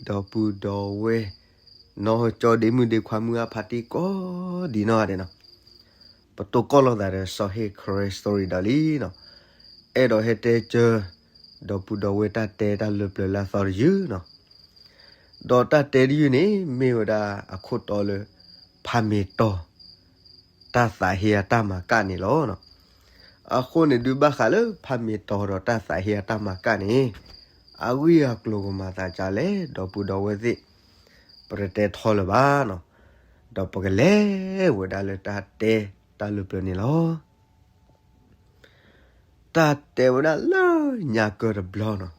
ဒီပုၢ်ဒီဝဲၢ် နီၢ်ကၠီဒ့မုၣ်ဒ့ခွါမုၢ်အါဖးတံၢ်ကိးဒံးနီၢ်ဂၤဒဲးနီၤ, ပတိၢ်ကီၢ်လိာ်သးဒီးစီၤဟ့ၣ်ခရံာ် story ဒီးလံနီၤ, အဲၣ်ဒိးဟဲတဲကၢ ဒီပုၢ်ဒီဝဲၢ်တၢ်တဲတၢ်လၢပျၢၤလၢအသီတယုၢ်နီၤ, ဒီးတၢ်တဲတယုၢ်န့ၣ် မ့ၢ်ဝဲဒၣ်အခိၣ်တီလၢ ဖးမ့ၤတီၤ တၢ်သးဟ့အတၢ်မၤကၣ်န့ၣ်လီၤ. အဃိန့ၣ်ဒုးဘၣ်ဃးလၢဖးမ့ၤတီၤဒီးတၢ်သးဟ့အတၢ်မၤကၣ်န့ၣ် အဂ့ၢ်အကျိၤကမၤသးဒ်လဲၣ် ဒီပုၢ်ဒီဝဲၢ်သ့ၣ်, ပတတဲထီလၢၤဘၣ်နီၤ, ဒီးပကလဲၤဝဲဒၣ်လၢတၢ်တဲတၢ်လၢပျၢၤန့ၣ်လီၤ. တၢ်တဲဝဲဒၣ်လၢညါကၢတဘျီနီၤ,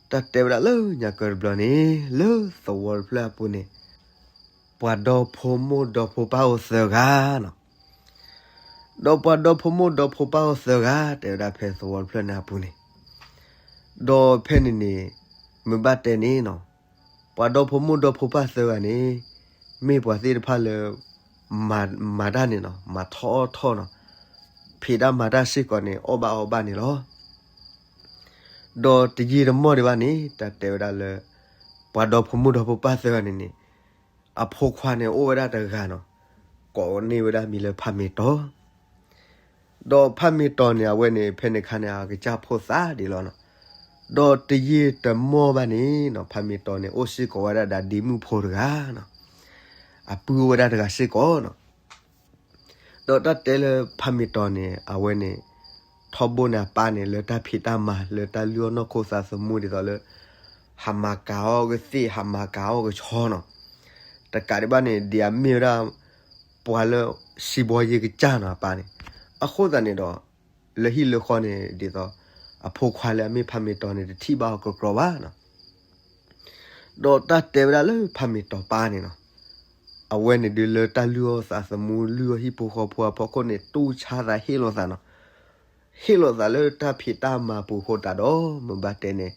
တၢ်တဲဝဲဒၣ်လၢညါကၢတဘျီန့ၣ် လၢသဝီတဖျၢၣ်အပူၤန့ၣ် ပှၤဒီဖိမိၢ်ဒီဖိပၢ်အိၣ်သၢဂၤနီၤ, ဒီးပှၤဒီဖိမိၢ်ဒီဖိပၢ်အိၣ်သၢဂၤ တဲဝဲဒၣ်ဖဲသဝီတဖျၢၣ်န့ၣ်အပူၤန့ၣ်, ဒီးဖဲန့ၣ်န့ၣ် မ့ၢ်ဘၣ်တဲန့ၣ်နီၤ, ပှၤဒီဖိမိၢ်ဒီဖိပၢ်သၢဂၤန့ၣ် မ့ၢ်ပှၤသ့ၣ်တဖၣ်လၢ မၤတၢ်န့ၣ်နီၤ မၤထီၣ်အီၣ်ထီၣ်နီၤ, ဖံးတၢ်မၤတၢ်စ့ၢ်ကီးန့ၣ် အီၣ်ဘၣ်အီဘၣ်န့ၣ်လီၤ. ဒီးတယံာ်တမီၢ်ဒံးဘၣ်န့ၣ် တၢ်တဲဝဲဒၣ်လၢ ပှၤဒီဖိမိၢ်ဒီဖိပၢ်သၢဂၤန့ၣ်န့ၣ် အဖိခွါန့ၣ် အိၣ်ဝဲဒၣ်တဂၤနီၤ, ကိးန့ၢ်ဝဲဒၣ်မံၤလၢဖးမ့ၤတီၤ, ဒီးဖးမ့ၤတီၤန့ၣ် အဝဲန့ၣ် ဖဲန့ၣ်အခါန့ၣ် အကစၢ်ဖိသၣ်ဒံးလီၤနီၤ, ဒီးတယံာ်တမီၢ်ဘၣ်န့ၣ်နီၤ ဖးမ့ၤတီၤန့ၣ် အိၣ်စ့ၢ်ကီးဝဲဒၣ်ဒီးဒ့မုၣ်ဖိတဂၤနီၤ, အပုၢ်အိၣ်ဝဲဒၣ်တဂၤစ့ၢ်ကီးနီၤ. ဒီးတၢ်တဲလၢဖးမ့ၤတီၤန့ၣ် အဝဲန့ၣ် ထီဘိန့ၣ်အပၢ်န့ၣ် လၢတၢ်ဖံးတၢ်မၤ လၢတၢ်လုၢ်အီၣ်နီၢ်ခိသးသမူဒ်သိးလၢ ဟးမၤကၤအီၣ်ကသ့ၣ် ဟးမၤကၤအီၣ်ကဆီနီၤ, တကးဒံးဘၣ်န့ၣ် ဒ်အမ့ၢ်ဝဲဒၣ် ပှၤလၢစံးဘီယ့ကစၢ်နီၤ အပၢ်န့ၣ်, အဃိသတးန့ၣ်ဒီး လၢဟံၣ်လၢဃီန့ၣ် ဒ်သိး အဖိခွါလၢအမ့ၢ်ဖးမ့ၤတီၤန့ၣ် တထံၣ်ဘၣ်အီၤကကြီဘၣ်နီၤ. ဒီးတၢ်တဲဝဲဒၣ်လၢဖးမ့ၤတီၤပၢ်န့ၣ်နီၤ, အဝဲန့ၣ်ဒုးလၢတၢ်လုၢ်အီၣ်သးသမူ လုၢ်အီၣ်ဟံၣ်ဖိဃီဖိအဖီခိၣ်န့ၣ် တူၢ်ဆါသးဟ့ၣ်လိာ်သးနီၤ, ဟ့ၣ်လိာ်သးလၢတၢ်ဖံးတၢ်မၤပူၤအဃိသတးဒီး မ့ၢ်ဘၣ်တဲန့ၣ်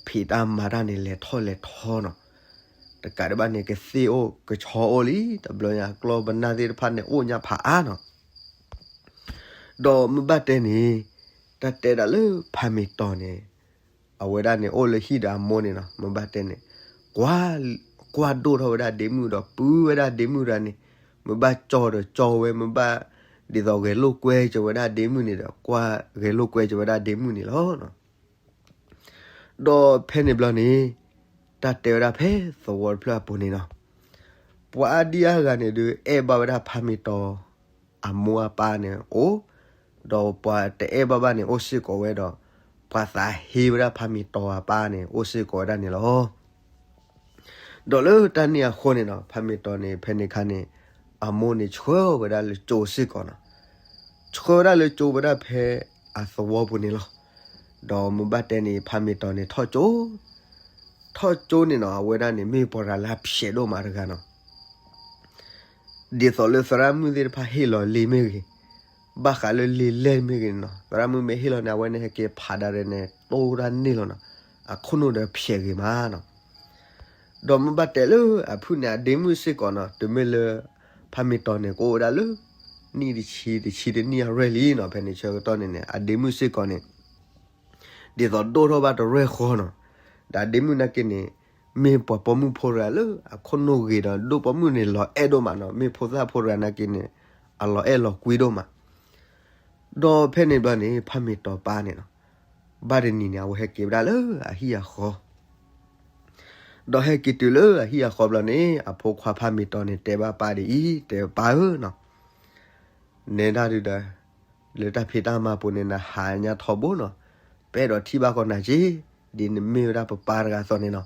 ဖံးတၢ်မၤတၢ်န့ၣ် လဲၤထီၣ်လဲၤထီနီၤ, တကးဒံးဘၣ်န့ၣ် ကသ့ၣ်အိၣ်ကဆီအိၣ်လံ တဘျီညါကျီၢ်ပနၢ်သ့ၣ်တဖၣ်န့ၣ် အိၣ်ညါဖးအါနီၤ. ဒီးမ့ၢ်ဘၣ်တဲန့ၣ် တၢ်တဲဒၣ်လၢဖးမ့ၤတီၤန့ၣ် အဝဲဒၣ်န့ၣ်အိၣ်လၢဟံၣ်ဒီးအမိၢ်န့ၣ်နီၤ, မ့ၢ်ဘၣ်တဲန့ၣ် ကွၢ်ဒိၣ်ထီၣ်ဝဲဒၣ်ဒ့မုၣ်ဒီးပုၢ်ဝဲဒၣ်ဒ့မုၣ်တဂၤန့ၣ်, မ့ၢ်ဘၣ်ကၠီဒီးကၠီဝဲ မ့ၢ်ဘၣ်ဒ်သိးဂဲၤလိာ်ကွဲစၢၤဝဲဒၣ်ဒ့မုၣ်န့ၣ်ဒီး ကွၢ်ဂဲၤလိာ်ကွဲစၢၤဝဲဒၣ်ဒ့မုၣ်န့ၣ်လီၤ. ဒီးဖဲန့ၣ်ဘျီန့ၣ် တၢ်တဲဝဲဒၣ်ဖဲသဝီတဖျၢၣ်အပူၤန့ၣ်နီၤ, ပှၤအါဒံအါဂၤန့ၣ်ဒုး အဲၣ်ဘၣ်ဝဲဒၣ်ဖးမ့ၤတီၤ အမိၢ်အပၢ်န့ၣ်အိၣ်, ဒီးပှၤတအဲၣ်ဘၣ်ဘၣ်န့ၣ် အိၣ်စ့ၢ်ကီးဝဲဒီး ပှၤသးဟ့ဝဲဒၣ်ဖးမ့ၤတီၤအပၢ်န့ၣ် အိၣ်စ့ၢ်ကီးဝဲဒၣ်န့ၣ်လီၤ. ဒီးလၢတၢ်န့ၣ်အဃိန့ၣ်နီၤ ဖးမ့ၤတီၤန့ၣ် ဖဲန့ၣ်အခါန့ၣ် အမိၢ်န့ၣ်ဆှၢဝဲဒၣ်လၢကၠိစ့ၢ်ကီးနီၤ, ဆှၢဝဲဒၣ်လၢကၠိဝဲဒၣ်ဖဲအသဝီပူၤန့ၣ်လီၤ. ဒီးမ့ၢ်ဘၣ်တဲန့ၣ် ဖးမ့ၤတီၤန့ၣ်ထီၣ်ကၠိ, ထီၣ်ကၠိန့ၣ်နီၤ အဝဲဒၣ်န့ၣ် မ့ၢ်ပှၤတဂၤလၢအဖျဲးဒိၣ်မးတဂၤနီၤ ဒ်သိးလၢသရၣ်မုၣ်သ့ၣ်တဖၣ်ဟ့ၣ်လီၤလံာ်မ့ၢ်ဂ့ၤ, ဘၣ်ဃးလၢလံာ်လဲၢ်မ့ၢ်ဂ့ၤန့ၣ်နီၤ သရၣ်မုၣ်မ့ၢ်ဟ့ၣ်လီၤန့ၣ် အဝဲန့ၣ်ဟဲက့ၤဖးဒၣ်ဒဲးန့ၣ် တိၢ်တၢ်န့ၢ်လီၤနီၤ, အခိၣ်နူာ်ဒီးဖျဲးဂ့ၤမးနီၤ. ဒီးမ့ၢ်ဘၣ်တဲလၢအဖုၣ်န့ၣ် အဒ့မုၣ်စ့ၢ်ကီးနီၤ တုၤမ့ၢ်လၢ ဖးမ့ၤတီၤန့ၣ် ကအိၣ်ဝဲဒၣ်လၢ နံၣ်တဆံ တဆံတနံၣ်အရွဲၣ်လံနီၤ ဖဲန့ၣ်ဆၢကတီၢ်န့ၣ်န့ၣ် အဒ့မုၣ်စ့ၢ်ကီးန့ၣ် ဒ်သိးဒိၣ်ထီၣ်ဘၣ်တရဲၣ်ဃီနီၤ, ဒီးအဒ့မုၣ်နာ်က့န့ၣ် မ့ၢ်ပှၤပိာ်မုၣ်ဖိတဂၤလၢအခိၣ်နူာ်ဂ့ၤဒီး ဒိၣ်ပိာ်မုၣ်န့ၣ်လီၤအဲၣ်ဒိၣ်မးနီၤ, မ့ၢ်ဖိသၣ်ဖိတဂၤနာ်က့န့ၣ် အလီၤအဲၣ်လီၤကွံဒိၣ်မး. ဒီးဖဲန့ၣ်ဘျီန့ၣ် ဖးမ့ၤတီၤပၢ်န့ၣ်နီၤ ဘၣ်တနံၤန့ၣ် အဝဲဟဲက့ၤဝဲဒၣ်လၢအဟံၣ်အဃီ ဒီးဟဲက့ၤတုၤလၢအဟံၣ်အဃီဘျီန့ၣ် အဖိခွါဖးမ့ၤတီၤန့ၣ် တဲဘၣ်ပၢ်ဒ်အံၤ, တဲပၢ်ဧၢနီၤ, နဲဒၣ်ဒုဒီး လၢတၢ်ဖံးတၢ်မၤပူၤန့ၣ် နဟးညါထီဘိနီၤ, ပအဲၣ်ဒိးထံၣ်ဘၣ်ကီးနၤက့, ဒ်နမ့ၢ်ဝဲဒၣ်ပပၢ်တဂၤအသိးန့ၣ်နီၤ.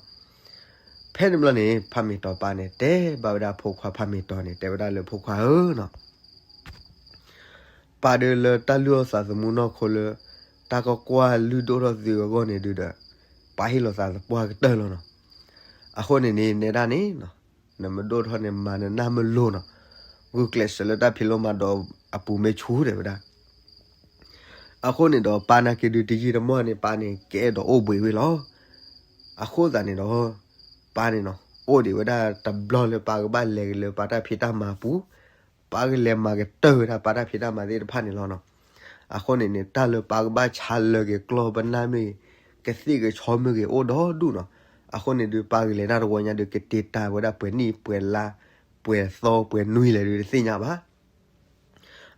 ဖဲန့ၣ်ဘျီန့ၣ် ဖးမ့ၤတီၤပၢ်န့ၣ် တဲဘၣ်ဝဲဒၣ်ဖိခွါဖးမ့ၤတီၤန့ၣ် တဲဝဲဒၣ်လၢဖိခွါဧၢနီၤ ပၢ်ဒုးလၢတၢ်လုၢ်အီၣ်သးသမူနီၢ်ခိလၢ တၢ်ကကွၢ်လုၢ်ဒိၣ်ထီၣ်သုအဂီၢ်န့ၣ်ဒုဒီး ပၢ်ဟ့ၣ်လီၤသးသပှၢ်ကတၢၢ်လီၤနီၤ. အဃိန့ၣ်န့ၣ် နဲဒၣ်န့ၣ်နီၤ နမ့ၢ်ဒိၣ်ထီၣ်န့ၣ် မၤနနၢ်မ့ၢ်လိၤနီၤ, ဂုာ်ကျဲးစၢးလၢတၢ်ဖံးလိမၤဒိးအပူၤမ့ၢ်ဆူၣ်တဲဝဲဒၣ်. အဃိန့ၣ်ဒီး ပၢ်နာ်က့ဒုးတယံာ်တမီၢ်န့ၣ် ပၢ်န့ၣ် ကအဲၣ်ဒိးအိၣ်ဘှံးဝဲလီၤ. အဃိသတးန့ၣ်ဒီး ပၢ်န့ၣ်နီၤ အိၣ်ဒံးဝဲဒၣ်တဘျီလၢပၢ်ကဘၣ်လဲၤက့ၤလၢပၢ်တၢ်ဖံးတၢ်မၤအပူၤ, ပၢ်ကလဲၤမၤကတၢၢ်ဝဲဒၣ်ပၢ်တၢ်ဖံးတၢ်မၤသ့ၣ်တဖၣ်န့ၣ်လီၤနီၤ. အဃိန့ၣ်န့ၣ် တၢ်လၢပၢ်ကဘၣ်ဆါလၢက့ၤကျီၢ်ပနၢ်မ့ၢ်ဂ့ၤ, ကသ့ၣ်ကဆီမ့ၢ်ဂ့ၤ အိၣ်ဒီဒူၣ်နီၤ. အဃိန့ၣ်ဒုး ပၢ်ဂ့ၤလဲၤတၢ်တဝီညါဒုး ကတ့တၢ်ဝဲဒၣ်ပှဲၤနံၣ်ပှဲၤလါ ပှဲၤသီပှဲၤနွံလဲၣ်ဒုး တသ့ၣ်ညါဘၣ်.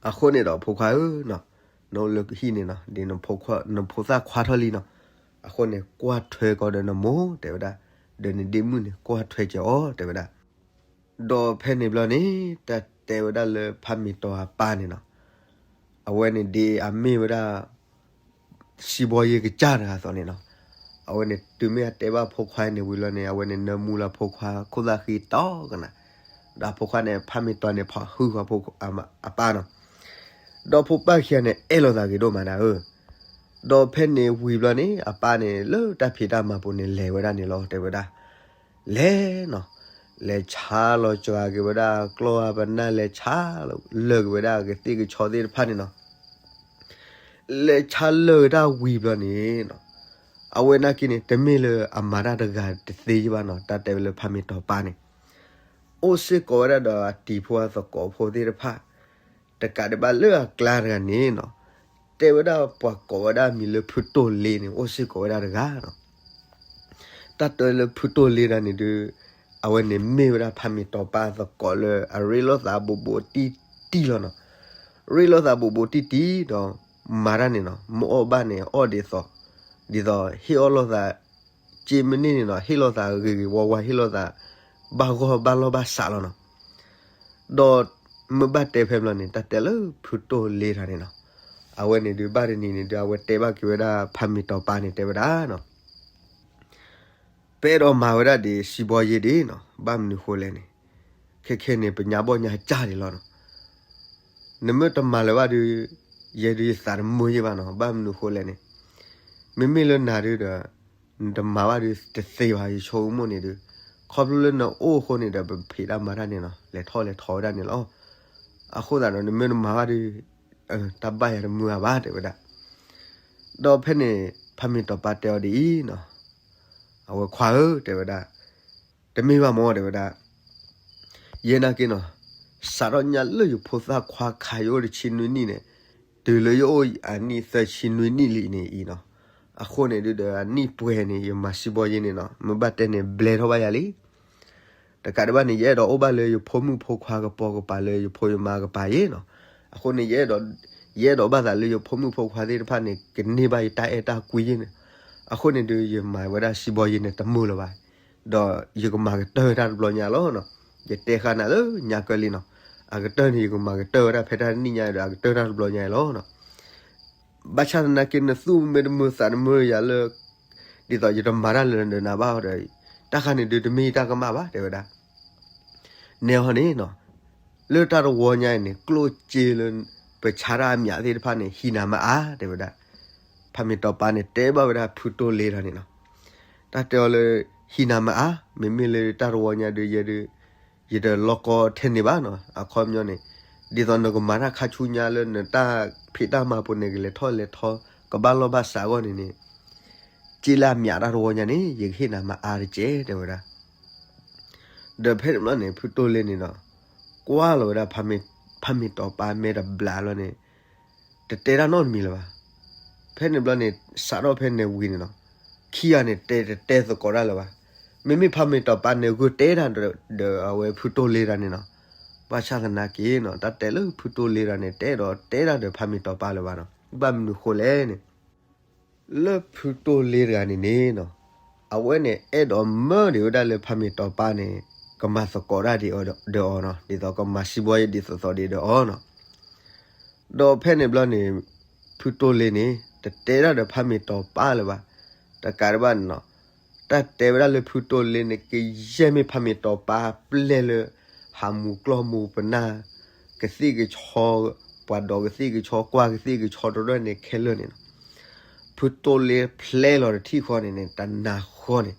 အဃိန့ၣ်ဒီး ဖိခွါဧၢနီၤ, နအိၣ်လၢကဟံၣ်န့ၣ်နီၤ, ဒ်နဖိခွါ နဖိသၣ်ခွါထီၣ်လံနီၤ, အဃိန့ၣ် ကွၢ်ထွဲကီးဒီးနမိၢ် တဲဝဲဒၣ်, ဒီးနဒ့မုၣ်န့ၣ် ကွၢ်ထွဲက့ၤအီၤ တဲဝဲဒၣ်. ဒီးဖဲန့ၣ်ဘျီန့ၣ် တၢ်တဲဝဲဒၣ်လၢဖးမ့ၤတီၤအပၢ်န့ၣ်နီၤ, အဝဲန့ၣ်ဒ်အမ့ၢ်ဝဲဒၣ် စံးဘီယ့ကစၢ်တဂၤအသိးန့ၣ်နီၤ, အဝဲန့ၣ်တုၤမ့ၢ်အတဲဘၣ်ဖိခွါန့ၣ်ဝံၤလီၤန့ၣ် အဝဲန့ၣ်နၢမူလၢဖိခွါခိၣ်သၣ်ဃံတီကနၣ်, ဒီးဖိခွါန့ၣ် ဖးမ့ၤတီၤန့ၣ် ဖီၣ်ဟုၣ်ဃီဖိအပၢ်နီၤ, ဒီးဖိပၢ်ခံဂၤန့ၣ် အဲၣ်လိာ်သးဂ့ၤဒိၣ်မးဒၣ်ဧၢ, ဒီးဖဲန့ၣ်ဝံၤဘျီန့ၣ် အပၢ်န့ၣ် လၢတၢ်ဖံးတၢ်မၤပူၤန့ၣ် လဲၤဝဲဒၣ်န့ၣ်လီၤ တဲဝဲဒၣ်, လဲၤနီၤ, လဲၤဆါလီၤစှၤက့ၤဝဲဒၣ် ကျီၢ်အပနၢ် လဲၤဆါလၢာ်က့ၤဝဲဒၣ်ကသ့ၣ်ကဆီသ့ၣ်တဖၣ်န့ၣ်နီၤ, လဲၤဆါလၢာ်ဝဲဒၣ်ဝံၤဘျီန့ၣ်နီၤ, အဝဲနာ်က့န့ၣ် တမ့ၢ်လၢအမၤတၢ်တဂၤတသ့ဘၣ်နီၤ, တၢ်တဲဝဲလၢဖးမ့ၤတီၤပၢ်န့ၣ် အိၣ်စ့ၢ်ကီးဝဲဒၣ်ဒီးအတံၤဖိအသကိးဖိသ့ၣ်တဖၣ်, တကးဒံးဘၣ်လၢအကျါတဂၤန့ၣ်နီၤ, တဲဝဲဒၣ်ပှၤကိးဝဲဒၣ်မံၤလၢဖုတိၢ်လ့န့ၣ် အိၣ်စ့ၢ်ကီးဝဲဒၣ်တဂၤနီၤ. တၢ်တဲလၢဖုတိၢ်လ့တၢ်န့ၣ်ဒုး အဝဲန့ၣ်မ့ၢ်ဝဲဒၣ်ဖးမ့ၤတီၤပၢ်သကိးလၢအရ့လိာ်သးဘူးဘူးတံၢ်တံၢ်လီၤနီၤ. ရ့လိာ်သးဘူးဘူးတံၢ်တံၢ်ဒီး မၤတၢ်န့ၣ်နီၤ, မ့ၢ်အီၣ်ဘၣ်န့ၣ် အီၣ်ဒ်သိး, ဒ်သိးဟ့ၣ်အီၣ်လိာ်သး က့မ့ၢ်န့ၣ်နီၤ, ဟ့ၣ်လိာ်သးဂ့ၤဂ့ၤဝါဝါ ဟ့ၣ်လိာ်သး ဘၣ်ဂီၢ်ဘၣ်လီၢ်ဘၣ်စးလီၤနီၤ. ဒီးမ့ၢ်ဘၣ်တဲဖဲဘျီန့ၣ် တၢ်တဲလၢဖုတိၢ်လ့တၢ်န့ၣ်နီၤ, အဝဲန့ၣ်ဒုးဘၣ်တနံၤန့ၣ်ဒုး အဝဲတဲဘၣ်က့ၤဝဲဒၣ်ဖးမ့ၤတီၤပၢ်န့ၣ် တဲဝဲဒၣ်နီၤ, ပအဲၣ်ဒိးမၤဝဲဒၣ်ဒ်စံးဘီယ့ဒ်နီၤ, ဘၣ်မနုၤဃိလဲၣ်န့ၣ်, ခဲခဲန့ၣ် ပညါဘီၣ်ညါကၢ်ဒံးလီၤနီၤ. နမ့ၢ်တမၤလၢၤဘၣ်ဒုး ယဲဒုးယသးတမုာ်ယ့ၢ်ဘၣ်နီၤ, ဘၣ်မနုၤဃိလဲၣ်န့ၣ်, မ့မ့ၢ်လၢနၤဒုးဒီး နတမၤဘၣ်ဒုးတသ့ဘၣ် ယဆိကမိၣ်န့ၣ်ဒုး, ခီဖျိလၢနအိၣ်အဃိန့ၣ်ဒီး ပဖံးတၢ်မၤတၢ်န့ၣ်နီၤ လဲၤထီၣ်လဲၤထီဝဲဒၣ်န့ၣ်လီၤ. အဃိသတးဒီး နမ့ၢ်တမၤဘၣ်ဒုး တၢ်ဘၣ်ယၤတမုာ်ဧါဘၣ် တဲဝဲဒၣ်. ဒီးဖဲန့ၣ် ဖးမ့ၤတီၤပၢ်တဲအီၤဒ်အံၤနီၤ, အဝဲခွါဧၢ တဲဝဲဒၣ်, တမ့ၢ်ဘၣ်မ့ၢ် တဲဝဲဒၣ်, ယဲနာ်က့နီၤ, စးထီၣ်ညါလၢယဖိသၣ်ခွါခးယအိၣ်တဆံနွံနံၣ်န့ၣ်, တုၤလၢယအိၣ်အနံၣ်သၢဆံနွံနံၣ်လံန့ၣ်အံၤနီၤ, အဃိန့ၣ်ဒုးဒီးအနံၣ်ပှဲၤန့ၣ် ယမၤစံးဘီယ့န့ၣ်နီၤ, မ့ၢ်ဘၣ်တဲန့ၣ် ဘျဲထီၣ်ဘၣ်ယၤလံ. တကးဒံးဘၣ်န့ၣ် ယအဲၣ်ဒိးအိၣ်ဘၣ်လၢယဖိမုၣ်ဖိခွါကပိာ်ကပၤလၢယဖိယမါကပၤယ့ၣ်နီၤ. အဃိန့ၣ် ယအဲၣ်ဒိး, ယအဲၣ်ဒိးဘၣ်သးလၢယဖိမုၣ်ဖိခွါသ့ၣ်တဖၣ်န့ၣ် ကန့ၢ်ဘၣ်ယတၢ်အဲၣ်တၢ်ကွံယ့ၣ်န့ၣ်, အဃိန့ၣ်ဒုး ယမၤဝဲဒၣ်စံးဘီယ့န့ၣ် တမုာ်လၢၤဘၣ်, ဒီးယကမၤကတၢၢ်တၢ်တဘျီညါလီၤနီၤ. ယတဲဃာ်နၤလၢညါကၢလံနီၤ, အကတၢၢ်န့ၣ် ယကမၤကတၢၢ်ဝဲဒၣ်ဖဲတၢ်တနံၣ်ညါဒီး အကတၢၢ်တၢ်တဘျီညါအံၤလီၤနီၤ. ဘၣ်ဆၣ်သနာ်က့ နသူၣ်မ့ၢ်တမုာ်သးတမုာ်ယၤလၢ ဒ်သိးယတမၤတၢ်လၢနဒၢးနၤဘၣ်ဒီး တၢ်ခါန့ၣ်ဒုးတမ့ၢ်ယတၢ်ကမၣ်ဘၣ် တဲဝဲဒၣ်. နဲဟီန့ၣ်နီၤ, လၢတၢ်တဝီညါအံၤန့ၣ် ကျိၣ်စ့လၢပဆါတၢ်အမျးသ့ၣ်တဖၣ်န့ၣ် ဟံးနၤမ့ၢ်အါ တဲဝဲဒၣ်. ဖးမ့ၤတီၤပၢ်န့ၣ် တဲဘၣ်ဝဲဒၣ်ဖုတိၢ်လ့တၢ်န့ၣ်နီၤ, တၢ်တဲအီၤလၢ ဟံးနၤမ့ၢ်အါ, မ့မ့ၢ်လၢတၢ်တဝီညါဒုးယဲဒုး ယတလီၤကီထဲန့ၣ်ဘၣ်နီၤ, အခီပညီန့ၣ် ဒ်သိးနကမၤတၢ်ခါဆူညါလၢနတၢ်ဖံးတၢ်မၤပူၤန့ၣ် ကလဲၤထီၣ်လဲၤထီ ကဘၣ်လီၢ်ဘၣ်စးအဂီၢ်န့ၣ်န့ၣ် စ့လၢအမျးတၢ်တဝီညါန့ၣ် ယကဟ့ၣ်နၤမ့ၢ်အါတက့ၢ် တဲဝဲဒၣ်. ဒီးဖဲန့ၣ်ဘျီန့ၣ် ဖုတိၢ်လ့န့ၣ်ဒီး ကွၢ်လီၤဝဲဒၣ် ဖးမ့ၤတီၤပၢ်မဲာ်တဘျးလီၤန့ၣ် တတဲတၢ်နီတမံၤလၢၤဘၣ်. ဖဲန့ၣ်ဘျီန့ၣ် စးထီၣ်ဖဲန့ၣ်ဝံၤန့ၣ်နီၤ, ခံဂၤန့ၣ် တဲတတဲသကိးတၢ်လၢၤဘၣ်. မ့မ့ၢ်ဖးမ့ၤတီၤပၢ်န့ၣ် ဂုာ်တဲတၢ်ဒီးအဝဲဖုတိၢ်လ့တၢ်န့ၣ်နီၤ, ဘၣ်ဆၣ်သနာ်က့နီၤ တၢ်တဲလၢဖုတိၢ်လ့တၢ်န့ၣ် တအဲၣ်ဒိးတဲတၢ်ဒီးဖးမ့ၤတီၤပၢ်လၢၤဘၣ်နီၤ. ဘၣ်မနုၤဃိလဲၣ်န့ၣ် လၢဖုတိၢ်လ့တဂၤန့ၣ်န့ၣ်နီၤ, အဝဲန့ၣ်အဲၣ်ဒိးမၢဒံးဝဲဒၣ်လၢဖးမ့ၤတီၤပၢ်န့ၣ် ကမၤသကိးတၢ်ဒ်အီၤဒီးအီၤနီၤ, ဒ်သိးကမၤစံးဘီယ့ဒ်သိးသိးဒ်ဒီးအီၤနီၤ. ဒီးဖဲန့ၣ်ဘျီန့ၣ် ဖုတိၢ်လ့န့ၣ် တတဲတၢ်ဒီးဖးမ့ၤတီၤပၢ်လၢၤဘၣ်. တကးဒံးဘၣ်န့ၣ်နီၤ, တၢ်တဲဝဲဒၣ်လၢဖုတိၢ်လ့န့ၣ် ကယဲၢ်မ့ၢ်ဖးမ့ၤတီၤပၢ်ပျဲၢ်လၢ ဟးမူၤကျီၢ်မူၤပနၢ် ကသ့ၣ်ကဆီ, ပှၤဒိးကသ့ၣ်ကဆီ ကွၢ်ကသ့ၣ်ကဆီတရၢၢ်န့ၣ်ခဲလၢာ်န့ၣ်နီၤ, ဖုတိၢ်လ့ဖျဲလီၤတထံၣ်ဃီန့ၣ်န့ၣ် တနၤဃီန့ၣ်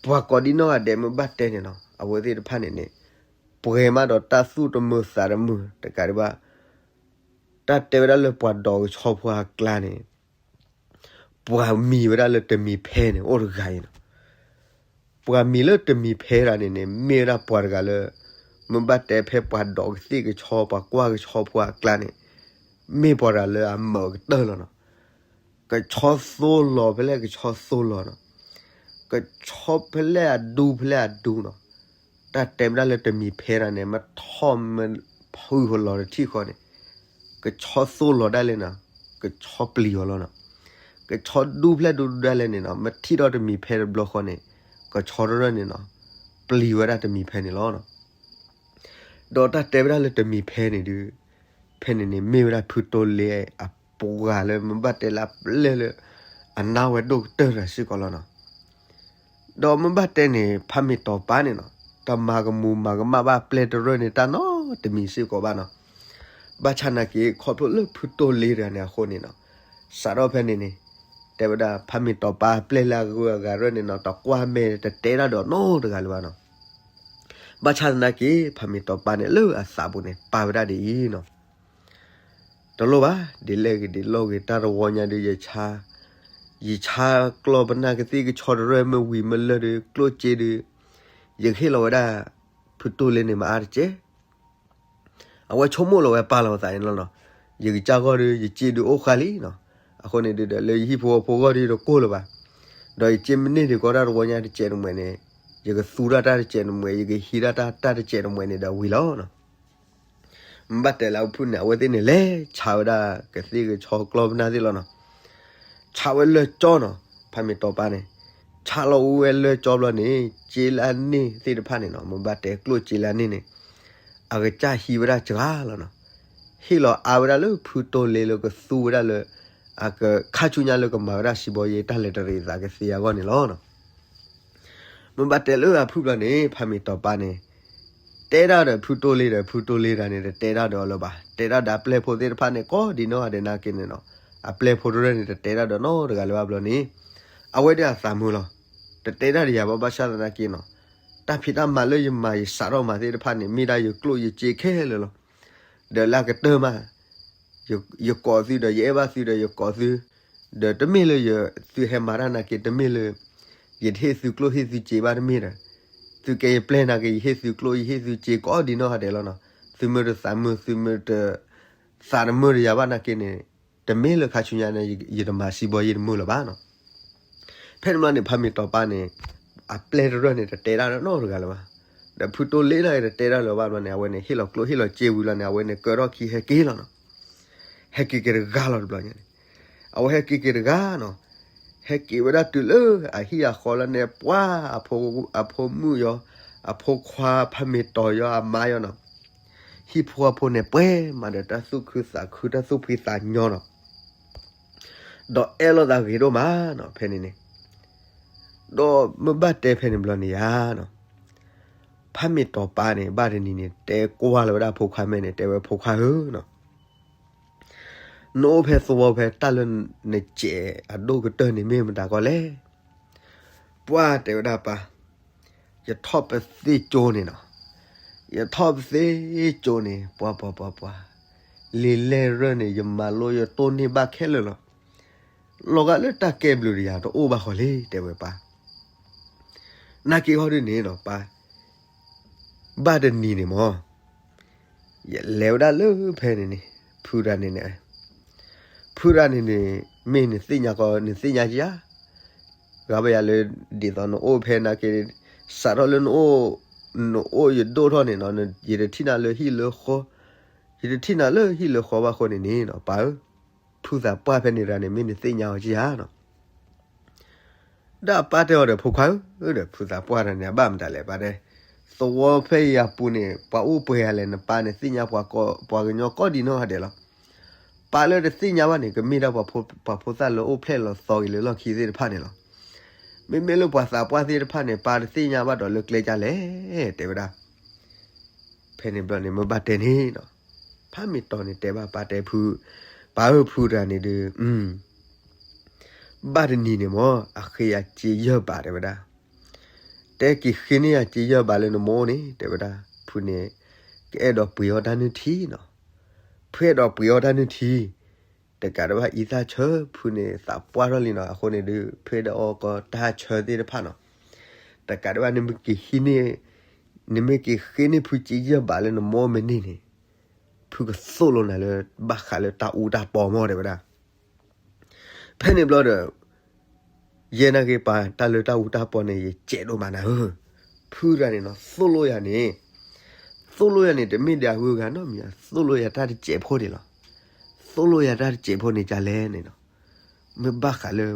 ပှၤကိးဒံနီၢ်ဂၤဒဲးမ့ၢ်ဘၣ်တဲန့ၣ်နီၤ, အဝဲသ့ၣ်တဖၣ်န့ၣ်န့ၣ် ပှဲၤမးဒီးတၢ်သူၣ်တမုာ်သးတမုာ် တကးဒံးဘၣ် တၢ်တဲဝဲဒၣ်လၢပှၤဒိးကဆီဖိအကျါန့ၣ် ပှၤမံၤဝဲဒၣ်လၢတမံၤဖဲန့ၣ် အိၣ်တဂၤအံၤနီၤ. ပှၤမံၤလၢတမံၤဖဲတဂၤန့ၣ်န့ၣ် မ့ၢ်ဝဲဒၣ်ပှၤတဂၤလၢ မ့ၢ်ဘၣ်တဲဖဲပှၤဒိးကသ့ၣ်ကဆီ ပှၤကွၢ်ကဆီဖိအကျါန့ၣ် မ့ၢ်ပှၤတဂၤလၢအမုာ်ကတၢၢ်လီၤနီၤ. ကဆီသိလီၤဖဲလဲၣ် ကဆီသိလီၤနီၤ. ကဆီဖဲလဲၣ်အဒူဖဲလဲၣ်အဒူနီၤ, တၢ်တဲဝဲဒၣ်လၢတမံၤဖဲတၢ်န့ၣ် မ့ၢ်ထီၣ်မ့ၢ်ဖုဃီလီၤတထံၣ်ဃီန့ၣ်, ကဆီသိၣ်လီၤဒၣ်လဲာ်နီၤ, ကဆီပျံၤအီၤလီၤနီၤ. ကဆီဒူဖဲလဲၣ်ဒူဒၣ်လဲာ်န့ၣ်နီၤ, မ့ၢ်ထံၣ်ထီၣ်တမံၤဖဲတဘျီဃီန့ၣ်, ကဆီတရၢၢ်န့ၣ်နီၤ, ပျံၤဝဲဒၣ်တမံၤဖဲန့ၣ်လီၤနီၤ. ဒီးတၢ်တဲဝဲဒၣ်လၢတမံၤဖဲန့ၣ်ဒုး, ဖဲန့ၣ်န့ၣ် မ့ၢ်ဝဲဒၣ်ဖုတိၢ်လ့အပှၤလၢမ့ၢ်ဘၣ်တဲလၢအပျဲၢ်လၢ အနါဝဲဒိၣ်ကတၢၢ်တဂၤစ့ၢ်ကီးလီၤနီၤ. ဒီးမ့ၢ်ဘၣ်တဲန့ၣ် ဖးမ့ၢ်တီၤပၢ်န့ၣ်နီၤ, တမၤကမူၤမၤကမၣ်ဘၣ်ပျဲၢ်တရၢၢ်န့ၣ်တၢ်နီတမံၤစ့ၢ်ကီးဘၣ်နီၤ. ဘၣ်ဆၣ်သနာ်က့ ခီဖျိလၢဖုတိၢ်လ့တဂၤန့ၣ်အဃိန့ၣ်နီၤ, စးထီၣ်ဖဲန့ၣ်န့ၣ်, တဲဝဲဒၣ်ဖးမ့ၢ်တီၤပၢ်ပျဲၢ်လၢအဂုၤအဂၤရၢၢ်န့ၣ်နီၤ, တကွၢ်မဲာ်တတဲတၢ်ဒီးနီတဂၤလၢၤဘၣ်နီၤ. ဘၣ်ဆၣ်သနာ်က့ ဖးမ့ၢ်တီၤပၢ်န့ၣ်လၢအသးပူၤန့ၣ် ပာ်ဝဲဒၣ်ဒ်အံၤနီၤ, တလိၣ်ဘၣ်, ဒ်လဲၣ်ဂ့ၤဒ်လဲၣ်ဂ့ၤ တၢ်တဝီညါဒုး ယဆါ, ယဆါကျီၢ်ပနၢ်ကသ့ၣ်ကဆီတရၢၢ်မ့ၢ်ဝံၤမ့ၢ်လၢာ်ဒီး ကျိၣ်စ့ဒုး, ယကဟ့ၣ်လီၤဝဲဒၣ် ဖုတိၢ်လ့န့ၣ်မၤအါတက့ၢ်. အဝဲဆိကမိၣ်လီၤဝဲပာ်လီၤအသးန့ၣ်လီၤနီၤ. ယကစၢ်ဂီၢ်ဒီး ယစ့ဒုးအိၣ်ဃာ်လံနီၤ. အဃိန့ၣ်ဒုးဒီး လၢယဟံၣ်ဖိဃီဖိဂီၢ်ဒုးတကိၢ်လၢၤဘၣ်. ဒီးယစ့မ့ၢ်န့ၢ်ဒံးကီးတၢ်တဝီညါတစဲးတမှဲၤန့ၣ်, ယကသူတၢ်တၢ်တစဲးတမှဲၤ, ယကဟံးဒၣ်တၢ်တၢ်တစဲးတမှဲၤန့ၣ်ဒီးဝံၤလီၤနီၤ. မ့ၢ်ဘၣ်တဲလၢအဖုန့ၣ် အဝဲသ့ၣ်န့ၣ် လဲၤဆါဝဲဒၣ်ကသ့ၣ်ကဆီကျီၢ်ပနၢ်သ့ၣ်လီၤနီၤ. ဆါဝဲလၢာ်ကၠီနီၤ, ဖးမ့ၢ်တီၤပၢ်န့ၣ်, ဆါလီၤအူဝဲလၢာ်ကၠီဘျီန့ၣ် စ့လၢအန့ၢ်သ့ၣ်တဖၣ်န့ၣ်နီၤ, မ့ၢ်ဘၣ်တဲကျိၣ်စ့လၢအန့ၢ်န့ၣ်, အကစၢ်ဟံးဝဲဒၣ်စှၤလီၤနီၤ. ဟ့ၣ်လီၤအါဝဲဒၣ်လၢဖုတိၢ်လ့လၢကသူဝဲဒၣ်လၢ အကခါဆူညါလၢကမၤဝဲဒၣ်စံးဘီယ့တၢ်လဲၤတရံးအသးကသ့အဂီၢ်န့ၣ်လီၤနီၤ. မ့ၢ်ဘၣ်တဲလၢအဖုဘျီန့ၣ် ဖးမ့ၢ်တီၤပၢ်န့ၣ်, တဲဒၣ်ဒီးဖုတိၢ်လ့ဒီး ဖုတိၢ်လ့တဂၤန့ၣ် တတဲဒၣ်ဒီးအီၤလၢၤဘၣ်. တဲဒၣ်ဒီးအပျဲၢ်ဖိသ့ၣ်တဖၣ်န့ၣ် ကိးဒံးနီၢ်ဂၤဒဲးနာ်က့န့ၣ်နီၤ, အပျဲၢ်ဖိတရၢၢ်န့ၣ် တတဲဒၣ်ဒီးနီတဂၤလၢၤဘၣ်ဘျီန့ၣ်, အဝဲဒၣ်အသးမုာ်လီၤ. တတဲဒၣ်ဒီးယၤဘၣ် ဘၣ်ဆၣ်သနာ်က့နီၤ, တၢ်ဖံးတၢ်မၤလၢယမၤယစးထီၣ်မၤသ့ၣ်တဖၣ်န့ၣ် မ့ၢ်ဒၣ်ယကျိၣ်ယစ့ခဲလၢာ်လီၤ. ဒီးလၢအကတၢၢ်မး ယကိးသုဒီး ယအဲၣ်ဘၣ်သုဒီး ယကိးသု, ဒီးတမ့ၢ်လၢယ သုဟဲမၤတၢ်နာ်က့ တမ့ၢ်လၢ ယတဟ့ၣ်သုကျိၣ်ဟ့ၣ်သုစ့ဘၣ်တမ့ၢ်ဒီး, သုကဲယပျဲၢ်နာ်က့ ယဟ့ၣ်သုကျိၣ် ယဟ့ၣ်သုစ့ကိးဒံးနီၢ်ဂၤဒဲးလီၤနီၤ. သုမ့ၢ်တသးမုာ် သုမ့ၢ်တ သးတမုာ်ဒီးယၤဘၣ်နာ်က့န့ၣ်, တမ့ၢ်လၢခါဆူညါန့ၣ် ယတမၤစံးဘီယ့တမုာ်လၢၤဘၣ်နီၤ. ဖဲန့ၣ်ဘျီန့ၣ် ဖးမ့ၢ်တီၤပၢ်န့ၣ် အပျဲၢ်တရၢၢ်န့ၣ် တတဲဒၣ်နီတဂၤလၢၤဘၣ်. ဒီးဖုတိၢ်လ့န့ၣ် တတဲဒၣ်လၢၤဘၣ်ဘျီန့ၣ် အဝဲန့ၣ် ဟ့ၣ်လီၤကျိၣ်ဟ့ၣ်လီၤစ့ဝံၤလီၤန့ၣ် အဝဲန့ၣ် ကၢထီၣ်ခံဟဲက့ၤလီၤနီၤ. ဟဲက့ၤက့ၤတဂၤလီၤတဘျီညါန့ၣ်, အဝဲဟဲက့ၤက့ၤတဂၤနီၤ. ဟဲက့ၤဝဲဒၣ်တုၤလၢအဟံၣ်အဃီလီၤန့ၣ် ပှၤ အဖိမုၣ်ယီၤ, အဖိခွါ ဖးမ့ၢ်တီၤယီၤ အမါယီၤနီၤ. ဟံၣ်ဖိဃီဖိန့ၣ် ပှဲၤမးဒီးတၢ်သူၣ်ခုသးခု တၢ်သူၣ်ဖှံသးညီနီၤ. ဒီးအဲၣ်လိာ်သးဂ့ၤဒိၣ်မးနီၤ ဖဲန့ၣ်န့ၣ်. ဒီးမ့ၢ်ဘၣ်တဲဖဲန့ၣ်ဘျီန့ၣ်ဧါနီၤ, ဖးမ့ၢ်တီၤပၢ်န့ၣ် ဘၣ်တနံၤန့ၣ် တဲကွၢ်လီၤဝဲဒၣ်ဖိခွါမဲာ်န့ၣ် တဲဝဲ ဖိခွါဧၢနီၤ, နအိၣ်ဖဲသဝီဖဲတၢ်လၢနစဲးအဒိၣ်ကတၢၢ်န့ၣ် မ့ၢ်မတၤကီလဲၣ်. ပှၢ်တဲဝဲဒၣ်ပၢ်, ယထီၣ်ပသ့ၣ်ကၠိန့ၣ်နီၤ, ယထီၣ်ပသ့ၣ်ကၠိန့ၣ် ပှၤပှၤပှၤပှၤ, လံာ်လဲၢ်ရၢၢ်န့ၣ် ယမၤလိယတိၢ်န့ၢ်ဘၣ်ခဲလၢာ်လီၤ. လီၤဂာ်လၢတၢ်ကဲဘျုးတယၤတအိၣ်ဘၣ်ဃီလံ တဲဝဲပၢ်. နာ်က့ဟီဒုန့ၣ်နီၤ ပၢ်, ဘၣ်တနံၤန့ၣ်မၢ် ယလဲၤဝဲဒၣ်လၢဖဲန့ၣ်န့ၣ်, ဖုတဂၤန့ၣ်န့ၣ်, ဖုတဂၤန့ၣ်န့ၣ် မ့ၢ်နသ့ၣ်ညါကီး နသ့ၣ်ညါကယၤ, ဂၤဘၣ်ယၤလၢ ဒ်သိးနအိၣ်ဖဲနာ်က့, စးထီၣ်လၢနအိၣ်, နအိၣ်ယဒိၣ်ထီၣ်န့ၣ်နီၤ, ယတထံၣ်နၤလၢဟံၣ်လၢဃီ, ယတထံၣ်နၤလၢဟံၣ်လၢဃီဘၣ်ဃိန့ၣ်န့ၣ်နီၤ ပၢ်ဧၢ, ဖုသးပှၢ်ဖဲန့ၣ်တဂၤန့ၣ် မ့ၢ်နသ့ၣ်ညါအီၤကယၤနီၤ. ဒီးအပၢ်တဲအီၤဒီး ဖိခွါဧၢ, ဒီးဖုသးပှၢ်တဂၤန့ၣ် အဘၣ်မတၤလဲၣ်ပၢ်တဲ, သဝီဖဲယၤပူၤန့ၣ် ပှၤအိၣ်ပှဲၤဂၤလဲၣ် နပၢ်န့ၣ်သ့ၣ်ညါပှၤက, ပှၤကညီကိးဒံးနီၢ်ဂၤဒဲးလီၤ. ပၢ်လၢတသ့ၣ်ညါဘၣ်န့ၣ် ကမ့ၢ်ဒၣ်ပှၤဖိသၣ်လၢအိၣ်ဖျဲၣ်လီၤသီဂ့ၤလၢလီၢ်ခံသ့ၣ်တဖၣ်န့ၣ်လီၤ. မ့မ့ၢ်လၢပှၤသးပှၢ်သ့ၣ်တဖၣ်န့ၣ် ပၢ်တသ့ၣ်ညါဘၣ်ဒီးလၢကျဲဒ်လဲၣ် တဲဝဲဒၣ်. ဖဲန့ၣ်ဘျီန့ၣ် မ့ၢ်ဘၣ်တဲန့ၣ်နီၤ, ဖးမ့ၢ်တီၤန့ၣ်တဲဘၣ်ပၢ်တဲဖု, ပၢ်ဧၢ ဖုတဂၤန့ၣ်ဒီး, ဘၣ်တနံၤန့ၣ်မၢ် အဃ့ယၤစ့ယဲၢ်ဘးတဲဝဲဒၣ်. တဲက့ၤဃ့န့ၢ်ယၤစ့ယဲၢ်ဘးလၢနမိၢ်န့ၣ် တဲဝဲဒၣ်, ဖုန့ၣ် ကအဲၣ်ဒိးပှ့ၤအီၣ်တၢ်နုၢ်ထံနီၤ. ဖုအဲၣ်ဒိးပှ့ၤအီၣ်တၢ်နုၢ်ထံ, တကးဒံးဘၣ်အံသၣ်ဆၢ ဖုန့ၣ်သးပှၢ်ထီၣ်လံနီၤ, အဃိန့ၣ်ဒီး ဖုအဲၣ်ဒိးအီၣ်ကီးတၢ်ဆၢသ့ၣ်တဖၣ်နီၤ. တကးဒံးဘၣ် နမ့ၢ်က့ၤဃ့န့ၢ်, နမ့ၢ်က့ၤဃ့န့ၢ်ဖုစ့ယဲၢ်ဘးလၢနမိၢ်မ့ၢ်န့ၢ်န့ၣ်, ဖုကသိၣ်လိနၤလၢ ဘၣ်ဃးလၢတၢ်အူတၢ်ပီမၢ်တဲဝဲဒၣ်. ဖဲန့ၣ်ဘျီဒီး ယဲနာ်က့ ပှၤတၢ်လၢတၢ်အူတၢ်ပီန့ၣ် ယစဲးဒိၣ်မးနၤဧၢ, ဖုတဂၤန့ၣ်နီၤ သိၣ်လိယၤန့ၣ်, သိၣ်လိယၤန့ၣ် တမ့ၢ်ဒᣢဂုၤဂၤနီတမံၤဧါ, သိၣ်လိယၤတၢ်တစဲးဖိဒံးလီၤ. သိၣ်လိယၤတၢ်တစဲးဖိန့ၣ်ဒ်လဲၣ်န့ၣ်နီၤ, မ့ၢ်ဘၣ်ဃးလၢ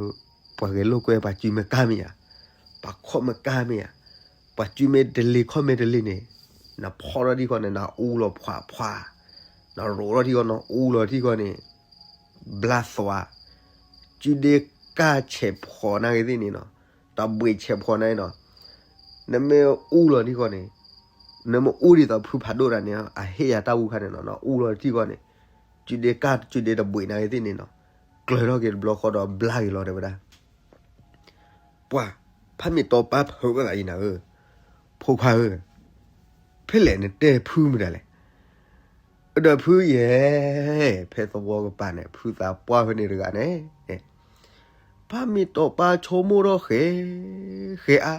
ပှၤဂဲၤလိာ်ကွဲ ပှၤစုမ့ၢ်ကၢ်မ့ၢ်ဧါ, ပှၤခီၣ်မ့ၢ်ကၢ်မ့ၢ်ဧါ, ပှၤစုမ့ၢ်တလ့ၤခီၣ်မ့ၢ်တလ့ၤန့ၣ်, နဖီထီၣ်ထံဃီန့ၣ် နအူလီၤဖှးဖှး, နရိးထီၣ်ထံဃီ နအူလီၤထံဃီန့ၣ် ဘျါသွး, စုဒ့ကၢ်ဆဲးဖှီးနာ်က့သ့ၣ်န့ၣ်နီၤ, တဘှံးဆဲးဖှီးနာ်က့နီၤ, နမ့ၢ်အူလီၤထံဃီန့ၣ်, နမ့ၢ်အူဒ်သိးဖုဖးဒိၣ်တဂၤန့ၣ် အဟ့ၣ်ယၤတၢ်အူခါန့ၣ်နီၤ, နအူလီၤထံဃီန့ၣ်, စုဒ့ကၢ်စုဒ့တဘှံးနာ်က့သ့ၣ်န့ၣ်နီၤ, ကျၢၤထီၣ်က့ၤတဘျီဃီဒီးဘျါက့ၤလီၤတဲဝဲဒၣ်. ပှၤ, ဖးမ့ၢ်တီပၢ်ဖုးဝဲသးအံၤနၤဧၢ, ဖိခွါဧၢ, ဖဲလဲၣ်နတဲဖုမတၤလဲၣ်, ဒီးဖုယဲၢ်, ဖဲသဝီကပၤန့ၣ် ဖုသးပှၢ်ဖဲန့ၣ်တဂၤန့ၣ်, ဖးမ့ၢ်တီပၢ်ဆိကမိၣ်ထီၣ်ဃဲ, ဃဲအါ,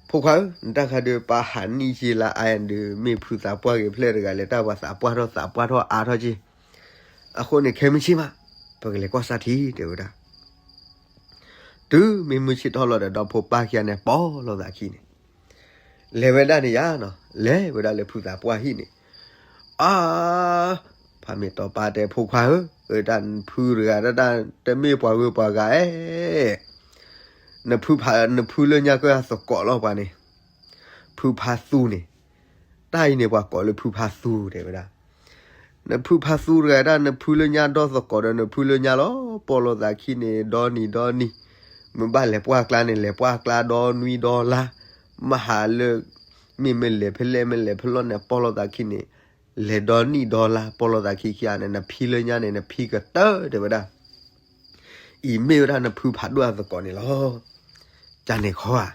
ဖိခွါဧၢ, နတၢ်ခါဒုး ပၢ်ဟးနံၣ်ယ့လါအါဒုး မ့ၢ်ဖုသးပှၢ်ဂ့ၤဖျဲၣ်တဂၤလဲၣ်, တၢ်ပှၤသးပှၢ်ထီၣ်သးပှၢ်ထီၣ်အါထီၣ်က့, အဃိန့ၣ် ခဲမုၢ်ဆ့ၣ်မး, ပကလဲၤကွၢ်စၢ်ထံတဲဝဲဒၣ်. တုၤမ့ၢ်မုၢ်ဆ့ၣ်ထီၣ်လီၤဒီး ဒီဖိပၢ်ခံဂၤန့ၣ် ပိာ်လိာ်သးခံန့ၣ်, လဲၤဝဲဒၣ်န့ၣ်ယါနီၤ, လဲၤဝဲဒၣ်လၢဖုသးပှၢ်ဟံၣ်န့ၣ်, အါ, ဖးမ့ၢ်တီပၢ်တဲဖိခွါဧၢ, တၢ်ဖုတဂၤ တၢ်တမ့ၢ်ပှၤဂုၤပှၤဂၤဧါ, နဖုလၢညါကၢၢ်သကိးလီၤပှၤန့ၣ်, ဖုဖါသူန့ၣ်, တၢ်အံၤန့ၣ်ပှၤကိးလၢဖုဖါသူတဲဝဲဒၣ်. နဖုဖါသူတဂၤဒၣ် နဖုလၢညါဒီသကိးဒီး နဖုလၢညါလီၤ, ပိာ်လိာ်သးခံန့ၣ် ဒီနံၤဒီနံၤ, မ့ၢ်ဘၣ်လဲၤပှၢ်ကျါန့ၣ် လဲၤပှၢ်ကျါဒီနွံဒီလါ, မဟါလၢ မ့ၢ်မ့ၢ်လဲၤဖဲလဲၣ် မ့ၢ်လဲၤဖဲလဲၣ်န့ၣ် ပိာ်လိာ်သးခံန့ၣ်, လဲၤဒီနံၤဒီလါ ပိာ်လိာ်သးခံခံဂၤန့ၣ် နဖံလၢညါန့ၣ် နဖံကတၢၢ်တဲဝဲဒၣ်. အံၤမ့ၢ်ဝဲဒၣ်နဖုဖးဒိၣ်အသကိးန့ၣ်လီၤ. ကန့ၣ်ခီဧါ.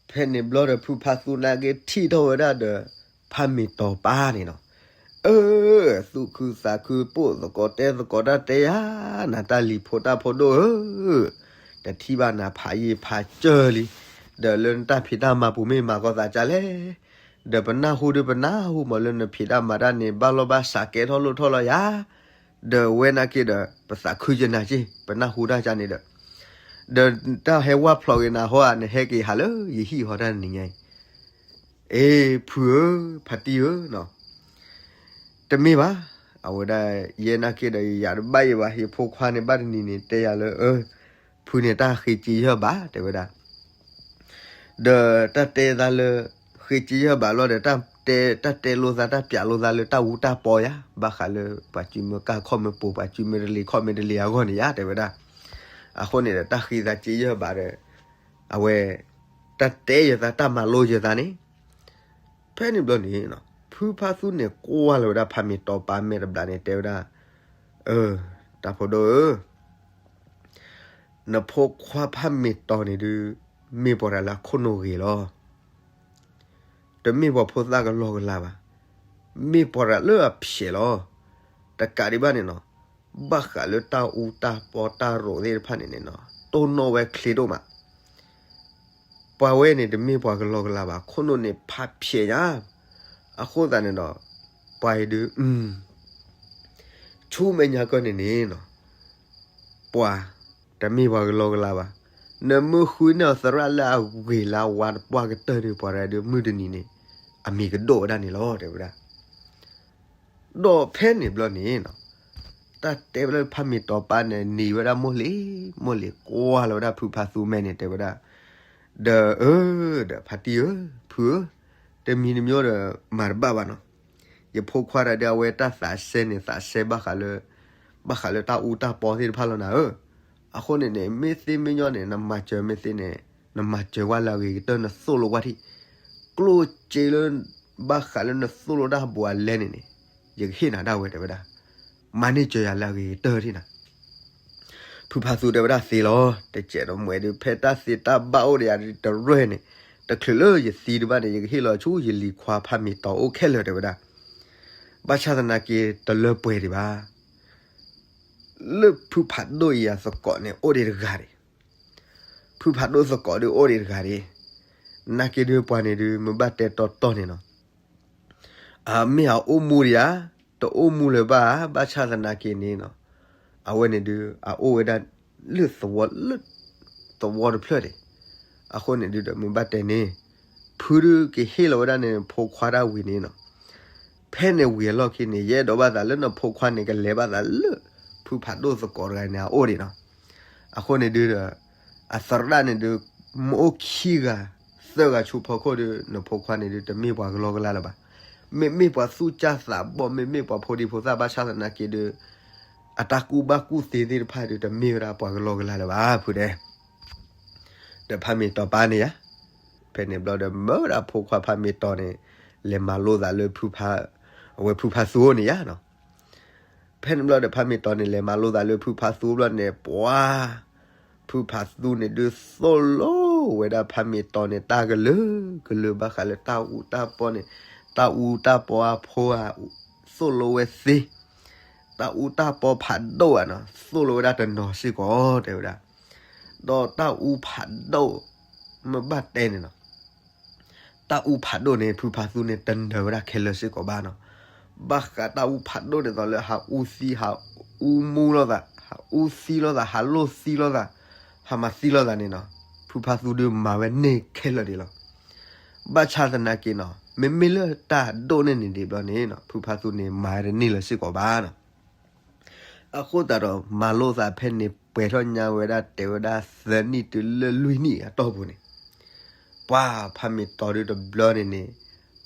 ဖဲန့ၣ်ဘျီဒီး ဖုဖါသူနာ်က့ထံၣ်ထီၣ်ဝဲဒၣ်ဒီး ဖးမ့ၢ်တီၤပၢ်န့ၣ်နီၤ, အၢ, သူၣ်ခုသးခု ပိာ်သကိးတဲသကိးတၢ်တဲယၤ, နတၢ်လံၤဖိတၢ်ဖိဒိၣ်ဧၢ, တထံၣ်ဘၣ်နၤဖးယံာ်ဖးစၢၢ်လံ, ဒီးလၢနတၢ်ဖံးတၢ်မၤပူၤမ့ၢ်မၤကီသးကလဲၣ်, ဒီးပနၢ်ဟူဒုးပနၢ်ဟူမးလၢနဖံးတၢ်မၤတၢ်န့ၣ် ဘၣ်လီၢ်ဘၣ်စးကဲထီၣ်လိၣ်ထီၣ်လီၤယၤ ဒီးဝဲနာ်က့ဒီး ပသးခုယနၤက့ ပနၢ်ဟူတၢ်ကန့ၣ်ဒီး, ဒီးတၢ်ဟဲဝၢ်ဖျိးက့ၤနၤဟီဧါ နဟဲက့ၤဟးလၢယဟံၣ်ဟီတၢ်တနံၤညါအံၤ, အ့ ဖုဧၢ, ဖါတံၢ်ဧၢနီၤ, တမ့ၢ်ဘၣ်, အဝဲဒၣ် ယဲနာ်က့ဒီး ယယၤတဘၣ်အံၤဘၣ်, ယဖိခွါန့ၣ်ဘၣ်တနံၤန့ၣ် တဲယၤလၢ အၢ, ဖုန့ၣ်တၢ်ဃ့စ့ယဲၢ်ဘး တဲဝဲဒၣ် ဒီးတၢ်တဲသးလၢ ဃ့စ့ယဲၢ်ဘးလီၤဒီး တၢ်တဲလိာ်သး တၢ်ပျးလိာ်သးလၢတၢ်အူတၢ်ပီယၤ, ဘၣ်ဃးလၢပှၤစုမ့ၢ်ကၢ်ခီၣ်မ့ၢ်ပိာ် ပှၤစုမ့ၢ်တလ့ၤခီၣ်မ့ၢ်တလ့ၤအဂီၢ်န့ၣ်ယၤ တဲဝဲဒၣ်. အဃိန့ၣ်ဒီး တၢ်ဃ့သးစ့ယဲၢ်ဘးဒီး အဝဲ တၢ်တဲယသး တၢ်မၤလိယသးန့ၣ် ဖဲန့ၣ်ဘျီန့ၣ် ဖုဖါသူန့ၣ် ကွၢ်လီၤဝဲဒၣ်ဖးမ့ၢ်တီၤပၢ်မဲာ်တဘျီန့ၣ် တဲဝဲဒၣ်, အၢ, တၢ်ဖိဒိၣ်ဧၢ, နဖိခွါဖးမ့ၢ်တီၤန့ၣ်ဒုး မ့ၢ်ပှၤတၢ်လၢအခိၣ်နူာ်ဂ့ၤလီၤ. တမ့ၢ်ပှၤဖိသၣ်ကလီကလီဘၣ်. မ့ၢ်ပှၤတၢ်လၢအဖျဲးလီၤ. တကးဒံးဘၣ်န့ၣ်နီၤ, ဘၣ်ဃးလၢတၢ်အူတၢ်ပီတၢ်ရိးသ့ၣ်တဖၣ်န့ၣ်န့ၣ်နီၤ, တိၢ်နီၣ်ဝဲချ့ဒိၣ်မး. ပှၤဝဲန့ၣ်တမ့ၢ်ပှၤကလီကလီဘၣ်, ခိၣ်နူာ်န့ၣ်ဖးဖျဲးညါ. အဃိသတးန့ၣ်ဒီး ပှၤအံၤဒုး ဆူမဲာ်ညါကၢၢ်န့ၣ်န့ၣ်နီၤ, ပှၤတမ့ၢ်ပှၤကလီကလီဘၣ်. နမ့ၢ်ဃုန့ၢ်အီၤသရၣ်လၢအဂ့ၤလၢအဝါတပှၢ်ကတၢၢ်ဒီး ပှၤတဂၤဒုးမုၢ်တနံၤန့ၣ် အမံၤကဒိၣ်ဝဲဒၣ်န့ၣ်လီၤ တဲဝဲဒၣ်. ဒီးဖဲန့ၣ်ဘျီန့ၣ်နီၤ, တၢ်တဲဝဲလၢဖးမ့ၢ်တီၤပၢ်န့ၣ် နံၤဝဲဒၣ်မိၢ်လံ, မိၢ်လံကွၢ်လီၤဝဲဒၣ်ဖုဖါသူမဲာ်န့ၣ် တဲဝဲဒၣ်, ဒီးအၢ, ဒီးဖါတံၢ်ဧၢ, ဖုဧၢ, တမံၤတမံၤဒီးမၤတဘၣ်ဘၣ်နီၤ. ယဖိခွါတၢ်ဒုး အဝဲတၢ်သးစဲန့ၣ် သးစဲဘၣ်ဃးလၢ ဘၣ်ဃးလၢတၢ်အူတၢ်ပီသ့ၣ်တဖၣ်လီၤနၤဧၢ. အဃိန့ၣ်န့ၣ် မ့ၢ်သ့မ့ၢ်ညီန့ၣ် နမၤစၢၤမ့ၢ်သ့န့ၣ် နမၤစၢၤဝဲလၢအဂ့ၤကတၢၢ် နသိၣ်လိဝဲထံၣ်, ကျိၣ်စ့လၢ ဘၣ်ဃးလၢနသိၣ်လိတၢ်ဘူးအလဲန့ၣ်န့ၣ် ယကဟ့ၣ်နၤဒၣ်ဝဲ တဲဝဲဒၣ်. မၤန့ၢ်စၢၤယၤလၢအဂ့ၤကတၢၢ်ထံၣ်နၤ. ဖုဖါသူတဲဝဲဒၣ်သ့လီၤ, တစဲးဒီးမှဲးဒုး ဖဲတၢ်သ့တၢ်ဘၣ်အိၣ်ဒီးယၤတရၢၢ်န့ၣ်, တချုးလၢယသံတဘၣ်န့ၣ် ယကဟ့ၣ်လီၤဆူယလံၤခွါဖးမ့ၢ်တီၤအိၣ်ခဲလၢာ် တဲဝဲဒၣ်. ဘၣ်ဆၣ်သနာ်က့တလၢပှဲၤဒံးဘၣ်. လၢဖုဖးဒိၣ်အံၤအသကိးန့ၣ် အိၣ်ဒံးတဂၤဒံး, ဖုဖးဒိၣ်သကိးဒုးအိၣ်ဒံးတဂၤဒံး, နာ်က့ဒုးပှၤန့ၣ်ဒုး မ့ၢ်ဘၣ်တဲတီတီန့ၣ်နီၤ, အမ့ၢ်အအိၣ်မူဒံးဧါ, တအိၣ်မူလၢၤဘၣ်ဧါ, ဘၣ်ဆၣ်သနာ်က့န့ၣ်နီၤ, အဝဲန့ၣ်ဒုး အအိၣ်ဝဲဒၣ် လၢသဝီလၢ သဝီတဖျၢၣ်န့ၣ်, အဃိန့ၣ်ဒုးဒီးမ့ၢ်ဘၣ်တဲန့ၣ်, ဖုဒုးကဟ့ၣ်လီၤဝဲဒၣ်န့ၣ် ဖိခွါတၢ်ဝံၤန့ၣ်နီၤ, ဖဲန့ၣ်ဝံၤအလီၢ်ခံန့ၣ် ယအဲၣ်ဒိးဘၣ်သးလၢနဖိခွါန့ၣ် ကလဲၤဘၣ်သးလၢ ဖုဖးဒိၣ်သကိးတဂၤန့ၣ်အအိၣ်ဒံးနီၤ, အဃိန့ၣ်ဒုးဒီး အသရၣ်န့ၣ်ဒုး မ့ၢ်အိၣ်ခံဂၤ သၢဂၤဆူဖီခိၣ်ဒီး နဖိခွါန့ၣ်ဒုး တမ့ၢ်ပှၤကလီကလီလၢၤဘၣ်. မ့မ့ၢ်ပှၤသူၣ်ကၢ်သးဘီၣ် မ့မ့ၢ်ပှၤဖိဒံဖိသၣ်ဘၣ်ဆၣ်သနာ်က့ဒီး အတၢ်ကူၣ်ဘၣ်ကူၣ်သ့သ့ၣ်တဖၣ်ဒီး တမ့ၢ်ဝဲဒၣ်ပှၤကလီကလီလၢၤဘၣ် ဖုတဲ. ဒီးဖးမ့ၢ်တီၤပၢ်န့ၣ်ယါ, ဖဲန့ၣ်ဘျီဒီး မၢဝဲဒၣ်ဖိခွါဖးမ့ၢ်တီၤန့ၣ် လဲၤမၤလိသးလၢဖုဖး, အဝဲဖုဖးသူအိၣ်န့ၣ်ယါနီၤ. ဖဲန့ၣ်ဘျီဒီး ဖးမ့ၢ်တီၤန့ၣ် လဲၤမၤလိသးလၢဖုဖးသူဘျီန့ၣ် ပှၤ ဖုဖးသူန့ၣ်ဒုးသိၣ်လိဝဲဒၣ်ဖးမ့ၢ်တီၤန့ၣ် တၢ်ကလုာ်ကလုာ်ဘၣ်ဃးလၢတၢ်အူတၢ်ပီန့ၣ်, တၢ်အူတၢ်ပီအဖိဧါ, သိၣ်လိဝဲသ့, တၢ်အူတၢ်ပီဖးဒိၣ်ဧါနီၤ, သိၣ်လိဝဲဒၣ်တနီၤစ့ၢ်ကီး တဲဝဲဒၣ်. ဒီးတၢ်အူဖးဒိၣ် မ့ၢ်ဘၣ်တဲန့ၣ်နီၤ, တၢ်အူဖးဒိၣ်န့ၣ် ဖုဖးသူန့ၣ် တနၢၤဝဲဒၣ်ခဲလၢာ်စ့ၢ်ကီးဘၣ်နီၤ. ဘၣ်ဃးတၢ်အူဖးဒိၣ်န့ၣ်သိးလၢ ဟးအူသံ ဟးအူမူလိာ်သး, ဟးအူသံလိာ်သး, ဟးလိၢ်သံလိာ်သး, ဟးမၤသံလိာ်သးန့ၣ်နီၤ, ဖုဖးသူဒုးမၤဝဲန့ၢ်ခဲလၢာ်ဒံးလီၤ. ဘၣ်ဆၣ်သနာ်က့နီၤ, မ့မ့ၢ်လၢတၢ်ဒိၣ်န့ၢ်န့ၣ်ဒံးဘျီန့ၣ်နီၤ, ဖုဖးသူန့ၣ် မၤဝဲတန့ၢ်လၢၤစ့ၢ်ကီးဘၣ်နီၤ. အဃိသတးဒီး မၤလိသးဖဲန့ၣ် ပှဲၤထီၣ်ညါဝဲဒၣ် တဲဝဲဒၣ်သၢနံၣ်တုၤလၢလွံၢ်နံၣ်အတီၢ်ပူၤန့ၣ်, ပှၤဖးမ့ၢ်တီၤဒုးတဘျီန့ၣ်န့ၣ်,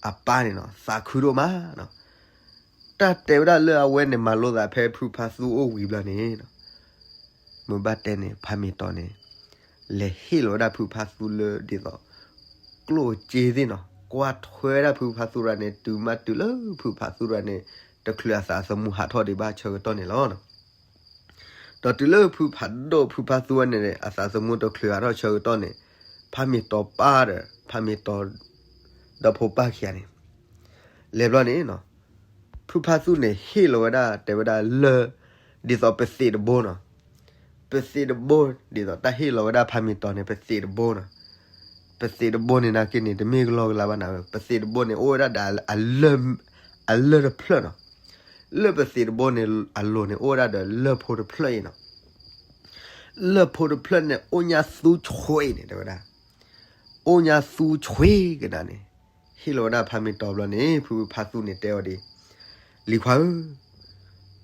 အပၢ်န့ၣ်နီၤ သးခုဒိၣ်မးနီၤ. တၢ်တဲဝဲဒၣ်လၢအဝဲန့ၣ် မၤလိသးဖဲဖုဖးသူအိၣ်ဝံၤဘျီန့ၣ်နီၤ, မ့ၢ်ဘၣ်တဲန့ၣ် ဖးမ့ၢ်တီၤန့ၣ် လဲၤဟ့ၣ်လီၤဝဲဒၣ်ဖုဖးသူလၢဒ်သိး ကျိၣ်စ့သ့ၣ်နီၤ, ကွၢ်ထွဲဒၣ်ဖုဖးသူတဂၤန့ၣ် တုၤမးတုၤလၢဖုဖးသူတဂၤန့ၣ် တချုးအသးသမူဟးထီၣ်ဒံးဘၣ်ဆၢကတီၢ်န့ၣ်လီၤ. ဒီးတုၤလၢဖုဖးဒိၣ်ဖုဖးသူဝဲန့ၣ် အသးသမူတချုးဟးထီၣ်ဆၢကတီၢ်န့ၣ်, ဖးမ့ၢ်တီၤပၢ်ဒီး ဖးမ့ၢ်တီၤ ဒီဖိပၢ်ခံဂၤန့ၣ် လဲၤဘျီန့ၣ်နီၤ, ဖုဖးသူန့ၣ် ဟ့ၣ်လီၤဝဲဒၣ် တဲဝဲဒၣ်လၢ ဒ်သိးပသံးတဘိနီၤ, ပသံးတဘိ ဒ်သိးတၢ်ဟ့ၣ်လီၤဝဲဒၣ်ဖးမ့ၢ်တီၤန့ၣ် ပသံးတဘိနီၤ, ပသံးတဘိန့ၣ်နာ်က့န့ၣ် တမ့ၢ်ကလီကလီဘၣ်နၤ, ပသံးတဘိန့ၣ် အိၣ်ဝဲဒၣ်ဒီး အလၢၢ်တဖျၢၣ်နီၤ, လၢပသံးတဘိန့ၣ်အလိၤန့ၣ် အိၣ်ဝဲဒၣ်ဒီးလၢၢ်ဖိတဖျၢၣ်အံၤနီၤ, လၢၢ်ဖိတဖျၢၣ်န့ၣ် အိၣ်ညါသူဆွ့အံၤန့ၣ် တဲဝဲဒၣ်, အိၣ်ညါသူဆွ့ကဒါန့ၣ်, ဟ့ၣ်လီၤဝဲဒၣ်ဖးမ့ၢ်တီၤဘျီန့ၣ် ဖုဖးသူန့ၣ်တဲအီၤဒ်အံၤ, လံၤခွါဧၢ,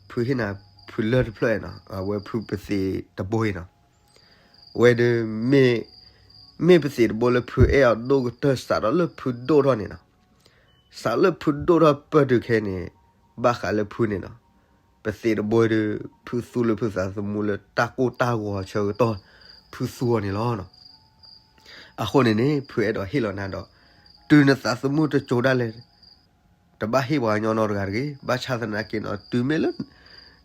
ဖုဟ့ၣ်နၤ ဖုလၢၢ်တဖျၢၣ်အံၤနီၤ, အဝဲဖုပသံးတဘိအံၤနီၤ, ဝဲဒီး မ့ၢ်ပသံးတဘိလၢဖုအဲၣ်အီၤ ဒိၣ်ကတၢၢ် စးထီၣ်လၢဖုဒိၣ်ထီၣ်န့ၣ်နီၤ, စးလၢဖုဒိၣ်ထီၣ်ပၢၢ်တုၤခဲအံၤန့ၣ်, ဘၣ်ဃးလၢဖုန့ၣ်နီၤ, ပသံးတဘိဒီး ဖုသူလၢဖုသးသမူလၢတၢ်ကိၢ်တၢ်ဂီၤအဆၢကတီၢ်, ဖုသူအီၤန့ၣ်လီၤ. အဃိန့ၣ်န့ၣ် ဖုအဲၣ်ဒိးဟ့ၣ်လီၤနၤဒီး, တုၤနသးသမူတစိၤဒၣ်လဲာ် တဘၣ်ဟ့ၣ်ပှၤကညီနီတဂၤတဂ့ၤ. ဘၣ်ဆၣ်သနာ်က့နီၤ, တုၤမ့ၢ်လၢ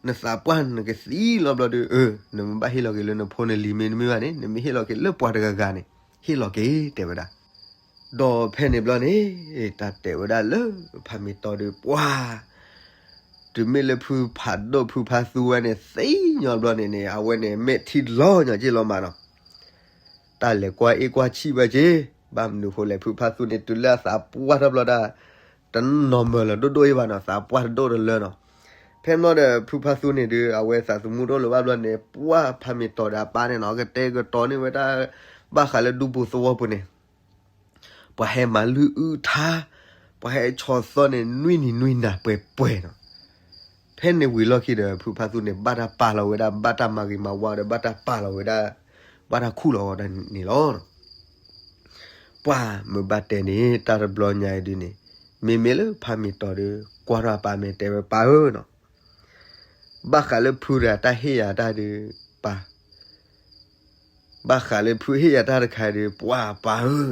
နသးပှၢ်နကသံလီၤဘျီဒီး, အၢ, နမ့ၢ်ဘၣ်ဟ့ၣ်လီၤက့ၤလၢနဖိနလံၤမ့တမ့ၢ်ဘၣ်န့ၣ်, နမ့ၢ်ဟ့ၣ်လီၤက့ၤလၢပှၤတဂၤဂၤန့ၣ်, ဟ့ၣ်လီၤက့ၤ တဲဝဲဒၣ်. ဒီးဖဲန့ၣ်ဘျီန့ၣ်, တၢ်တဲဝဲဒၣ်လၢ ဖးမ့ၢ်တီၤဒီး ပှၤ တုၤမ့ၢ်လၢဖုဖးဒိၣ်ဖုဖးသူဝဲန့ၣ် သ့ၣ်ညါဘျီန့ၣ်န့ၣ်, အဝဲန့ၣ် မဲာ်ထံလီၤညီက့ၤလီၤမးနီၤ. တၢ်လဲၤကွၢ်အ့ၣ်ကွၢ်ဆံၣ်ဝဲက့ၤ, ဘၣ်မနုၤဃိလဲၣ်, ဖုဖးသူန့ၣ် တုၤလၢအသးပှၢ်ထီၣ်ဘျီဒၣ်, တနီၤမၢလီၤဒိၣ်ဒိၣ်အံၤဘၣ်နီၤ, သးပှၢ်တဒိၣ်တလၢနီၤ. ဖဲန့ၣ်ဒီး ဖုဖးသူန့ၣ်ဒီး အဝဲသးသမူတအိၣ်လၢၤဘၣ်ဘျီန့ၣ်, ပှၤဖးမ့ၢ်တီၤဒီးအပၢ်န့ၣ်နီၤ, ကတဲာ်ကတီၤန့ၢ်ဝဲဒၣ် ဘၣ်ဃးလၢဒူပူၤသဝီပူၤန့ၣ် ပှၤဟဲမၤလုၢ်အုၣ်ထါ, ပှၤဟဲဆီၣ်သီန့ၣ် နွံနံၤနွံနၤပှဲၤပှဲၤနီၤ. ဖဲန့ၣ်ဝံၤလီၢ်ခံဒီး ဖုဖးသူန့ၣ် ဘၣ်တၢ်ပာ်လီၤဝဲဒၣ်, ဘၣ်တၢ်မၤဂ့ၤမၤဝါဒီး ဘၣ်တၢ်ပာ်လီၤဝဲဒၣ်, ဘၣ်တၢ်ခူၣ်လီၤဝဲဒၣ်န့ၣ်လီၤ. ပှၤမ့ၢ်ဘၣ်တဲန့ၣ် တၢ်တဘျီညါအံၤဒုးန့ၣ်, မ့မ့ၢ်လၢဖးမ့ၢ်တီၤဒီး ကွၢ်ထီၣ်အပၢ်မ့ၢ်တဲဝဲပၢ်ဧၢနီၤ, ဘၣ်ဃးလၢဖုတဂၤတၢ်ဟ့ၣ်ယၤတၢ်ဒီး ပၢ်, ဘၣ်ဃးလၢဖုဟ့ၣ်ယၤတၢ်တခါဒီး ပှၤပၢ်ဧၢ,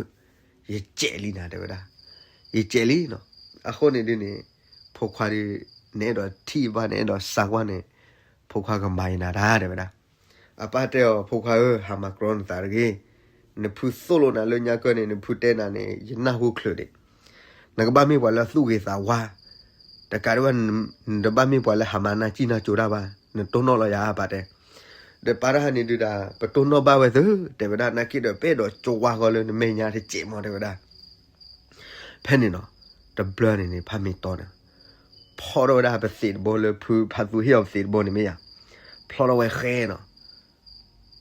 ယစဲးလံနၤ တဲဝဲဒၣ်, ယစဲးလံနီၤ. အဃိန့ၣ်ဒုးန့ၣ်, ဖိခွါဒီး နအဲၣ်ဒိးထံၣ်ဘၣ် နအဲၣ်ဒိးစၢ်ကွၢ်န့ၣ်, ဖိခွါကမၤယနၤတၢ် တဲဝဲဒၣ်. အပၢ်တဲအီၤ ဖိခွါဧၢ, ဟးမၤကြီနသးတဂ့ၤ. နဖုသိၣ်လိနၤလၢညါကၢၢ်န့ၣ်, နဖုတဲနၤန့ၣ် ယနၢ်ဟူချုးဒံး. နကဘၣ်မ့ၢ်ပှၤလၢအသူၣ်ဂ့ၤသးဝါ, တကးဒံးဘၣ် နတဘၣ်မ့ၢ်ပှၤလၢဟးမၤနၢ်စံၣ်နၢ်စိၤတၢ်ဘၣ်, နတိၢ်နီၣ်လီၤယၤ ပၢ်တဲ. ဒီးပၢ်တဟါန့ၣ်ဒုးဒၣ် ပတိၢ်နီၣ်ဘၣ်ဝဲသု တဲဝဲဒၣ်, နာ်က့ဒီး ပအဲၣ်ဒိးကၠိဝါဃီလၢနမဲာ်ညါတစဲးမး တဲဝဲဒၣ်. ဖဲန့ၣ်နီၤ, တဘျီန့ၣ်န့ၣ် ဖးမ့ၢ်တီၤန့ၣ် ဖီၣ်ထီၣ်ဝဲဒၣ်ပသံးတဘိလၢဖုဖးသူဟ့ၣ်အီၤပသံးတဘိန့ၣ်မ့ၢ်ယါ, ဖျီထီၣ်ဝဲဃဲနီၤ.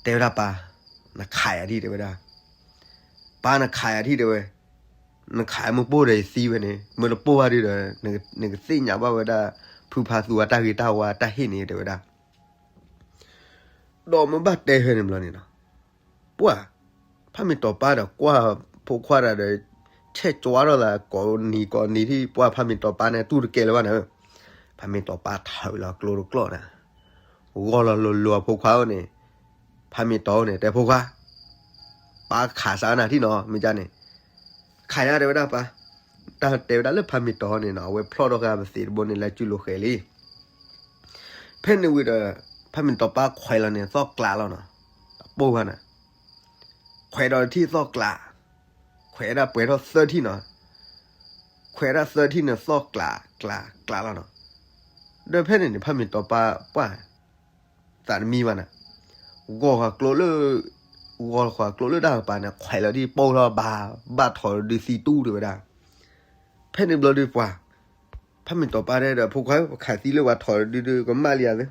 တဲဝဲဒၣ်ပၢ်, နခးယၤဒံၣ် တဲဝဲဒၣ်, ပၢ်နခးယၤဒံၣ် တဲဝဲ, နခးမ့ၢ်ပိၢ်ဒီးယသံဝဲန့ၣ် မ့ၢ်တပိၢ်ဘၣ်ဒုဒီး နကသ့ၣ်ညါဘၣ်ဝဲဒၣ် ဖုဖါသူအတၢ်ဂ့ၤတၢ်ဝါတၢ်ဟ့ၣ်န့ၣ် တဲဝဲဒၣ်. ဒီးမ့ၢ်ဘၣ်တဲဖဲန့ၣ်ဘျီန့ၣ်နီၤ, ပှၢ်, ဖးမ့ၢ်တီၤပၢ်ဒီးကွၢ်ဖိခွါတၢ်ဒီး ဆဲးကၠွါထီၣ်သးကိးနံၤကိးနံၤထံၣ် ပှၢ်ဖးမ့ၢ်တီၤပၢ်န့ၣ် တူၢ်တကဲလၢၤဘၣ်န့ၣ်, ဖးမ့ၢ်တီၤပၢ်ထၢလီၤကျိတကျိာ်န့ၣ်, ဂီၢ်လီၤလိၤလိၤအဖိခွါဧၢန့ၣ်, ဖးမ့ၢ်တီၤန့ၣ် တဲဖိခွါ, ပၢ်ခးစးနၤထံၣ်နီၤ မ့ၢ်ကန့ၣ်, ခးယၤ တဲဝဲဒၣ်ပၢ်, တၢ်တဲဝဲဒၣ်လၢဖးမ့ၢ်တီၤန့ၣ်နီၤ အဝဲဖျီၣ်ထီၣ်ဃာ်ပသံးတဘိန့ၣ် လၢစုလိာ်ဃဲၤလံ ဖဲန့ၣ်ဝံၤဒီး ဖးမ့ၢ်တီၤပၢ်ခွဲးလီၤန့ၣ် သီၣ်ကျးလီၤနီၤ, တပိၢ်ဘၣ်န့ၣ်, ခွဲးဒီးထံၣ်သီၣ်ကျး, ခွဲးဒၣ်ပှဲၤထီၣ်သၢထံၣ်နီၤ, ခွဲးဒၣ်သၢထံၣ်န့ၣ် သီၣ်ကျးကျးကျးလီၤနီၤ, ဒီးဖဲန့ၣ်န့ၣ် ဖးမ့ၢ်တီၤပၢ်ပှၢ် သးတမံဘၣ်န့ၣ်, ဂီၤဃာ်ကျိလၢ, ဂီၤဃာ်ကျိလၢတၢ်ကပၤန့ၣ် ခွဲးလီၤဒ်ပိၢ်ထီၣ်ဘၣ်, ဘၣ်ထီၣ်ဒုးသံတူၢ် တဲဝဲဒၣ်. ဖဲန့ၣ်ဘျီဒုးပှၢ်, ဖးမ့ၢ်တီၤပၢ်တဲဒီး ဖိခွါဧၢ ပခးသံလၢပှၤထီၣ်ဒုးဒုးကမၣ်လံယၤသ့,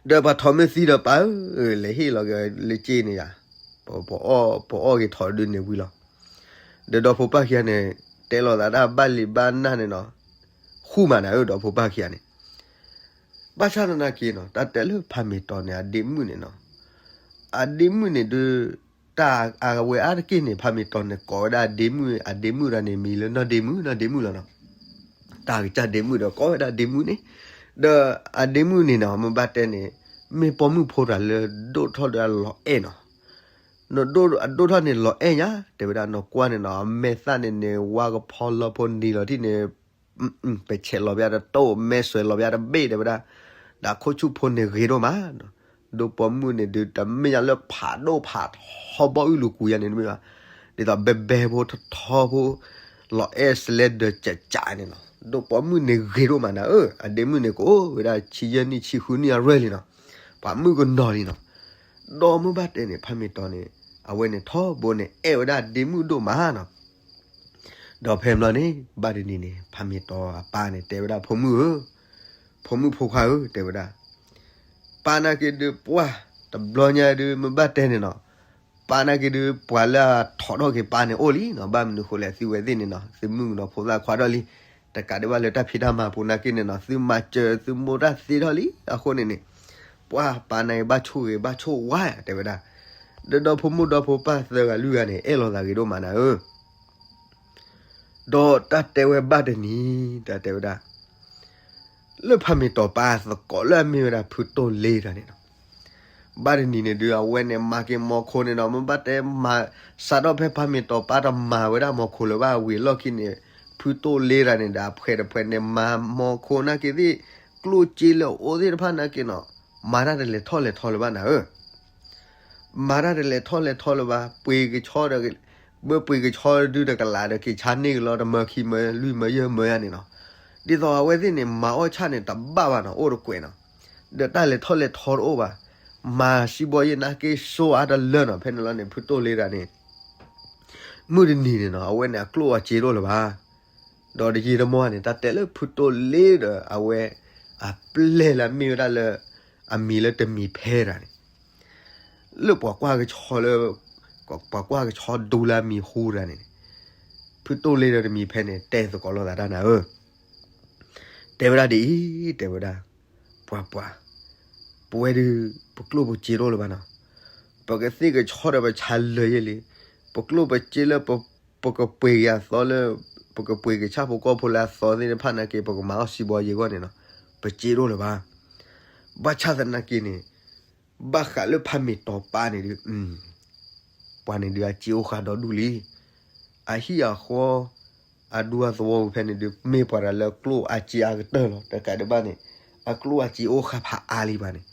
ဒီးပှၤထီၣ်မ့ၢ်သံဒီးပၢ်ဧၢ, လဲၤဟ့ၣ်လီၤက့ၤလၢက့န့ၣ်ယၤ, ပအီၣ်က့ၤထီၣ်ဒုးန့ၣ်ဝံၤလီၤ. ဒီးဒီဖိပၢ်ခံဂၤန့ၣ် တဲလိာ်သးတၢ်ဘၣ်လံာ်ဘၣ်နၢ်န့ၣ်နီၤ, ဃူမးနၤဧၢ ဒီဖိပၢ်ခံဂၤန့ၣ်, ဘၣ်ဆၣ်သနာ်က့နီၤ တၢ်တဲလၢဖးမ့ၢ်တီၤန့ၣ် အဒ့မုၣ်န့ၣ်နီၤ, အဒ့မုၣ်န့ၣ်ဒုး, တၢ်အဝဲအါတက့ၢ်န့ၣ် ဖးမ့ၢ်တီၤန့ၣ် ကိးဝဲဒၣ်ဒ့မုၣ်, အဒ့မုၣ်တဂၤန့ၣ် မံၤလၢနီၢ်ဒ့မုၣ် နီၢ်ဒ့မုၣ်လီၤနီၤ. တၢ်ကစၢ်ဒ့မုၣ်ဒီးကိးဝဲဒၣ်ဒ့မုၣ်န့ၣ်, ဒီးအဒ့မုၣ်န့ၣ်နီၤ မ့ၢ်ဘၣ်တဲန့ၣ် မ့ၢ်ပိာ်မုၣ်ဖိတဂၤလၢဒိၣ်ထီၣ်ဒီးလီၤအဲၣ်နီၤ. နဒိၣ်, အဒိၣ်ထီၣ်န့ၣ်လီၤအဲၣ်ညါ တဲဝဲဒၣ် နကွၢ်န့ၣ်နီၤ အမဲာ်သၣ်န့ၣ်န့ၣ် ဝါကဖီလီဖိနံၤလီၤထံၣ်န့ၣ် ပဆဲးလီၤဘၣ်တတိၢ် မဲာ်ဆွဲးလီၤဘၣ်တဘ့ၣ် တဲဝဲဒၣ်, ဒီးအခိၣ်ဆူၣ်ဖိန့ၣ်ဂ့ၤဒိၣ်မးနီၤ. ဒိၣ်ပိာ်မုၣ်န့ၣ်ဒုး တမ့ၢ်ယၤလၢဖးဒိၣ်ဖးထီဘီအုၣ်လူၤကွံာ်ယၤန့ၣ်တမ့ၢ်ဘၣ်, ဒ်သိးဘဲဘဲဖိထီထီဖိ လီၤအဲၣ်စလဲဒီးကကးန့ၣ်နီၤ. ဒိၣ်ပိာ်မုၣ်န့ၣ်ဂ့ၤဒိၣ်မးနၤဧၢ, အဒ့မုၣ်န့ၣ်ကအိၣ်ဝဲဒၣ်ဆံယဲၢ်နံၣ်ဆံဃုနံၣ်အရွဲၢ်လံနီၤ, ပှၤမုၣ်ကနီၤလံနီၤ. ဒီးမ့ၢ်ဘၣ်တဲန့ၣ် ဖးမ့ၢ်တီၤန့ၣ် အဝဲန့ၣ်ထီဘိန့ၣ် အဲၣ်ဝဲဒၣ်ဒ့မုၣ်ဒိၣ်မးနီၤ. ဒီးဖဲဘျီန့ၣ် ဘၣ်တနံၤန့ၣ် ဖးမ့ၢ်တီၤအပၢ်န့ၣ် တဲဝဲဒၣ် ဖိမုၣ်ဧၢ, ဖိမုၣ်ဖိခွါဧၢ တဲဝဲဒၣ်, ပၢ်နာ်က့ဒုးပှၢ် တဘျီညါဒုး မ့ၢ်ဘၣ်တဲန့ၣ်နီၤ, ပၢ်နာ်က့ဒုး ပှၤလၢအထီၣ်ထီၣ်က့ၤပၢ်န့ၣ်အိၣ်လံနီၤ. ဘၣ်မနုၤဃိလဲၣ် သုဝဲသ့ၣ်န့ၣ်နီၤ သုမုၣ်ကနီၤဖိသၣ်ခွါထီၣ်လံ, တကးဒံးဘၣ်လၢတၢ်ဖံးတၢ်မၤပူၤနာ်က့န့ၣ်နီၤ သုမၤစၢၤသုမိၢ်တၢ်သ့ထီၣ်လံ. အဃိန့ၣ်န့ၣ် ပှၢ်ပၢ်နာ်က့ဘၣ်ဆိၣ်ဂ့ၤဘၣ်ဆိၣ်ဝါ တဲဝဲဒၣ်, ဒီးဒီဖိမိၢ်ဒီဖိပၢ်သၢဂၤလွံၢ်ဂၤန့ၣ် အဲၣ်လိာ်သးဂ့ၤဒိၣ်မးနၤဧၢ. ဒီးတၢ်တဲဝဲဘၣ်တနံၤ တၢ်တဲဝဲဒၣ် လၢဖးမ့ၢ်တီၤပၢ်သကိးလၢအမ့ၢ်ဝဲဒၣ်ဖုတိၢ်လ့တၢ်န့ၣ်နီၤ, ဘၣ်တနံၤန့ၣ်ဒုး အဝဲန့ၣ်မၤက့ၤမီၢ်ခိန့ၣ်နီၤ, မ့ၢ်ဘၣ်တဲမၤ စးထီၣ်ဖဲဖးမ့ၢ်တီၤပၢ်တမၤဝဲဒၣ်မီၢ်ခိလၢၤဘၣ်ဝံၤအလီၢ်ခံန့ၣ်, ဖုတိၢ်လ့တၢ်န့ၣ်ဒီး အဖှဲးတဖှဲးန့ၣ် မၤမီၢ်ခိနာ်က့သ့ၣ်, ကျိၣ်စ့လၢအအိၣ်သ့ၣ်တဖၣ်နာ်က့နီၤ, မၤတၢ်တလဲၤထီၣ်လဲၤထီလၢၤဘၣ်နၤဧၢ. မၤတၢ်တလဲၤထီၣ်လဲၤထီလၢၤဘၣ်, ပှ့ၤကဆီဒီး, မ့ၢ်ပှ့ၤကဆီဒုတကလးဒီး က့ၤဆါန့ၢ်က့ၤလီၤ တမၢခံမၢလွံၢ်မၢယဲၢ်မၢယါန့ၣ်နီၤ. ဒ်သိးအဝဲသ့ၣ်န့ၣ် မၤအီၣ်ဆၣ်န့ၣ် တဘၣ်ဘၣ်နီၤ, အိၣ်တကွဲးနီၤ, ဒီးတၢ်လဲၤထီၣ်လဲၤထီတအိၣ်ဘၣ်, မၤစံးဘီယဲၢ်နာ်က့စိအါတလၢနီၤ. ဖဲန့ၣ်လီၤန့ၣ် ဖုတိၢ်လ့တၢ်န့ၣ် မုၢ်တနံၤန့ၣ်နီၤ အဝဲန့ၣ်အကျိၣ်အစ့တအိၣ်လၢၤဘၣ်. ဒီးတယံာ်တမီၢ်န့ၣ် တၢ်တဲလၢဖုတိၢ်လ့ဒီး အဝဲ အပျဲၢ်လၢအမ့ၢ်ဝဲဒၣ်လၢ အမံၤလၢတမံၤဖဲတၢ်န့ၣ်, လၢပှၤကွၢ်ကဆီလၢ ပှၤကွၢ်ကဆီဒူလၢအမံၤဟူတၢ်န့ၣ်, ဖုတိၢ်လ့ဒီးတမံၤဖဲန့ၣ် တဲသကိးလိာ်သးတၢ်နၤဧၢ. တဲဝဲဒၣ်ဒ်အံၤ, တဲဝဲဒၣ်, ပှၤပှၤ, ပဝဲဒုး ပကျိၣ်ပစ့တအိၣ်လၢၤဘၣ်နီၤ, ပကသ့ၣ်ကဆီဒီးပဆါလၢာ်ယဲၢ်လံ, ပကျိၣ်ပစ့လၢ ပကပှ့ၤက့ၤအသီလၢ ပကပှ့ၤက့ၤဆၣ်ဖိကီၢ်ဖိလၢအသီသ့ၣ်တဖၣ်နာ်က့ ပကမၤအီၣ်စံးဘီယဲၢ်ဂီၢ်န့ၣ်နီၤ, ပစ့တအိၣ်လၢၤဘၣ်. ဘၣ်ဆၣ်သနာ်က့န့ၣ် ဘၣ်ဃးလၢဖးမ့ၢ်တီၤပၢ်န့ၣ်ဒုး ပှၤန့ၣ်ဒုးအစ့အိၣ်ဃာ်ဒီဒူၣ်လံ. အဟံၣ်အဃီ အဒူအသဝီပူၤဖဲန့ၣ်ဒုး မ့ၢ်ပှၤတဂၤလၢကျိၣ်အစ့အါကတၢၢ်လီၤ. တကးဒံးဘၣ်န့ၣ် အကျိၣ်အစ့အိၣ်ဃာ်ဖးအါလံဘၣ်န့ၣ်,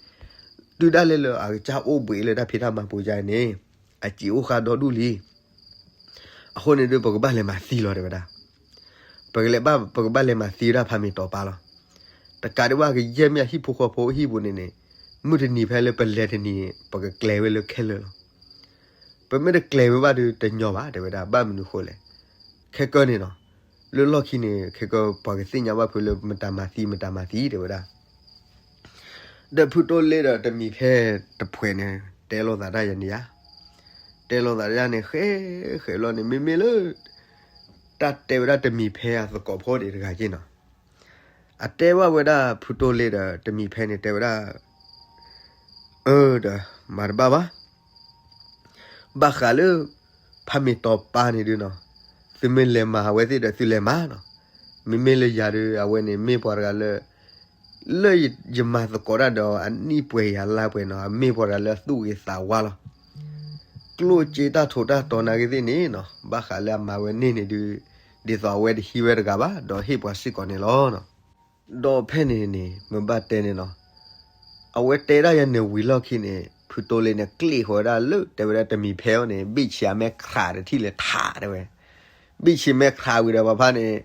တုၤဒၣ်လဲာ်လၢအကစၢ်အိၣ်ဘှံးလၢတၢ်ဖံးတၢ်မၤပူၤယါန့ၣ် အစ့အိၣ်ဃာ်ဒီဒူၣ်လံ. အဃိန့ၣ်ဒုး ပကဘၣ်လဲၤမၤသံလီၤ တဲဝဲဒၣ်. ပကလဲၤဘၣ် ပကဘၣ်လဲၤမၤသံဝဲဒၣ်ဖးမ့ၢ်တီၤပၢ်လီၤ. တကးဒံးဘၣ်ကယဲၢ်မ့ၢ်အဟံၣ်ဖိဃီဖိအဟံၣ်ပူၤန့ၣ်န့ၣ်, မုၢ်တနံၤဖဲလၢပလဲၤတနံၤန့ၣ် ပကကျဲၤဝဲလၢခဲလၢာ်လီၤ. ပမ့ၢ်တကျဲၤဝဲဘၣ်ဒုးတညီဘၣ် တဲဝဲဒၣ်. ဘၣ်မနုၤဃိလဲၣ်, ခဲကၢန့ၣ်နီၤ, လၢလီၢ်ခံန့ၣ် ခဲကၢပှၤကသ့ၣ်ညါဘၣ်ဖုးလၢမတၤမၤသံ မတၤမၤသံ တဲဝဲဒၣ်. ဒီးဖုတိၢ်လ့ဒီးတမံၤဖဲတဖှဲးန့ၣ် တဲလိာ်သးတၢ်ယၤန့ၣ်ယါ, တဲလိာ်သးတၢ်ယၤန့ၣ် ဃဲဃဲလီၤန့ၣ် မ့မ့ၢ်လၢ တၢ်တဲဝဲဒၣ်တမံၤဖဲအသကိးဖိဒံးတဂၤက့နီၤ, အတဲဘၣ်ဝဲဒၣ်ဖုတိၢ်လ့ဒီးတမံၤဖဲန့ၣ် တဲဝဲဒၣ် အၢ ဒီး မၤတဘၣ်ဘၣ် ဘၣ်ဃးလၢ ဖးမ့ၢ်တီၤပၤန့ၣ်ဒုနီၤ, သုမ့ၢ်လဲၤမၤအဝဲသ့ၣ်ဒီးသုလဲၤမၤနီၤ, မ့မ့ၢ်လၢယၤဒု အဝဲန့ၣ်မ့ၢ်ပှၤတဂၤလၢ လၢယမၤသကိးတၢ်ဒီးအနံၣ်ပှဲၤယၤလါပှဲၤနီၤ, အမ့ၢ်ပှၤတဂၤလၢအသူၣ်ဂ့ၤသးဝါလီၤ. ကျိၣ်စ့တၢ်ထိးတၢ်တီၤနာ်က့သ့ၣ်န့ၣ်နီၤ, ဘၣ်ဃးလၢအမၤဝဲန့ၢ်န့ၣ်ဒု ဒ်သိးအဝဲတဟံးဝဲတဂၤဘၣ် ဒီးဟ့ၣ်ပှၤစ့ၢ်ကီးန့ၣ်လီၤ. ဒီးဖဲန့ၣ်န့ၣ် မ့ၢ်ဘၣ်တဲန့ၣ်နီၤ, အဝဲတဲဒၣ်ယၤန့ၣ်ဝံၤလီၢ်ခံန့ၣ် ဖုတိၢ်လ့န့ၣ် ကျ့ၣ်ဃီၤဝဲဒၣ်လၢ တဲဝဲဒၣ်တမံၤဖဲအီၤန့ၣ် ဘံၣ်ဆံးအမဲခရးတထံၣ်လဲၤထးတဲဝဲ, ဘံၣ်ဆံးမဲခရးဝံၤဒီးပှၤဖါန့ၣ်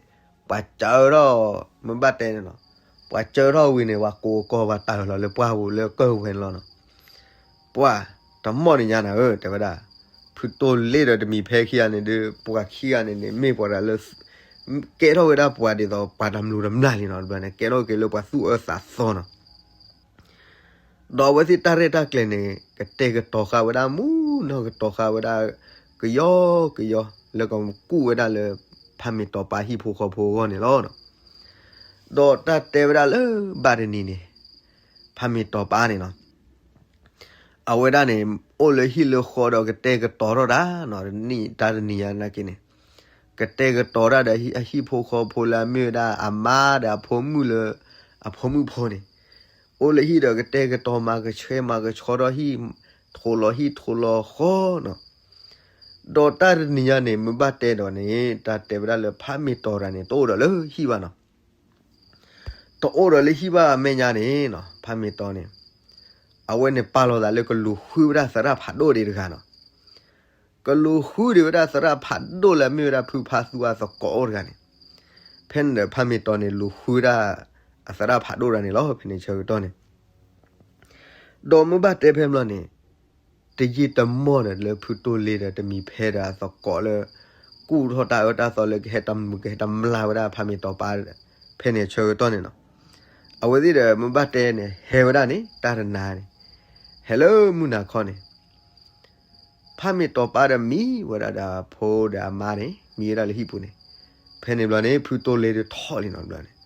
ပှၤစၢထီၣ် မ့ၢ်ဘၣ်တဲန့ၣ်နီၤ, ပှၤစၢထီၣ်ဝံၤန့ၣ် ပှၤကိးကီၤပှၤတၢ်လီၤလၢပှၢ်ပူၤလၢကၢၢ်ဝဲန့ၣ်လီၤနီၤ. ပှၤ တမီၢ်န့ၣ်ညါနၤဧၢ တဲဝဲဒၣ်, ဖုတိၢ်လ့ဒီးတမံၤဖဲခံဂၤန့ၣ်ဒု ပှၤခံဂၤန့ၣ်န့ၣ် မ့ၢ်ပှၤတဂၤလၢ ကဲထီၣ်ဝဲဒၣ်ပှၤဒ်သိးပှၤတမျိးတမျာ်လံနီၤ, တဘျီန့ၣ် ကဲထီၣ်က့ၤလၢပှၤသူၣ်အၢသးသီနီၤ. ဒီးအဝဲသ့ၣ်တၢ်ရဲၣ်တၢ်ကျဲၤန့ၣ် ကတဲာ်ကတီၤဃာ်ဝဲဒၣ်မူနီၢ်ကတီၤဃာ်ဝဲဒၣ် ကယီကယီ လၢကကူၣ်ဝဲဒၣ်လၢ ဖးမ့ၢ်တီၤပၤဟံၣ်ဖိဃီဖိအဂီၢ်န့ၣ်လီၤ. ဒီးတၢ်တဲဝဲဒၣ်လၢဘၣ်တနံၤန့ၣ် ဖးမ့ၢ်တီၤပၤန့ၣ်နီၤ အဝဲဒၣ်န့ၣ် အိၣ်လၢဟံၣ်လၢဃီဒီးကတဲာ်ကတီၤထီၣ်တၢ်နီၤ, တနံၣ်တၢ်တနံၤညါနာ်က့န့ၣ် ကတဲာ်ကတီၤတၢ်ဒီးအဟံၣ်ဖိဃီဖိလၢအမ့ၢ်ဝဲဒၣ်အမါဒီးအဖိမုၣ်လၢ အဖိမုၣ်ဖိန့ၣ် အိၣ်လၢဟံၣ်ဒီးကတဲာ်ကတီၤမၤကဆှဲမၤကဆှီထီၣ်ဟံၣ်, ထိးလီၤဟံၣ်ထိးလီၤဃီနီၤ. ဒီးတၢ်တနံၤညါန့ၣ် မ့ၢ်ဘၣ်တဲဒီးန့ၣ် တၢ်တဲဝဲဒၣ်လၢဖးမ့ၢ်တီၤတဂၤန့ၣ် တအိၣ်ဒီးလၢဟံၣ်ဘၣ်နီၤ. တအိၣ်ဒီးလၢဟံၣ်ဘၣ်အမဲာ်ညါန့ၣ်နီၤ, ဖးမ့ၢ်တီၤန့ၣ် အဝဲန့ၣ်ပာ်လီၤသးလၢကလူၤဃုဝဲဒၣ်သရၣ်ဖးဒိၣ်ဒံးတဂၤနီၤ. ကလူၤဃုဒံးဝဲဒၣ်သရၣ်ဖးဒိၣ်လၢအမ့ၢ်ဝဲဒၣ်ဖုဖါသူအသကိးအိၣ်တဂၤန့ၣ်, ဖဲန့ၣ်ဒီးဖးမ့ၢ်တီၤန့ၣ် လူၤဃုဝဲဒၣ်အသရၣ်ဖးဒိၣ်တဂၤန့ၣ်လီၤ. ဖဲန့ၣ်ဆၢကတီၢ်န့ၣ် ဒီးမ့ၢ်ဘၣ်တဲဖဲဘျီန့ၣ် တယံာ်တမီၢ်ဒီးလၢဖုတိၢ်လ့ဒီးတမံၤဖဲဒီးအသကိးလၢ ကူၣ်ထီၣ်တၢ်အၢတၢ်သီလၢကဟဲတမုာ်ကဟဲတမျာ်ဝဲဒၣ်ဖးမ့ၢ်တီၤပၤ ဖဲန့ၣ်ဆၢကတီၢ်န့ၣ်နီၤ. အဝဲသ့ၣ်ဒီးမ့ၢ်ဘၣ်တဲန့ၣ် ဟဲဝဲဒၣ်န့ၣ် တၢ်တနၤန့ၣ် ဟဲလၢမုၢ်နၤခီန့ၣ် ဖးမ့ၢ်တီၤပၤဒီးမံဝဲဒၣ်ဒီးအဖိဒီးအမါန့ၣ် မံဝဲဒၣ်လၢဟံၣ်ပူၤန့ၣ်, ဖဲန့ၣ်ဘျီန့ၣ် ဖုတိၢ်လ့ဒီးထီၣ်လံနီၤဘျီန့ၣ်,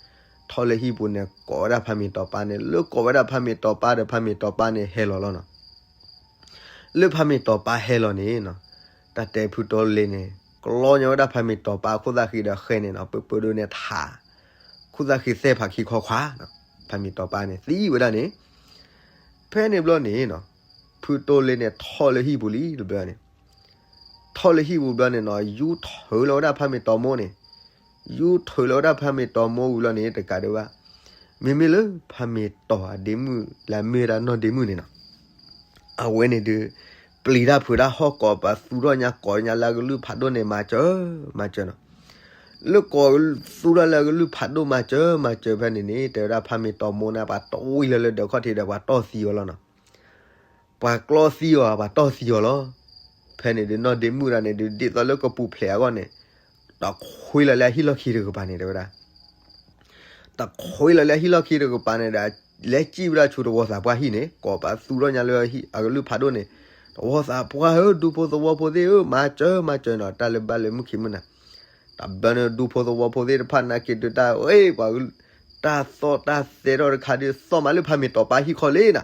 ထီၣ်လၢဟံၣ်ပူၤန့ၣ် ကိးဝဲဒၣ်ဖးမ့ၢ်တီၤပၤန့ၣ်, လၢကိးဝဲဒၣ်ဖးမ့ၢ်တီၤပၤဒီးဖးမ့ၢ်တီၤပၤန့ၣ် ဟဲလီၤလီၤနီၤ. လၢဖးမ့ၢ်တီၤပၤဟဲလီၤန့ၣ်နီၤ, တၢ်တဲဖုတိၢ်လ့န့ၣ် ကလီညီဝဲဒၣ်ဖးမ့ၢ်တီၤပၤအခိၣ်သၣ်ဃံဒီးဃဲန့ၣ်နီၤ, ပၢပၢဒိန့ၣ်ထး ခိၣ်သၣ်ဃံသဲၣ်ဖးခံခီခွါနီၤ, ဖးမ့ၢ်တီၤပၤန့ၣ်သံဝဲဒၣ်န့ၣ်, ဖဲန့ၣ်ဘျီန့ၣ်နီၤ, ဖုတိၢ်လ့န့ၣ်ထီၣ်လၢဟံၣ်ပူၤလံတဘျီန့ၣ်, ထီၣ်လၢဟံၣ်ပူၤဘျီန့ၣ်နီၤ, ယူထုးလီၤဝဲဒၣ်ဖးမ့ၢ်တီၤမိၢ်န့ၣ်, ယူထုးလီၤဝဲဒၣ်ဖးမ့ၢ်တီၤမိၢ်ဝံၤလီၤန့ၣ် တကးဒံးဘၣ်, မ့မ့ၢ်လၢဖးမ့ၢ်တီၤအဒ့မုၣ်လၢအမ့ၢ်ဝဲဒၣ်နီၢ်ဒ့မုၣ်န့ၣ်နီၤ အဝဲန့ၣ်ဒုး ပျံၤတၢ်ဖုးတၢ်ဟီၣ်ကိးပသူထီၣ်ညါကိးညါလၢအကလုၢ်ဖးဒိၣ်န့ၣ် မၤစၢၤ မၤစၢၤနီၤ. လၢကိးသူထီၣ်လၢအကလုၢ်ဖးဒိၣ်မၤစၢၤ မၤစၢၤဖဲန့ၣ်န့ၣ် တဲဝဲဒၣ်ဖးမ့ၢ်တီၤမိၢ်န့ၣ် ပှၤတဝံၤလၢလၢဒၢးခီၣ်ထံးဒီးပှၤတီၢ်သံအီၤလီၤနီၤ. ပှၤကျီသံအီၤ ပှၤတီၢ်သံအီၤလီၤ. ဖဲန့ၣ်ဒုးနီၢ်ဒ့မုၣ်ဒၣ်န့ၣ်ဒုး ဒ်သိးလၢကပူၤဖျဲးအဂီၢ်န့ၣ် တခွ့လီၤလၢအဟံၣ်လီၢ်ခံတကပၤန့ၣ် တဲဝဲဒၣ် တခွ့လီၤလၢအဟံၣ်လီၢ်ခံတကပၤန့ၣ်ဒီး လဲၤစံၣ်ဝဲဒၣ်ဆူတဝီသးပှၢ်ဟံၣ်န့ၣ် ကိးပသူထီၣ်ညါလၢအကလုၢ်ဖးဒိၣ်န့ၣ် တဝီသးပှၢ်ဧၢ ဒူဖိသဝီဖိသ့ၣ်ဧၢ မၤစၢၤ မၤစၢၤနီၤ တၢ်လၢဘၣ်လၢမုၢ်ခံမုၢ်နၤ တဘျီန့ၣ် ဒူဖိသဝီဖိသ့ၣ်တဖၣ်နာ်က့ၤဒုးတၢ် အ့ ပှၤ တၢ်သီၣ်တၢ်သဲထီၣ်တခါဒုး သီၣ်မးလၢဖးမ့ၢ်တီၤပၤဟံၣ်ခီလံနီၤ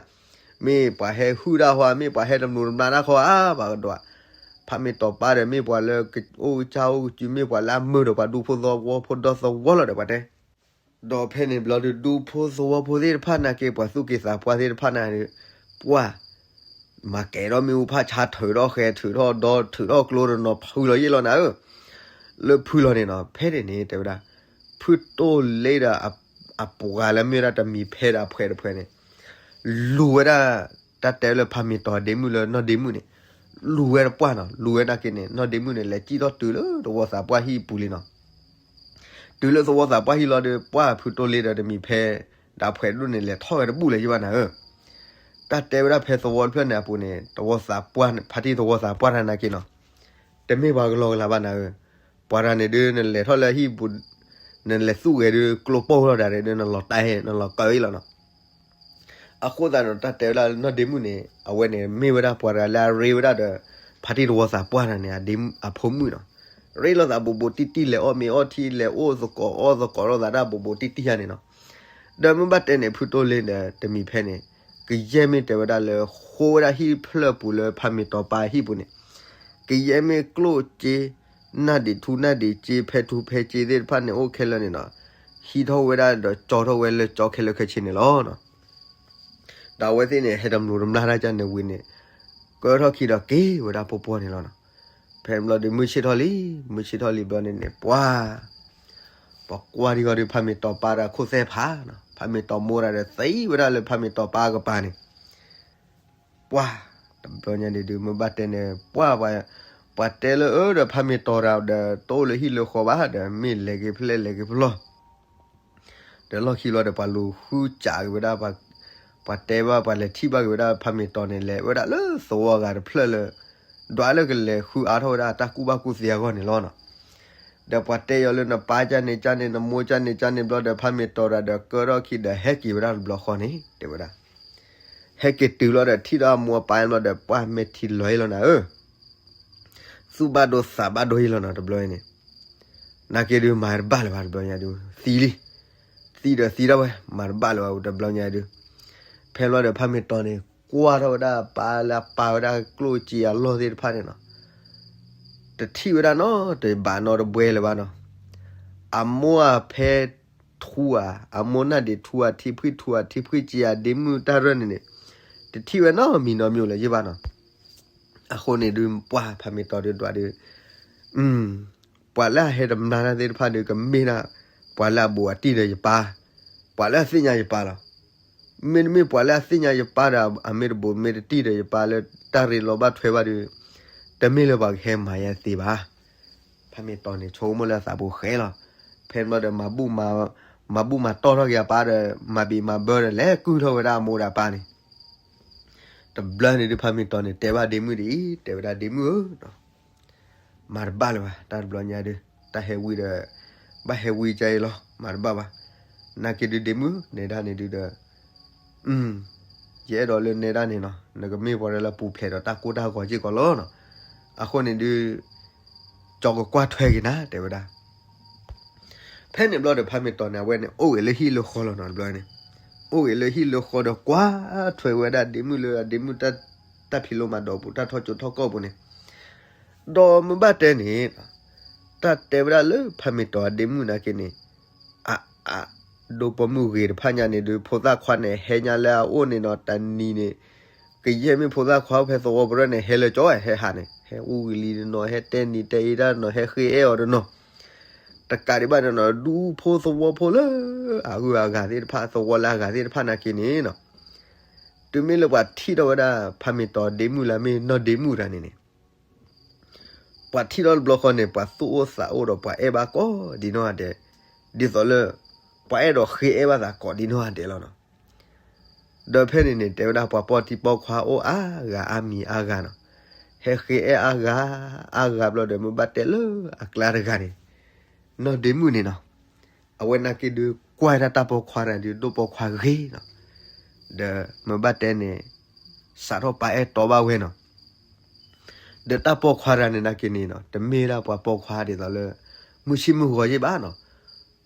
မ့ၢ်ပှၤဟဲဟုၣ်တၢ်ဟီ မ့ၢ်ပှၤဟဲတမျိးတမျာ်တၢ်ခီဧါ ပှၤကဒွး ဖးမ့ၢ်တီၤပၤဒီး မ့ၢ်ပှၤလၢအိၣ်ကစၢ်အိၣ်ကစု မ့ၢ်ပှၤလၢအမၢဒီးပှၤဒူဖိသဝီဖိဒီသဝီလီၤဒီးပှၤတဲ ဒီးဖဲန့ၣ်ဘျီဒုး ဒူဖိသဝီဖိသ့ၣ်တဖၣ်နာ်က့ၤ ပှၤသူၣ်က့ၤသးပှၢ်သ့ၣ်တဖၣ်န့ၣ်ဒုး ပှၤ မၤကဲၤထီၣ်မ့ၣ်အူဖးဆါ ထုးထီၣ်ဃဲ ထုးထီၣ်ဒီ ထုးထီၣ်ကျိဒီးနီၤ ဖုလီၤယ့ၣ်လီၤနၤဧၢ လၢဖုလီၤန့ၣ်နီၤ ဖဲန့ၣ်န့ၣ် တဲဝဲဒၣ် ဖုတိၢ်လ့ဒီး အပှၤလၢမ့ၢ်ဝဲဒၣ်တမံၤဖဲဒီးအဖှဲးတဖှဲးန့ၣ် လူၤဝဲဒၣ် တၢ်တဲလၢဖးမ့ၢ်တီၤဒ့မုၣ်လၢနီၢ်ဒ့မုၣ်န့ၣ် လူၤဝဲတပှၢ်နီၤ လူၤဝဲနာ်က့ၤန့ၣ် နီၢ်ဒ့မုၣ်န့ၣ် လဲၤစံၣ်ထီၣ်တုၤလၢတဝီသးပှၢ်ဟံၣ်ပူၤလံနီၤ တုၤလၢသဝီသးပှၢ်ဟံၣ်လီၤဒီး ပှၢ်ဖုတိၢ်လ့ဒီးတမံၤဖဲ ဒီးအဖှဲးဒိၣ်န့ၣ် လဲၤထီၣ်ဝဲတဘူၣ်လၢၤယဘၣ်နၤဧၢ တၢ်တဲဝဲဒၣ်ဖဲသဝီတဖျၢၣ်န့ၣ်အပူၤန့ၣ် သဝီသးပှၢ် ဖါတံၢ်သဝီသးပှၢ်တၢ်နာ်က့ၤနီၤ တမ့ၢ်ပှၤကလီကလၤဘၣ်နၤဧၢ ပှၤတဂၤန့ၣ်ဒုး နလဲၤထီၣ်လၢဟံၣ်ပူၤ နလဲၤသူၣ်ဂဲၤဒုး ကျိပိၢ်လီၤဒၣ်န့ၣ်ဒုး နလီၤတဲ နလီၤကၢအံၤလီၤနီၤ အဃိသတးန့ၣ် တၢ်တဲဝဲဒၣ်နီၢ်ဒ့မုၣ်န့ၣ် အဝဲန့ၣ်မ့ၢ်ဝဲဒၣ်ပှၤတဂၤလၢအရ့ဝဲဒၣ်ဒီး ဖါတံၢ်တဝီသးပှၢ်တဂၤန့ၣ် အဖိမုၣ်နီၤ. ရ့လိာ်သးဘူးဘူးတံၢ်တံၢ် လဲၤအီၣ်မ့ၤအီထံ လဲၤအိၣ်သကိးအီၣ်သကိးလိာ်သးဒၣ်ဘူးဘူးတံၢ်တံၢ်ဧါန့ၣ်နီၤ. ဒီးမ့ၢ်ဘၣ်တဲန့ၣ် ဖုတိၢ်လ့ဒီးတမံၤဖဲန့ၣ် ကယဲၢ်မ့ၢ်တဲဝဲဒၣ်လၢ ဃိဝဲဒၣ်ဟံၣ်ဖျၢၣ်ပူၤလၢဖါမ့ၤတီၤပာ်ဟံၣ်ပူၤန့ၣ် ကယဲၢ်မ့ၢ်ကျိၣ်စ့ နၢ်ဒံးထူနၢ်ဒံးစ့ ဖဲထူဖဲစ့သ့ၣ်တဖၣ်န့ၣ် အိၣ်ခဲလၢာ်န့ၣ်နီၤ. ဟံးထီၣ်ဝဲဒၣ်ဒီးကၠီထီၣ်ဝဲလၢကၠီခဲလၢာ်ခဲဆ့န့ၣ်လီၤ. ဒီးအဝဲသ့ၣ်န့ၣ် ဟဲတမျိးတမျာ်တၢ်ကန့ၣ်ဝံၤန့ၣ် ကၢထီၣ်ခံဒီးက့ၤဝဲဒၣ်ပှီၢ်ပှီၢ်န့ၣ်လီၤနီၤ. ဖဲန့ၣ်ဘျီဒီး မုၢ်ဆ့ၣ်ထီၣ်လံ, မုၢ်ဆ့ၣ်ထီၣ်လံဘျီန့ၣ်န့ၣ် ပှၤ ပှၤကွၢ်ဒံးဂီၤဒီး ဖါမ့ၤတီၤပာ်ဒီးခိၣ်သဲၣ်ဖးနီၤ, ဖါမ့ၤတီၤမိၢ်တဂၤဒီး သံဝဲဒၣ်လၢဖါမ့ၤတီၤပာ်အကပၤန့ၣ် ပှၤ တဘျီညါဒုးဒုး မ့ၢ်ဘၣ်တဲန့ၣ် ပှၤ ပှၤတဲလၢအၢဒီး ဖါမ့ၤတီၤတဂၤဒီး တအိၣ်လၢဟံၣ်လၢဃီဘၣ်ဒီး မ့ၢ်လဲၤက့ၤဖဲလဲၣ်လဲၤက့ၤဖဲလဲၣ် ဒီးလီၢ်ခံဘျီဒီး ပှၤလူၤဃုစးက့ၤဝဲဒၣ်, ပှၤတဲဘၣ် ပှၤလဲၤထံၣ်ဘၣ်က့ၤဝဲဒၣ် ဖါမ့ၤတီၤန့ၣ် လဲၤဝဲဒၣ်လၢသဝီဂၤတဖျၢၣ်လၢ ဒွးလၢကလဲၤဃုအါထီၣ်ဝဲဒၣ်တၢ်ကူၣ်ဘၣ်ကူၣ်သ့အဂီၢ်န့ၣ်လီၤနီၤ. ဒီးပှၤတဲအီၤလၢနပၢ်ကန့ၣ်ကန့ၣ် နမိၢ်ကန့ၣ်ကန့ၣ်ဘျီဒီး ဖါမ့ၤတီၤတဂၤဒီး ကၢထီၣ်ခံဒီး ဟဲက့ၤဝဲဒၣ်တဘျီဃီန့ၣ် တဲဝဲဒၣ် ဟဲက့ၤတုၤလီၤဒီး ထံၣ်ဒီးအမိၢ်အပၢ်လီၤဒီး ပှၤမဲာ်ထံလီၤအံၤလီၤနၤဧၢ သူၣ်ဘၣ်ဒိသးဘၣ်ဒိအံၤလီၤနီၤ တဘျီအံၤန့ၣ်, နာ်က့ဒုးမၤတဘၣ်လၢၤဘၣ် တဘျီညါဒုး သံလံ, သံဒီးသံဒၣ်ဝဲ မၤတဘၣ်လၢၤဘၣ် တဘျီညါဒုး, ဖဲဘျီဒီး ဖါမ့ၤတီၤန့ၣ် ကွၢ်ထီၣ်ဝဲဒၣ်ပၢ်လၢအပာ်ဝဲဒၣ်ကျိၣ်စ့အလီၢ်သ့ၣ်တဖၣ်န့ၣ်နီၤ, တထံၣ်ဝဲဒၣ်နီတဘးနီတဘှဲလၢၤဘၣ်နီၤ, အမိၢ်အဖဲထူဧါ, အမိၢ်နၢ်ဒံးထူဧါ, ထံဖှံထူဧါ, ထံဖှံစ့ဧါ, ဒ့မုၣ်တၢ်ရၢၢ်န့ၣ်န့ၣ်, တထံၣ်ဝဲနီတမံၤနီတမံၤလၢၤယဘၣ်နီၤ. အဃိန့ၣ်ဒုး ပှၤဖါမ့ၤတီၤဒုးဒွးဒုး ပှၤလၢအဟဲတမျာ်တၢ်သ့ၣ်တဖၣ်ဒုး ကမ့ၢ်ဒၣ် ပှၤလၢအဘူးအတံၢ်ဒီးယပၢ်, ပှၤလၢအသ့ၣ်ညါယပၢ်လီၤ. မ့တမ့ၢ်ပှၤလၢအသ့ၣ်ညါယပၢ်ဒီး အမ့ၢ်တဘူးမ့ၢ်တတံၢ်ဒီးယပၢ်လၢတၢ်ရ့လိာ်ဘၣ်ထွဲဘၣ်ဒီး တမ့ၢ်လၢပှၤကဟဲမၤယၤသ့ဘၣ်. ဖါမ့ၤတီၤန့ၣ် ဆိကမိၣ်လၢအသးပူၤဃဲလီၤ. ဖဲန့ၣ်ဘျီဒီး မၤဘူၣ်မၤတီၢ်ထီၣ်က့ၤအပၢ်ဒီး မၤဘံးမၤဘၢဒီး လဲၤကုၢ်ထီၣ်ဝဲဒၣ်အမိၢ်ဒီးအပၢ်န့ၣ် တဘျီန့ၣ်ဒုး ဖါမ့ၤတီၤန့ၣ် တဲဘၣ်ဒ့မုၣ်ဒ်အံၤ, တဲဝဲဒၣ်ဒ့မုၣ်ဧၢ, မၤတဘၣ်လၢၤဘၣ် တၢ်တဘျီညါဒုး, တၢ်ဟဲဝံၤဒီး ဘၣ်ဟဲဝံၤကဲအံၤလီၤ, မၤတဘၣ်ဘၣ်. နာ်က့ဒုးဒ့မုၣ် နဲဒၣ်န့ၣ်ဒုးဒီး ယအဲၣ်ဒိးလၢနဲဒၣ်န့ၣ်နီၤ, နကမ့ၢ်ပှၤလၢပူၤဖျဲးဒီးတၢ်ကိၢ်တၢ်ဂီၤစ့ၢ်ကီးလီၤနီၤ. အဃိန့ၣ်ဒုး ကၠီကကွၢ်ထွဲက့ၤနၤ တဲဝဲဒၣ်. ဖဲန့ၣ်ဘျီဒီး ဖါမ့ၤတီၤန့ၣ် အဝဲန့ၣ် အိၣ်ဂ့ၤလၢဟံၣ်လၢဃီလီၤနီၤ တဘျီန့ၣ်, အိၣ်ဂ့ၤလၢဟံၣ်လၢဃီဒီး ကွၢ်ထွဲဝဲဒၣ်ဒ့မုၣ်လၢအဒ့မုၣ် တၢ်ဖံးလိမၤဒိးပူၤ တၢ်ထီကၠိထီကီၢ်ပူၤန့ၣ်, ဒီးမ့ၢ်ဘၣ်တဲန့ၣ် တၢ်တဲဝဲဒၣ်လၢဖါမ့ၤတီၤအဒ့မုၣ်နာ်က့န့ၣ် အ အ ဒိပိာ်မုၣ်ဂ့ၤတဖၣ်ညါန့ၣ်ဒုး ဖိသၣ်ခွါန့ၣ် ဟဲညါလၢအအိၣ်န့ၣ်ဒီး တနံၤန့ၣ် ကယဲၢ်မ့ၢ်ဖိသၣ်ခွါဖဲသဝီပရၢၢ်န့ၣ် ဟဲလၢကၠီ ဟဲဟးန့ၣ် ဟဲအူဝံၤလံတနီၤ ဟဲတဲနံၤတဲအံၤတၢ်တနီၤ ဟဲဃ့အဲၣ်အီၤတနီၤ, တကးဒံးဘၣ်န့ၣ်နီၤ ဒူဖိသဝီဖိလၢ အဂုၤအဂၤသ့ၣ်တဖၣ် သဝီလၢအဂၤသ့ၣ်တဖၣ်နာ်က့န့ၣ်နီၤ, တုၤမ့ၢ်လၢပှၤထံၣ်ထီၣ်ဝဲဒၣ် ဖါမ့ၤတီၤဒ့မုၣ်လၢအမ့ၢ်နီၢ်ဒ့မုၣ်တဂၤန့ၣ်န့ၣ် ပှၤထံၣ်ထီၣ်တဘျီဃီန့ၣ် ပှၤသူၣ်အိၣ်သးအိၣ်ဒီးပှၤအဲၣ်ဘၣ်ကိးဒံနီၢ်ဂၤဒဲး, ဒ်သိးလၢ ပှၤအဲၣ်ဒိးဃ့အဲၣ်ဘၣ်သးကိးဒံနီၢ်ဂၤဒဲးလီၤနီၤ. ဒီးဖဲန့ၣ်န့ၣ် တဲဝဲဒၣ်ပှၤပိာ်တံၤပိာ်ခွါအိၣ်အါဂၤအါမံၤအါဂၤနီၤ, ဟဲဃ့အဲၣ်အါဂၤ အါဂၤဘျီဒီး မ့ၢ်ဘၣ်တဲလၢအကျါတဂၤန့ၣ် နီၢ်ဒ့မုၣ်န့ၣ်နီၤ, အဝဲနာ်က့ဒုးကွၢ်ဝဲဒၣ်တၢ်ပိာ်ခွါတဂၤဒုး ဒိၣ်ပိာ်ခွါဂ့ၤနီၤ, ဒီးမ့ၢ်ဘၣ်တဲန့ၣ် စးထီၣ်ပာ်အဲၣ်တီဘၣ်ဝဲနီၤ. ဒီးတၢ်ပိာ်ခွါတဂၤန့ၣ်နာ်က့န့ၣ်နီၤ တမ့ၢ်ဒၣ်ပှၤပိာ်ခွါဒ်သိးလၢ မုၢ်ဆ့ၣ်မုၢ်ဂီၤယ့ၢ်ဘၣ်နီၤ,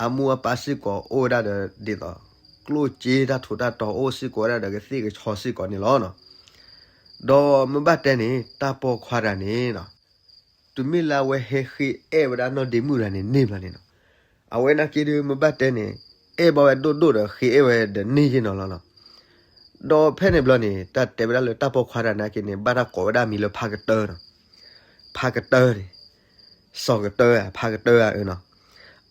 အမိၢ်အပၢ်စ့ၢ်ကီးအိၣ်ဝဲဒၣ်ဒီးဒ်သိး ကျိၣ်စ့တၢ်ထူးတၢ်တီၤအိၣ်စ့ၢ်ကီးဝဲဒၣ်ဒီးကသ့ၣ်ကဆီစ့ၢ်ကီးန့ၣ်လီၤနီၤ. ဒီးမ့ၢ်ဘၣ်တဲန့ၣ် တၢ်ပိာ်ခွါတဂၤန့ၣ်နီၤ တုၤမ့ၢ်လၢအဝဲဟဲဃ့အဲၣ်ဝဲဒၣ်နီၢ်ဒ့မုၣ်တဂၤန့ၣ်န့ၢ်ဘျီန့ၣ်နီၤ, အဝဲနာ်က့ဒုးမ့ၢ်ဘၣ်တဲန့ၣ် အဲၣ်ဘၣ်ဝဲဒိၣ်ဒိၣ်ဒီးဃ့အဲၣ်ဝဲဒီးန့ၢ်ယ့ၢ်နီၤလီၤနီၤ. ဒီးဖဲန့ၣ်ဘျီန့ၣ် တၢ်တဲဝဲဒၣ်လၢတၢ်ပိာ်ခွါတဂၤနာ်က့န့ၣ် ဘၣ်တၢ်ကိးဝဲဒၣ်မံၤလၢဖါကတၢၢ်နီၤ, ဖါကတၢၢ်န့ၣ် စီၤကတၢၢ်ဧါ ဖါကတၢၢ်ဧါအၢနီၤ,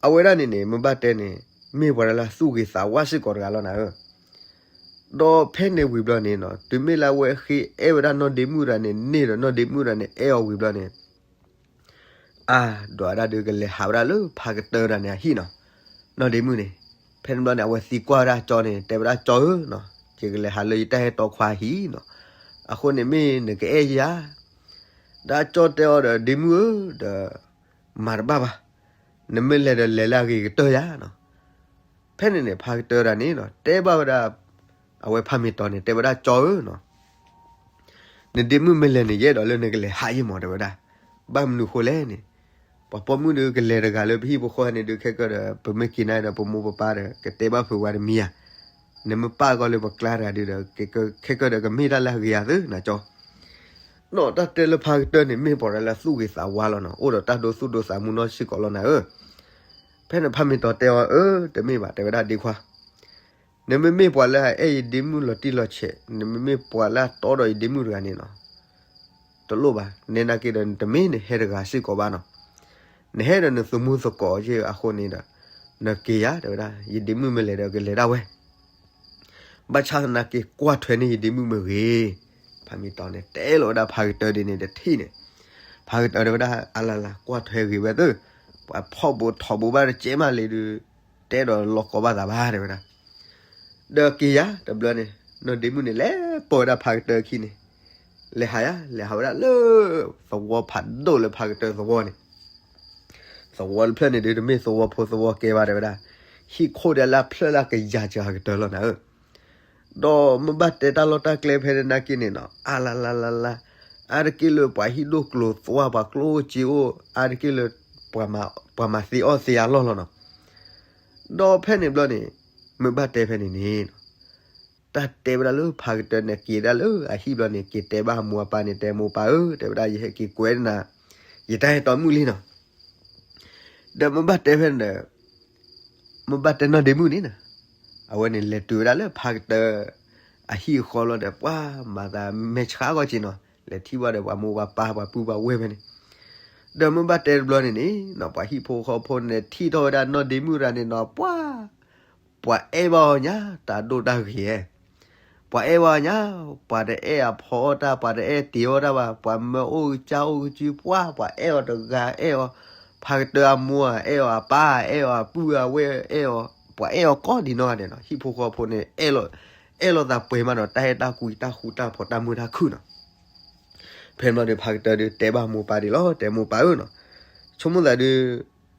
အဝဲဒၣ်န့ၣ်န့ၣ် မ့ၢ်ဘၣ်တဲန့ၣ် မ့ၢ်ပှၤတဂၤလၢသူၣ်ဂ့ၤသးဝါစ့ၢ်ကီးတဂၤလီၤနၤဧၢ. ဒီးဖဲန့ၣ်ဝံၤဘျီန့ၣ်နီၤ တုၤမ့ၢ်လၢအဝဲဃ့အဲၣ်ဝဲဒၣ်နီၢ်ဒ့မုၣ်တဂၤန့ၣ်န့ၢ်ဒီး နီၢ်ဒ့မုၣ်တဂၤန့ၣ် အဲၣ်အီၤဝံၤဘျီန့ၣ် အါ ဒွးဝဲဒၣ်ဒုးကလဲၤဟးဝဲဒၣ်လၢဖါကတၢၢ်တဂၤန့ၣ်အဟံၣ်နီၤ, နီၢ်ဒ့မုၣ်န့ၣ်. ဖဲန့ၣ်ဘျီန့ၣ် အဝဲသံကွၢ်ဝဲဒၣ်ကၠီန့ၣ် တဲဝဲဒၣ်ကၠီဧၢနီၤ, ယကလဲၤဟးလၢယတၢ်အဲၣ်တီခွါဟံၣ်နီၤ, အဃိန့ၣ်မ့ၢ်နကအဲၣ်ယၤ ဒီးကၠီတဲအီၤဒီး ဒ့မုၣ်ဧၢ ဒီး မၤတဘၣ်ဘၣ်, နမ့ၢ်လဲၤဒီးလဲၤလၢအဂ့ၤကတၢၢ်ယၤနီၤ. ဖဲန့ၣ်န့ၣ် ဖါကတၢၢ်တဂၤန့ၣ်နီၤ တဲဘၣ်ဝဲဒၣ် အဝဲဖးမ့ၤတီၤန့ၣ် တဲဝဲဒၣ် ကၠီဧၢနီၤ, နဒ့မုၣ်မ့ၢ်လဲၤန့ၣ် ယအဲၣ်ဒိးလၢနကလဲၤဟးယ့ၢ်မး တဲဝဲဒၣ်. ဘၣ်မနုၤဃိလဲၣ်န့ၣ်, ပှၤပိာ်မုၣ်ဒီးကလဲၤတဂၤလၢပဟံၣ်ပဃီန့ၣ်ဒီး ခဲကၢဒီး ပမ့ၢ်က့ၤနၤဒီး ပမိၢ်ပပၢ်ဒီး ကတဲဘၣ်ဖုးဝဲတမံၤဧါ. နမ့ၢ်ပာ်ကီၤလၢပကျါတဂၤဒုဒီး ခဲကၢဒီးကမ့ၢ်တၢ်လၢအဂ့ၤဧါသ့နီၤကၠီ. နီၢ်တၢ်တဲလၢဖးကတၢၢ်န့ၣ် မ့ၢ်ပှၤလၢသူၣ်ဂ့ၤသးဝါလီၤနီၤ, အိၣ်ဒီးတၢ်ဒိသူၣ်ဒိသးမူနီၢ်စ့ၢ်ကီးလီၤနၤဧၢ. ဖဲန့ၣ်ဖးမ့ၤတီၤတဲအီၤ အၢ တမ့ၢ်ဘၣ် တဲဝဲဒၣ် ဒ့ခွါ နမ့မ့ၢ်ပှၤလၢအအဲၣ်ယဒ့မုၣ်လီၤတံၢ်လီၤဆဲး, နမ့မ့ၢ်ပှၤလၢအတီဒီးယဒ့မုၣ်တဂၤန့ၣ်နီၤ, တလိၣ်ဘၣ်. နဲနာ်က့ဒီး နတမ့ၢ်နဟဲတဂၤစ့ၢ်ကီးဘၣ်နီၤ. နဟဲဒီးနသမူသကိးက့ၢ်အဃိန့ၣ်ဒီး နက့ၤယၤ တဲဝဲဒၣ်, ယဒ့မုၣ်မ့ၢ်လဲၤဒီးကလဲၤဒၣ်ဝဲ. ဘၣ်ဆၣ်သနာ်က့ ကွၢ်ထွဲန့ၢ်ယဒ့မုၣ်မ့ၢ်ဂ့ၤ. ဖးမ့ၤတီၤန့ၣ် တဲလီၤဝဲဒၣ်ဖးကတၢၢ်ဒ်န့ၣ်တထံၣ်န့ၣ်, ဖးကတၢၢ်တဲဝဲဒၣ် အလၢ်လၢ် ကွၢ်ထွဲဂ့ၤဝဲသ့ၣ်, ပှၤဖီၣ်ဘူးထိးဘူးဘၣ်တကဲမးလံဒီး တဲဒီးလီၤကီဘၣ်သးဘၣ် တဲဝဲဒၣ်. ဒီးက့ၤယၤတဘျီန့ၣ် နီၢ်ဒ့မုၣ်န့ၣ် လဲၤပိာ်ဝဲဒၣ်ဖးကတၢၢ်အခံန့ၣ်, လဲၤဟးယၤ လဲၤဟးဝဲဒၣ်လၢ သဝီဖးဒိၣ်လၢဖးကတၢၢ်သဝီန့ၣ်, သဝီတဖျၢၣ်န့ၣ်ဒီး တမ့ၢ်သဝီဖိသဝီကဲဘၣ် တဲဝဲဒၣ်, ဟံၣ်ခိၣ်ဒဲးလၢအဖျၢၣ်လၢကယၤစှၤကတၢၢ်လီၤနၤဧၢ. ဒီးမ့ၢ်ဘၣ်တဲတၢ်လီၢ်တၢ်ကျဲဖဲန့ၣ်နာ်က့န့ၣ်နီၤ, အါလါလါလါလါ, အါတက့ၢ်လၢပှၤဟံၣ်ဒိၣ်ကျိၤသွါ ပှၤကျိၣ်အိၣ်စ့အိၣ်, အါတက့ၢ်လၢ ပှၤမၤသ့အီၣ်သ့အလီၢ်လီၤနီၤ. ဒီးဖဲန့ၣ်ဘျီန့ၣ် မ့ၢ်ဘၣ်တဲဖဲန့ၣ်န့ၣ်, တၢ်တဲဝဲဒၣ်လၢဖးကတၢၢ်န့ၣ် က့ၤဒၣ်လၢအဟံၣ်ဘျီန့ၣ် က့ၤတဲဘၣ်အမိၢ်အပၢ်န့ၣ် တဲမိၢ်ပၢ်ဧၢ တဲဝဲဒၣ် ယဟဲက့ၤကွဲနၤ ယတၢ်အဲၣ်တီမုၣ်လံနီၤ. ဒီးမ့ၢ်ဘၣ်တဲဖဲန့ၣ်ဒီး မ့ၢ်ဘၣ်တဲနီၢ်ဒ့မုၣ်န့ၣ်နီၤ, အဝဲန့ၣ်လဲၤတုၤဝဲဒၣ်လၢဖးကတၢၢ်အဟံၣ်အဃီလီၤဒီး ပှၤမၤသးမဲာ်ဆှးဂီၢ်က့နီၤ, လဲၤထံၣ်ဘၣ်ဒီးပှၤမိၢ်ပှၤပၢ်ပှၤပုၢ်ပှၤဝဲၢ်ဖဲန့ၣ်, ဒီးမ့ၢ်ဘၣ်တဲတဘျီန့ၣ်န့ၣ်နီၤ, ပှၤဟံၣ်ဖိဃီဖိန့ၣ် ထံၣ်ထီၣ်ဝဲဒၣ်နီၢ်ဒ့မုၣ်တဂၤန့ၣ်နီၤ ပှၤ ပှၤအဲၣ်ဘၣ်အီၤညါ တၢ်ဒိၣ်တၢ်ဂ့ၤ, ပှၤအဲၣ်ဘၣ်အီၤညါ, ပှၤတအဲၣ်အဖီအီၣ်တၢ် ပှၤတအဲၣ်တ့ၤအီၣ်တၢ်ဘၣ်, ပှၤမၢအိၣ်ကစၢ်အိၣ်ကစု ပှၤ ပှၤအဲၣ်အီၤတဂၤ အဲၣ်အီၤ, ဖးကတၢၢ်အမိၢ်ဧါ အဲၣ်အီၤ အပၢ် အဲၣ်အီၤ အပုၢ်အဝဲၢ်အဲၣ်အီၤ, ပှၤအဲၣ်အီၤကိးဒံးနီၢ်ဂၤဒဲးနီၤ, ဟံၣ်ဖိဃီဖိန့ၣ် အဲၣ်လိာ်သးပှဲၤမးဒီး တၢ်အဲၣ်တၢ်ကွံတၢ်ဃူတၢ်ဖိးတၢ်မုာ်တၢ်ခုၣ်နီၤ. ဖဲန့ၣ်ဘျီဒီး ဖးကတၢၢ်ဒုးတဲဘၣ်မိၢ်ပၢ်ဒံးလီၤ, တဲမိၢ်ပၢ်ဧၢနီၤ, ဆိကမိၣ်သးဒုး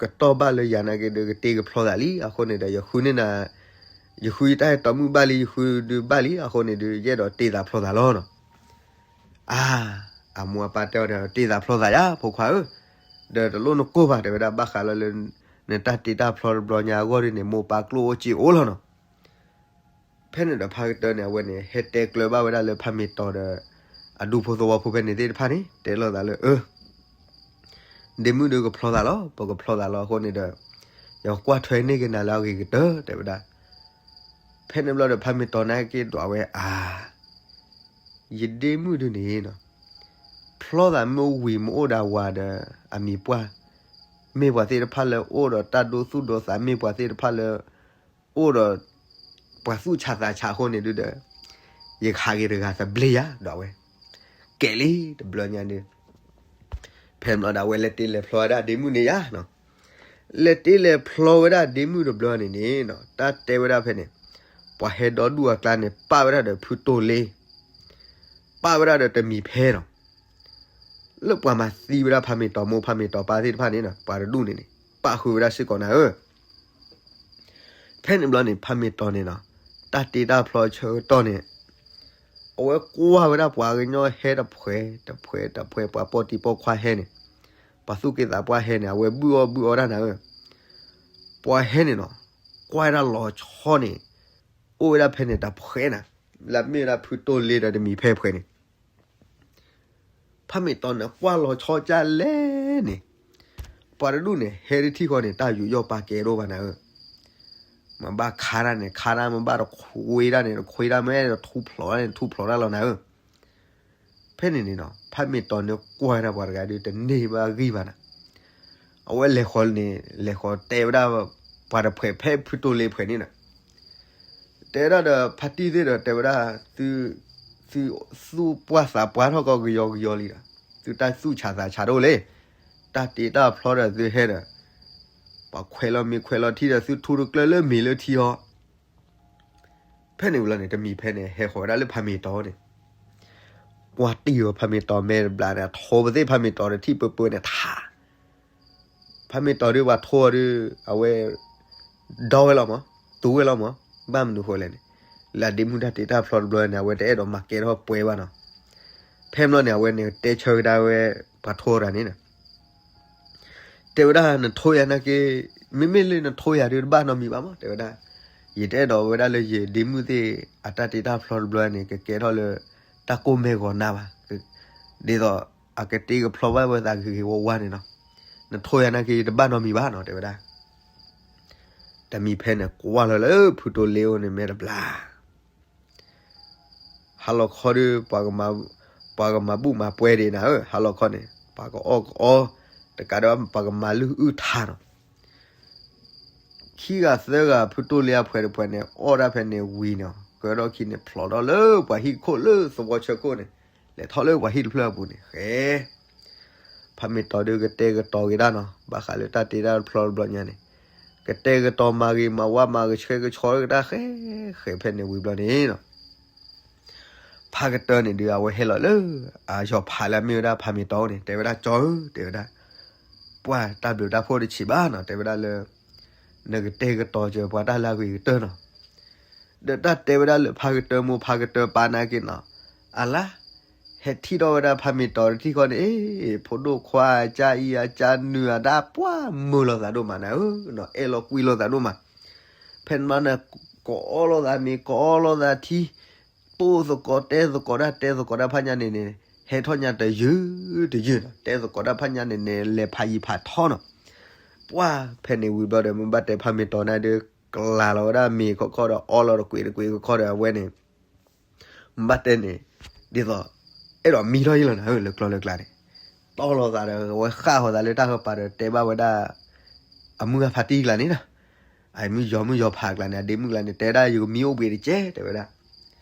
ကတီၢ်ဘၣ်လၢယၤနာ်က့ဒီး ကတ့ကဖျီသးလံ, အဃိန့ၣ်ဒီး ယဃုန့ၢ်နၤ, ယဃုယတၢ်အဲၣ်တီမုၣ်ဘၣ်လံ, ယဃုဒုးဘၣ်လံ, အဃိန့ၣ်ဒုး ယအဲၣ်ဒိးတ့သးဖျီသးလီၤနီၤ. အါ, အမိၢ်အပၢ်တဲအီၤဒီး တ့သးဖျီသးယါ ဖိခွါဧၢ, ဒီးတလိၣ်နကိၢ်ဘၣ် တဲဝဲဒၣ်, ဘၣ်ဃးလၢလၢ နတၢ်တ့တၢ်ဖျီတဘျီညါအဂီၢ်ဒ်န့ၣ် မိၢ်ပၢ်ကျိၣ်အိၣ်စ့အိၣ်လီၤနီၤ. ဖဲန့ၣ်ဒီးဖးကတၢၢ်န့ၣ် အဝဲန့ၣ် ဟဲတဲကျၢၤဘၣ်ဝဲဒၣ်လၢဖးမ့ၤတီၤဒီး အဒူဖိသဝီဖိဖဲန့ၣ်သ့ၣ်တဖၣ်န့ၣ် တဲလိာ်သးလၢ အၢ ဒ့မုၣ်ဒုးကဖျီသးလီၤ, ပကဖျီသးလီၤအဃိန့ၣ်ဒီး ယကွၢ်ထွဲန့ၢ်က့ၤနၤလၢအဂ့ၤကတၢၢ် တဲဝဲဒၣ်. ဖဲန့ၣ်ဘျီဒီး ဖးမ့ၤတီၤန့ၣ်က့ၤဒွးဝဲ အါ, ယဒ့မုၣ်ဒုးန့ၣ်နီၤ, ဖျီသးမ့ၢ်ဝံၤမ့ၢ်အိၣ်ဒီးဝၤဒီး အမံၤပှၢ်, မ့ၢ်ပှၤသ့ၣ်တဖၣ်လၢအိၣ်ဒီးတၢ်ဒိသူၣ်ဒိသး, မ့ၢ်ပှၤသ့ၣ်တဖၣ်လၢ အိၣ်ဒီး ပှၤသူၣ်ဆးသးဆးအဃိန့ၣ်ဒုးဒီး ယကဟးက့ၤတဂၤသဘျ့ယၤ ဒွးဝဲ. ကဲလံ တဘျီညါန့ၣ် ဖဲန့ၣ်ဘျီဒီး အဝဲလဲၤတ့လဲၤဖျီဝဲဒၣ်ဒ့မုၣ်န့ၣ်ယါနီၤ. လဲၤတ့လဲၤဖျီဝဲဒၣ်ဒ့မုၣ်တဘျီန့ၣ်န့ၣ်နီၤ, တၢ်တဲဝဲဒၣ်ဖဲန့ၣ်, ပှၤဟဲဒီဒူၣ်အကျါန့ၣ် ပာ်ဝဲဒၣ်ဒီးဖုတိၢ်လ့, ပာ်ဝဲဒၣ်ဒီးတမံၤဖဲနီၤ. လၢပှၤမၤသံဝဲဒၣ်ဖးမ့ၤတီၤမိၢ်ဖးမ့ၤတီၤပၢ်သ့ၣ်တဖၣ်န့ၣ်နီၤ, ပှၤတဒူၣ်န့ၣ်န့ၣ် ပာ်ဃုာ်ဝဲဒၣ်စ့ၢ်ကီးနၤဧၢ. ဖဲန့ၣ်ဘျီန့ၣ် ဖးမ့ၤတီၤန့ၣ်နီၤ, တၢ်တ့တၢ်ဖျီဆၢကတီၢ်န့ၣ် အဝဲကွၢ်ဝဲဒၣ်ပှၤကညီဟဲတဖှဲးတဖှဲးတဖှဲး ပှၤပိာ်တံၤပိာ်ခွါဟဲန့ၣ်, ပှၤသူၣ်က့သးပှၢ်ဟဲန့ၣ် အဝဲဘုၣ်အီၣ်ဘုၣ်အီတၢ်နၤဧၢ. ပှၤဟဲန့ၣ်နီၤ, ကွၢ်ဝဲဒၣ်လီၤဆီန့ၣ် အိၣ်ဝဲဒၣ်ဖဲန့ၣ်တဖှဲးနၤ, လၢမ့ၢ်ဝဲဒၣ်ဖုတိၢ်လ့ဒီးတမံၤဖဲဖှဲးန့ၣ် ဖးမ့ၤတီၤန့ၣ် ကွၢ်လီၤဆီကၢ်လဲၣ်န့ၣ်, ပှၤတဒူၣ်န့ၣ် ဟဲတထံၣ်ဃီန့ၣ် တၢ်ယူးယီၣ်ပာ်ကဲတအိၣ်ဘၣ်နၤဧၢ. မ့ၢ်ဘၣ်ခါတၢ်န့ၣ် ခါတၢ်, မ့ၢ်ဘၣ်တခွ့တၢ်န့ၣ် တခွ့တၢ်, မ့ၢ်တထူဖျိးတၢ်န့ၣ် ထူဖျိးတၢ်လီၤနၤဧၢ. ဖဲန့ၣ်န့ၣ်နီၤ ဖးမ့ၤတီၤန့ၣ် ကွၢ်ဝဲဒၣ်ပှၤတဂၤဒုး တန့ၢ်ဘၣ်ဂံၢ်ဘၣ်နၤ. အဝဲလဲၤဃီၤန့ၣ် လဲၤဃီၤတဲဝဲဒၣ် ပှၤတဖှဲးဖဲဖုတိၢ်လ့ဖှဲးန့ၣ်နီၤ, တဲဒၣ်ဒီးဖါတံၢ်သ့ၣ်ဒီး တဲဝဲဒၣ် သု သုသူၣ်ပှၢ်သးပှၢ်ထီၣ်ကီးကယီကယီလံဒီး သုတၢ်သူၣ်ဆးသးဆးတအိၣ်လံ, တၢ်တ့တၢ်ဖျီဒီးသုဟဲဒီး ပှၤခွဲးလီၤမ့ၤခွဲးလီၤထံဒီး သုထူတကျၢၢ်လၢမ့ၤလၢထံအီၤ. ဖဲန့ၣ်ဝံၤလီၤန့ၣ် တမံၤဖဲန့ၣ် ဟဲဃီၤဝဲဒၣ်လၢဖးမ့ၤတီၤန့ၣ် ကွၢ်တံၢ်ဝဲဖးမ့ၤတီၤမဲာ်တဘျီန့ၣ် ထိပသ့ၣ်ဖးမ့ၤတီၤဒီးထံၣ်ပၢပၢန့ၣ်ထး, ဖးမ့ၤတီၤဒုးပှၤထိအီၤဒုး အဝဲ ဒီဝဲလီၤမး, သူဝဲလီၤမး, ဘၣ်မနုၤဃိလဲၣ်န့ၣ် လၢအဒ့မုၣ်တၢ်တ့တၢ်ဖျီတဘျီန့ၣ် အဝဲတအဲၣ်ဒိးမၤကဲထီၣ်ပှဲၤဘၣ်နီၤ. ဖဲမ့ၢ်န့ၣ် အဝဲန့ၣ်တဲဆၢကဒါဝဲ ပှၤထိရၤန့ၣ် တဲဝဲဒၣ် နထိယၤနာ်က့, မ့မ့ၢ်လၢနထိယၤဒုးတဘၣ်နီတမံၤဘၣ်မး တဲဝဲဒၣ်. ယတအဲၣ်ဒိးဝဲဒၣ်လၢယဒ့မုၣ်သ့ၣ်အတၢ်တ့တၢ်ဖျီတဘျီန့ၣ် ကကဲထီၣ်လၢတၢ်ကိၢ်မဲဂီၤနါဘၣ်. ဒ်သိးအကတ့ကဖျီဘၣ်ဝဲသးဂ့ၤဂ့ၤဝါဝါန့ၣ်နီၤ. နထိယၤနာ်က့ ယတဘၣ်နီတမံၤဘၣ်နီၤ တဲဝဲဒၣ်. တမံၤဖဲန့ၣ် ကွၢ်လီၤလၢဖုတိၢ်လ့အိၣ်န့ၣ် မဲာ်တဘျါ ဟါလီၤခီဒီး ပှၤကမၤဘူၣ်မၤပှဲၤဒံးနၤဧၢ, ဟါလီၤခီန့ၣ် ပှၤကအီၣ်ကအီ, တကးဒီးပှၤကမၤလုၢ်အုၣ်ထါနီၤ. ခံဂၤသၢဂၤဖုတိၢ်လ့အဖှဲးတဖှဲးန့ၣ် အီၣ်ဒၣ်ဖဲန့ၣ်ဝံၤနီၤ, ကဒီးခံန့ၣ် ဖျိးထီၣ်လၢပှၤဟံၣ်ခိၣ်လၢသဝီဆၢခိၣ်န့ၣ်, လဲၤထီၣ်လၢပှၤဟံၣ်တဖျၢၣ်အပူၤန့ၣ် ဃဲ ဖးမ့ၢ်တီၤဒုးကတဲာ်ကတီၤက့ၤတၢ်နီၤ, ဘၣ်ဃးလၢတၢ်တ့တၢ်ဖျီတဘျီညါန့ၣ်, ကတဲာ်ကတီၤမၤဂ့ၤမၤဝါမၤကဆှဲကဆှီက့ၤတၢ်ဃဲ, ဃဲဖဲန့ၣ်ဝံၤဘျီန့ၣ်နီၤ, ဖးကတၢၢ်န့ၣ်ဒုး အဝဲဟဲလီၤလၢ အယီၤဖးလၢအမ့ၢ်ဝဲဒၣ်ဖးမ့ၢ်တီၤန့ၣ် တဲဝဲဒၣ် ကၠီဧၢ, တဲဝဲဒၣ်, ပှၢ်တၢ်ဘျုးတၢ်ဖှိၣ်တဆံးဘၣ်နီၤ, တဲဝဲဒၣ်လၢ နကတဲာ်ကတီၤစၢၤပှၤတၢ်လၢအဂ့ၤကတၢၢ်နီၤ. ဒီးတၢ်တဲဝဲဒၣ်လၢဖးကတၢၢ်မိၢ်ဖးကတၢၢ်ပၢ်နာ်က့နီၤ, အလါ ဟဲထံၣ်ထီၣ်ဝဲဒၣ်ဖးမ့ၢ်တီၤတထံၣ်ဃီန့ၣ်, ဖိဒိၣ်ခွါအကၠါအံၤအကၠါနုာ်အတၢ်ပှၢ်မုာ်လိာ်သးဒိၣ်မးနၤဧၢ, အဲၣ်လီၤကွံလိာ်သးဒိၣ်မး. ဖဲန့ၣ်မးန့ၣ် ကအီၣ်လိာ်သးမ့ၤ ကအီၣ်လိာ်သးထံ, တိၢ်သကိးတဲသကိးတၢ်တဲသကိးတၢ်ဖးညါန့ၣ်န့ၣ်, ဟဲထီၣ်ညါတယုၢ်တယုၢ်နီၤ, တဲသကိးတၢ်ဖးညါန့ၣ်န့ၣ် လဲၤဖးယံၤဖးထီနီၤ. ပှၢ်ဖဲန့ၣ်ဝံၤဘျီဒီး မ့ၢ်ဘၣ်တဲဖးမ့ၢ်တီၤန့ၣ်ဒီး ကလၤလီၤဝဲဒၣ်မ့ၤခီခီဒီး အီၣ်လီၤတကွံးတကွံးခီခီဒီး အဝဲန့ၣ် မ့ၢ်ဘၣ်တဲန့ၣ် ဒ်သိး အဲၣ်ဒိးမံထီၣ်ယ့ၢ်လီၤနၤဧၢ, လၢကျီလၢကျါန့ၣ်, တီၢ်လိာ်သးဒီး အဝဲဃၣ်ဃီၤသးလၢတၢ်ဟၢဖးဒီး တဲဘၣ်ဝဲဒၣ် အမုၢ်အဖါတံၢ်ကျါန့ၣ်နီၤ, အမုၢ်ယီၤမုၢ်ယီၤဖးကျါန့ၣ် အဒ့မုၣ်ကျါန့ၣ် တဲဒၣ် ယကမံအိၣ်ဘှံးတကဲး တဲဝဲဒၣ်.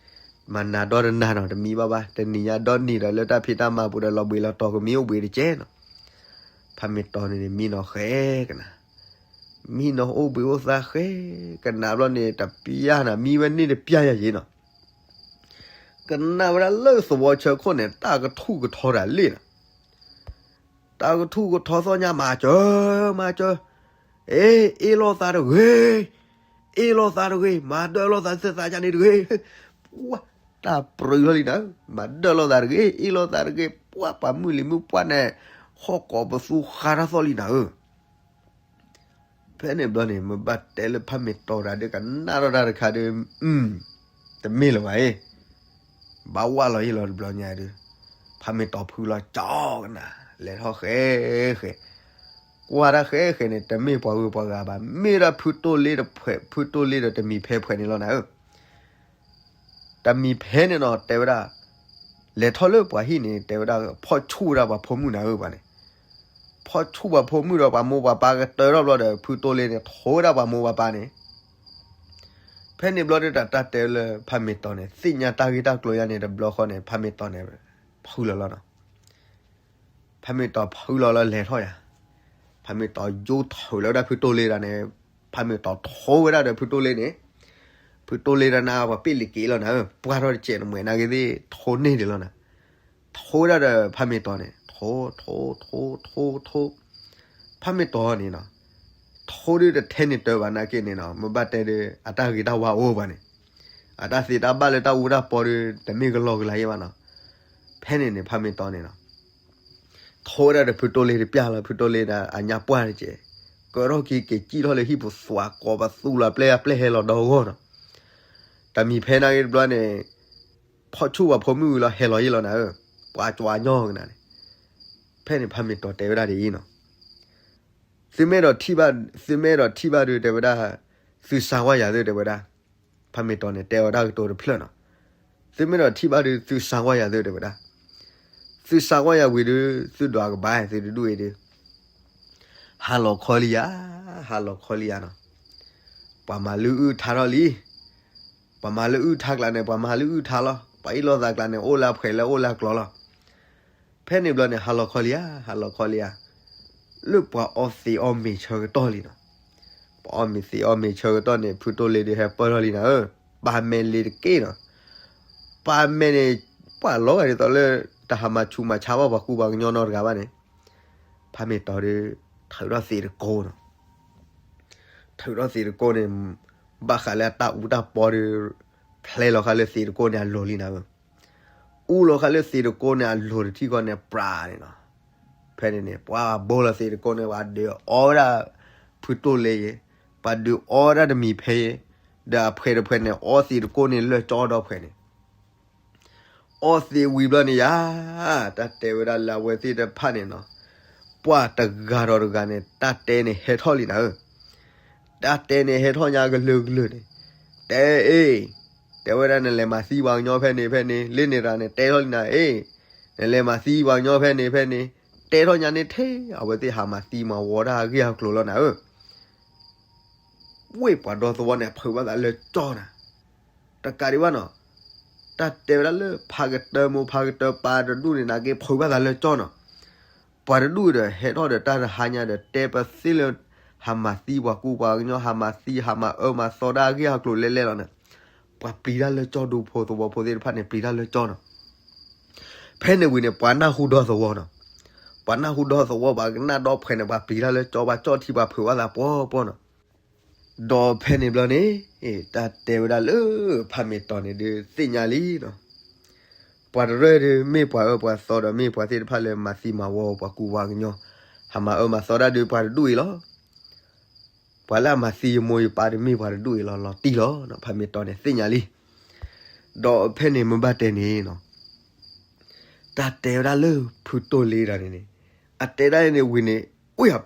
မၤနၤဒီတနၤနီၤ တမံဘၣ်ဘၣ်, တနံၤညါဒီနံၤဒီး လၢတၢ်ဖံးတၢ်မၤပူၤဒီး လီၤဘှံးလီၤတီၤ ကမံအိၣ်ဘှံးတကဲးနီၤ. ဖးမ့ၢ်တီၤန့ၣ်န့ၣ် မံနီၤဃဲကနၤ, မံနီၤအိၣ်ဘှံးအိၣ်သါဃဲကနၤဘျီန့ၣ် တပျၢ်နၤ မံဝဲန့ၣ်တပျၢ်ယၤယ့ၢ်နီၤ. ကနၣ်ဝဲဒၣ်လၢသဝီဆၢခိၣ်န့ၣ် တၢ်ကထူၣ်ကထီတၢ်လံနီၤ, တၢ်ကထူၣ်ကထီသီၣ်ညါ မၤစၢၤ မၤစၢၤ, အ့ အ့ၣ်လိာ်သးတဂ့ၤ, အ့ၣ်လိာ်သးတဂ့ၤ, မၤဒၢၣ်လိာ်သးသ့ၣ်သးယါန့ၣ်တဂ့ၤ, ပှၢ် တၢ်ပြၢလိာ်လံနၤဧၢ, မၤဒၢၣ်လိာ်သးတဂ့ၤ, အ့ၣ်လိာ်သးတဂ့ၤ, ပှၢ်ပှၤမုၢ်လံၤမုၢ်ပှၢ်န့ၣ် ဟီၣ်ကိးပသူဃါတၢ်သီၣ်လံနၤဧၢ. ဖဲန့ၣ်ဘျီန့ၣ် မ့ၢ်ဘၣ်တဲလၢဖးမ့ၢ်တီၤတၢ်ဒီး ကနၣ်ထီၣ်တၢ်တခါဒီး တမ့ၢ်လၢၤဘၣ်အံၤ, ဘၣ်ဝးလီၤယ့ၢ်လီၤတဘျီညါဒီး ဖးမ့ၢ်တီၤဖုလီၤကၠီကနၤ, လဲၤထီၣ်ဃဲဃဲ, ကွၢ်တၢ်ဃဲဃဲန့ၣ် တမ့ၢ်ပှၤဂုၤပှၤဂၤဘၣ်, မ့ၢ်ဒၣ်ဖုတိၢ်လ့တဖှဲး ဖုတိၢ်လ့ဒီးတမံၤဖဲဖှဲးန့ၣ်လီၤနၤဧၢ. တမံၤဖဲန့ၣ်နီၤ တဲဝဲဒၣ်, လဲၤထီၣ်လၢပှၤဟံၣ်န့ၣ် တဲဝဲဒၣ် ဖီၣ်ဆူၣ်ဝဲဒၣ်ပှၤဖိမုၣ်နၤဧၢပှၤန့ၣ်, ဖီၣ်ဆူၣ်ပှၤဖိမုၣ်ဒီးပှၤမိၢ်ပှၤပၢ်ကတၢၢ်ထီၣ်ဘျီဒီး ဖုတိၢ်လ့န့ၣ် ထိဝဲဒၣ်ပှၤမိၢ်ပှၤပၢ်န့ၣ်, ဖဲန့ၣ်ဘျီဒီးတၢ်တဲလၢဖးမ့ၢ်တီၤန့ၣ် သ့ၣ်ညါတၢ်ဂ့ၢ်တၢ်ကျိၤယါန့ၣ် တဘျီဃီန့ၣ် ဖးမ့ၢ်တီၤန့ၣ် ဖုလီၤလီၤနီၤ. ဖးမ့ၢ်တီၤဖုလီၤလီၤလဲၤထီၣ်ယၤ, ဖးမ့ၢ်တီၤယိထၢၣ်လီၤဝဲဒၣ်ဖုတိၢ်လ့ဒၣ်န့ၣ်, ဖးမ့ၢ်တီၤထိဝဲဒၣ်ဒီးဖုတိၢ်လ့န့ၣ်, ဖုတိၢ်လ့ဒၣ်န့ၣ် ပှၤပ့ၣ်လံက့ၤလီၤနၤဧၢ, ပှၢ်ထီၣ်တစဲးနမဲာ်နၤဂ့ၤသ့ၣ် ထိန့ၢ်ဒံးလီၤနၤ, ထိဝဲဒၣ်ဒီးဖးမ့ၢ်တီၤန့ၣ် ထိ ထိ ထိ ထိ ထိ, ဖးမ့ၢ်တီၤန့ၣ်နီၤ, ထိဒုးတထဲန့ၣ်တၢ်ဘၣ်နာ်က့န့ၣ်နီၤ, မ့ၢ်ဘၣ်တဲဒီး အတၢ်ဂ့ၤတၢ်ဝါအိၣ်ဘၣ်န့ၣ်, အတၢ်သ့တၢ်ဘၣ်လၢတၢ်အူတၢ်ပီဒီး တမ့ၢ်ကလီကလီယဲဘၣ်နီၤ. ဖဲန့ၣ်န့ၣ် ဖးမ့ၢ်တီၤန့ၣ်နီၤ ထိဝဲဒၣ်ဒီးဖုတိၢ်လ့တပျၢ်လီၤ, ဖုတိၢ်လ့ဒီးအညါပှၢ်တကဲး, ကၢထီၣ်က့ၤက့ၤစံၣ်ထီၣ်လၢဟံၣ်ပူၤသွးကိးပသူလီၤ ပျဲၢ်အပျဲၢ်ဟဲလီၤဒီဂီၢ်နီၤ. တမံၤဖဲနာ်က့တဘျီန့ၣ် ဖီၣ်ဆူၣ်ပှၤဖိမုၣ်ဝံၤလီၤ ဟဲလီၤယ့ၢ်လီၤနၤဧၢ, ပှၤကွၢ်ညီကနၤန့ၣ်, ဖဲန့ၣ်ဖးမ့ၢ်တီၤတဲဝဲဒၣ်ဒ်အံၤနီၤ, သုမ့ၢ်အဲၣ်ဒိးထံၣ်ဘၣ်, သုမ့ၢ်အဲၣ်ဒိးထံၣ်ဘၣ်ဒုးတဲဝဲဒၣ်, သုစၢ်ကွၢ်ယၤသုတဲဝဲဒၣ်, ဖးမ့ၢ်တီၤန့ၣ် တဲဝဲဒၣ်ကတိၤတဖျၢၣ်နီၤ, သုမ့ၢ်အဲၣ်ဒိးထံၣ်ဘၣ်ဒုး သုစၢ်ကွၢ်ယၤသုတဲဝဲဒၣ်, သုစၢ်ကွၢ်ယၤဝံၤဒုး သုဒွးကဘၣ်သုတဒူၣ်အံၤဒုး, ဟါလီၤခီလံယၤ, ဟါလီၤခီလံယၤနီၤ, ပှၤမၤလုၢ်အုၣ်ထါထီၣ်လံ, ပှၤမၤလုၢ်အုၣ်ထါကျါန့ၣ် ပှၤမၤလုၢ်အုၣ်ထါလီၤ, ပှၤအ့ၣ်လိာ်သးကျါန့ၣ် အိၣ်လၢအဖှဲးလၢအိၣ်လၢအကျီလီၤ. ဖဲန့ၣ်ဘျီန့ၣ် ဟါလီၤခီလံဧါ, ဟါလီၤခီလံဧါ, လၢပှၤအီသံးအီမ့ၤဆၢကတီၢ်လံနီၤ, ပှၤအီမ့ၤသံးအီမ့ၤဆၢကတီၢ်န့ၣ် ဖုတိၢ်လ့ဒုးဟဲပၢၢ်ထီၣ်လံနၤဧၢ, ပာ်မဲာ်လံၤတက့ၢ်နီၤ, ပာ်မဲာ်န့ၣ် ပှၤလီၤဂာ်ဒ်သိးလၢ တၢ်ဟးမၤဆူးမၤဆါဘၣ်ပှၤကူပှၤကညီနီတဂၤဘၣ်န့ၣ်, ဖးမ့ၢ်တီၤဒုး ထုးထီၣ်သံးတကိးနီၤ ထုးထီၣ်သံးတကိးန့ၣ်, ဘၣ်ဃးလၢအတၢ်အူတၢ်ပီဒီး, ဖျဲလီၤဃာ်လၢသ့ၣ်တကိးန့ၣ်အလိၤလံနၤဧၢ, အူလီၤဃာ်လၢသ့ၣ်တကိးန့ၣ်အလိၤတထံၣ်ဃီန့ၣ် ပြးန့ၣ်နီၤ. ဖဲန့ၣ်န့ၣ် ပှၤဘိလီၤသ့ၣ်တကိးန့ၣ် ပှၤဒုးအီဝဲဒၣ် ဖုတိၢ်လ့ယဲ, ပှၤဒုးအီဝဲဒၣ်တမံၤဖဲယဲ, ဒီးအဖှဲးတဖှဲးန့ၣ် အီသ့ၣ်တကိးန့ၣ်လၢကၠီဒီဖှဲးန့ၣ် အီသ့ၣ်ဝံၤဘျီန့ၣ်ယါ, တၢ်တဲဝဲဒၣ်လၢအဝဲသ့ၣ်တဖၣ်န့ၣ်နီၤ, ပှၤတဂၤဒီးတဂၤန့ၣ် တၢ်တဲန့ၣ်ဟဲထီၣ်လံနၤဧၢ, တၢ်တဲန့ၣ်ဟဲထီၣ်ညါကလုာ်ကလုာ်န့ၣ်, တဲအ့ၣ်, တဲဝဲဒၣ်နလဲၤမၤသံပှၤကညီဖဲန့ၣ်ဖဲန့ၣ် လၢန့ၣ်တဂၤန့ၣ် တဲထီၣ်လံနၤအ့ၣ်, နလဲၤမၤသံပှၤကညီဖဲန့ၣ်ဖဲန့ၣ်, တဲထီၣ်ညါန့ၣ်ထဲ အဝဲသ့ၣ်ဟးမၤသံမၤဝီတၢ်အဂ့ၢ်အကျိၤလီၤနၤဧၢ ဝ့ၢ်ပှၤဒီသဝီန့ၣ် ဖုးဘၣ်သးလၢကၠီနၤ, တကးဒံးဘၣ်နီၤ, တၢ်တဲဝဲဒၣ်လၢဖးကတၢၢ်မိၢ်ဖးကတၢၢ်ပၢ်တဒူၣ်န့ၣ် နာ်က့ဖုးဘၣ်သးလၢကၠီနီၤ, ပှၤတဒူၣ်ဒီး ဟဲထီၣ်ဒီးတၢ်တဟါညါဒီး တဲပသ့လၢ ဟးမၤသံပှၤကူပှၤကညီ ဟးမၤသံ ဟးမၤအၢမၤသီတၢ်အဂ့ၢ်အကျိၤလဲၤလဲၤလီၤန့ၣ်, ပှၤပျံၤတၢ်လၢကၠီဒူဖိသဝီဖိသ့ၣ်တဖၣ်န့ၣ် ပျံၤတၢ်လၢကၠီနီၤ ဖဲန့ၣ်ဝံၤန့ၣ် ပှၤနၢ်ဟူဒီသဝီနီၤ, ပှၤနၢ်ဟူဒီသဝီ ပှၤကနၣ်ဒီဖှဲးန့ၣ် ပှၤပျံၤတၢ်လၢကၠီ ပှၤကၠီၣ်ထံပှၤဖုးဘၣ်သးပှီၤပှီၤနီၤ, ဒီးဖဲန့ၣ်ဘျီန့ၣ် တၢ်တဲဝဲဒၣ်လၢဖးမ့ၢ်တီၤန့ၣ်ဒုးသ့ၣ်ညါလံနီၤ, ပှၤတရၢၢ်ဒုး မ့ၢ်ပှၤအၢပှၤသီဒီး မ့ၢ်ပှၤသ့ၣ်တဖၣ်လၢမၤသံမၤဝီပှၤကူပှၤကညီ, ဟးမၤအၢမၤသီတၢ်ဒုး ပှၤတဒူၣ်အံၤလီၤ ပှၤလၢအမၤသံယမိၢ်ယပၢ်ဒုး မ့ၢ်ပှၤတဒူၣ်အံၤလီၤ လီၤတံၢ်လီၤ, ဖးမ့ၢ်တီၤန့ၣ်သ့ၣ်ညါလံ, ဒီးဖဲန့ၣ်မ့ၢ်ဘၣ်တဲန့ၣ်နီၤ, တၢ်တဲဝဲဒၣ်လၢဖုတိၢ်လ့တဂၤန့ၣ်န့ၣ်, အတဲဒၣ်န့ၣ်ဝံၤန့ၣ်,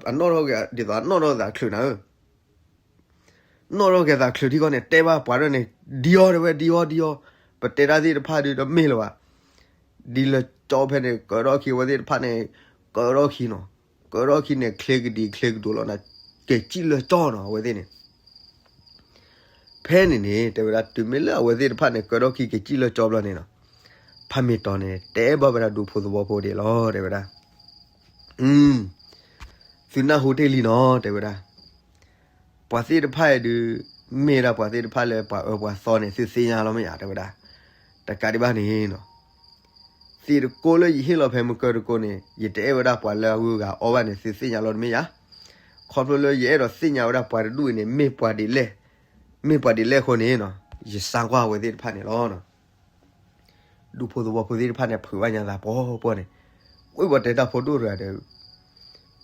အနီၣ်ထီၣ်က့ၤ ဒ်သိးအနီၣ်ထီၣ်သးချုးနၤဧၢ နီၣ်ထီၣ်က့ၤသးချုးထံဃီန့ၣ် တဲဘၣ်ပှၤဒၣ်န့ၣ်, ဒံအီၤတဲဝဲ ဒံအီၤ ဒံအီၤ, ပတဲတၢ်သ့ၣ်တဖၣ်ဒုးတမ့ၢ်လၢၤဘၣ်, ဒ်လၢကၠီဖဲန့ၣ် ကၢထီၣ်ခံအဝဲသ့ၣ်တဖၣ်န့ၣ်, ကၢထီၣ်ခံနီၤ, ကၢထီၣ်ခံန့ၣ် ချ့ကဒံးချ့ကဒိးလီၤနၤ, က့ၤစံၣ်လၢကၠီနီၤ အဝဲသ့ၣ်န့ၣ် ဖဲန့ၣ်န့ၣ် တဲဝဲဒၣ် တုၤမ့ၢ်လၢအဝဲသ့ၣ်တဖၣ်န့ၣ် ကၢထီၣ်ခံက့ၤစံၣ်လၢကၠီဘျီန့ၣ်နီၤ, ဖးမ့ၢ်တီၤန့ၣ် တဲဘၣ်ဝဲဒၣ်ဒူဖိသဝီဖိဒ်လီၤ တဲဝဲဒၣ်, သုနၢ်ဟူတ့ၢ်လံနီၤ တဲဝဲဒၣ်, ပှၤသ့ၣ်တဖၣ်အံၤဒုး မ့ၢ်ဝဲဒၣ်ပှၤသ့ၣ်တဖၣ်လၢပှၤအၢပှၤသီန့ၣ် သုသ့ၣ်ညါလီၤမ့ၢ်ဧါ တဲဝဲဒၣ်, တကးဒံးဘၣ်န့ၣ်နီၤ သ့ၣ်တကိးလၢယဟ့ၣ်လီၤဖဲမုၢ်ကၢတကိးန့ၣ် ယတအဲၣ်ဝဲဒၣ်ပှၤလၢအဂုၤအဂၤအီဘၣ်န့ၣ် သုသ့ၣ်ညါလီၤတမ့ၢ်ဧါ, ခီဖျိလၢယအဲၣ်ဒိးသ့ၣ်ညါဝဲဒၣ်ပှၤတဒူၣ်အံၤန့ၣ် မ့ၢ်ပှၤဒ်လဲၣ်, မ့ၢ်ပှၤဒ်လဲၣ်အဃိန့ၣ်နီၤ ယစါကွၢ်အဝဲသ့ၣ်တဖၣ်န့ၣ်လီၤ. ဒူဖိသဝီဖိသ့ၣ်တဖၣ်န့ၣ် ဖုးဘၣ်ညါသးပှီၤပှီၤန့ၣ်, ဝံၤပှၤတဲတၢ်ဖိဒိၣ်တဂၤဒီး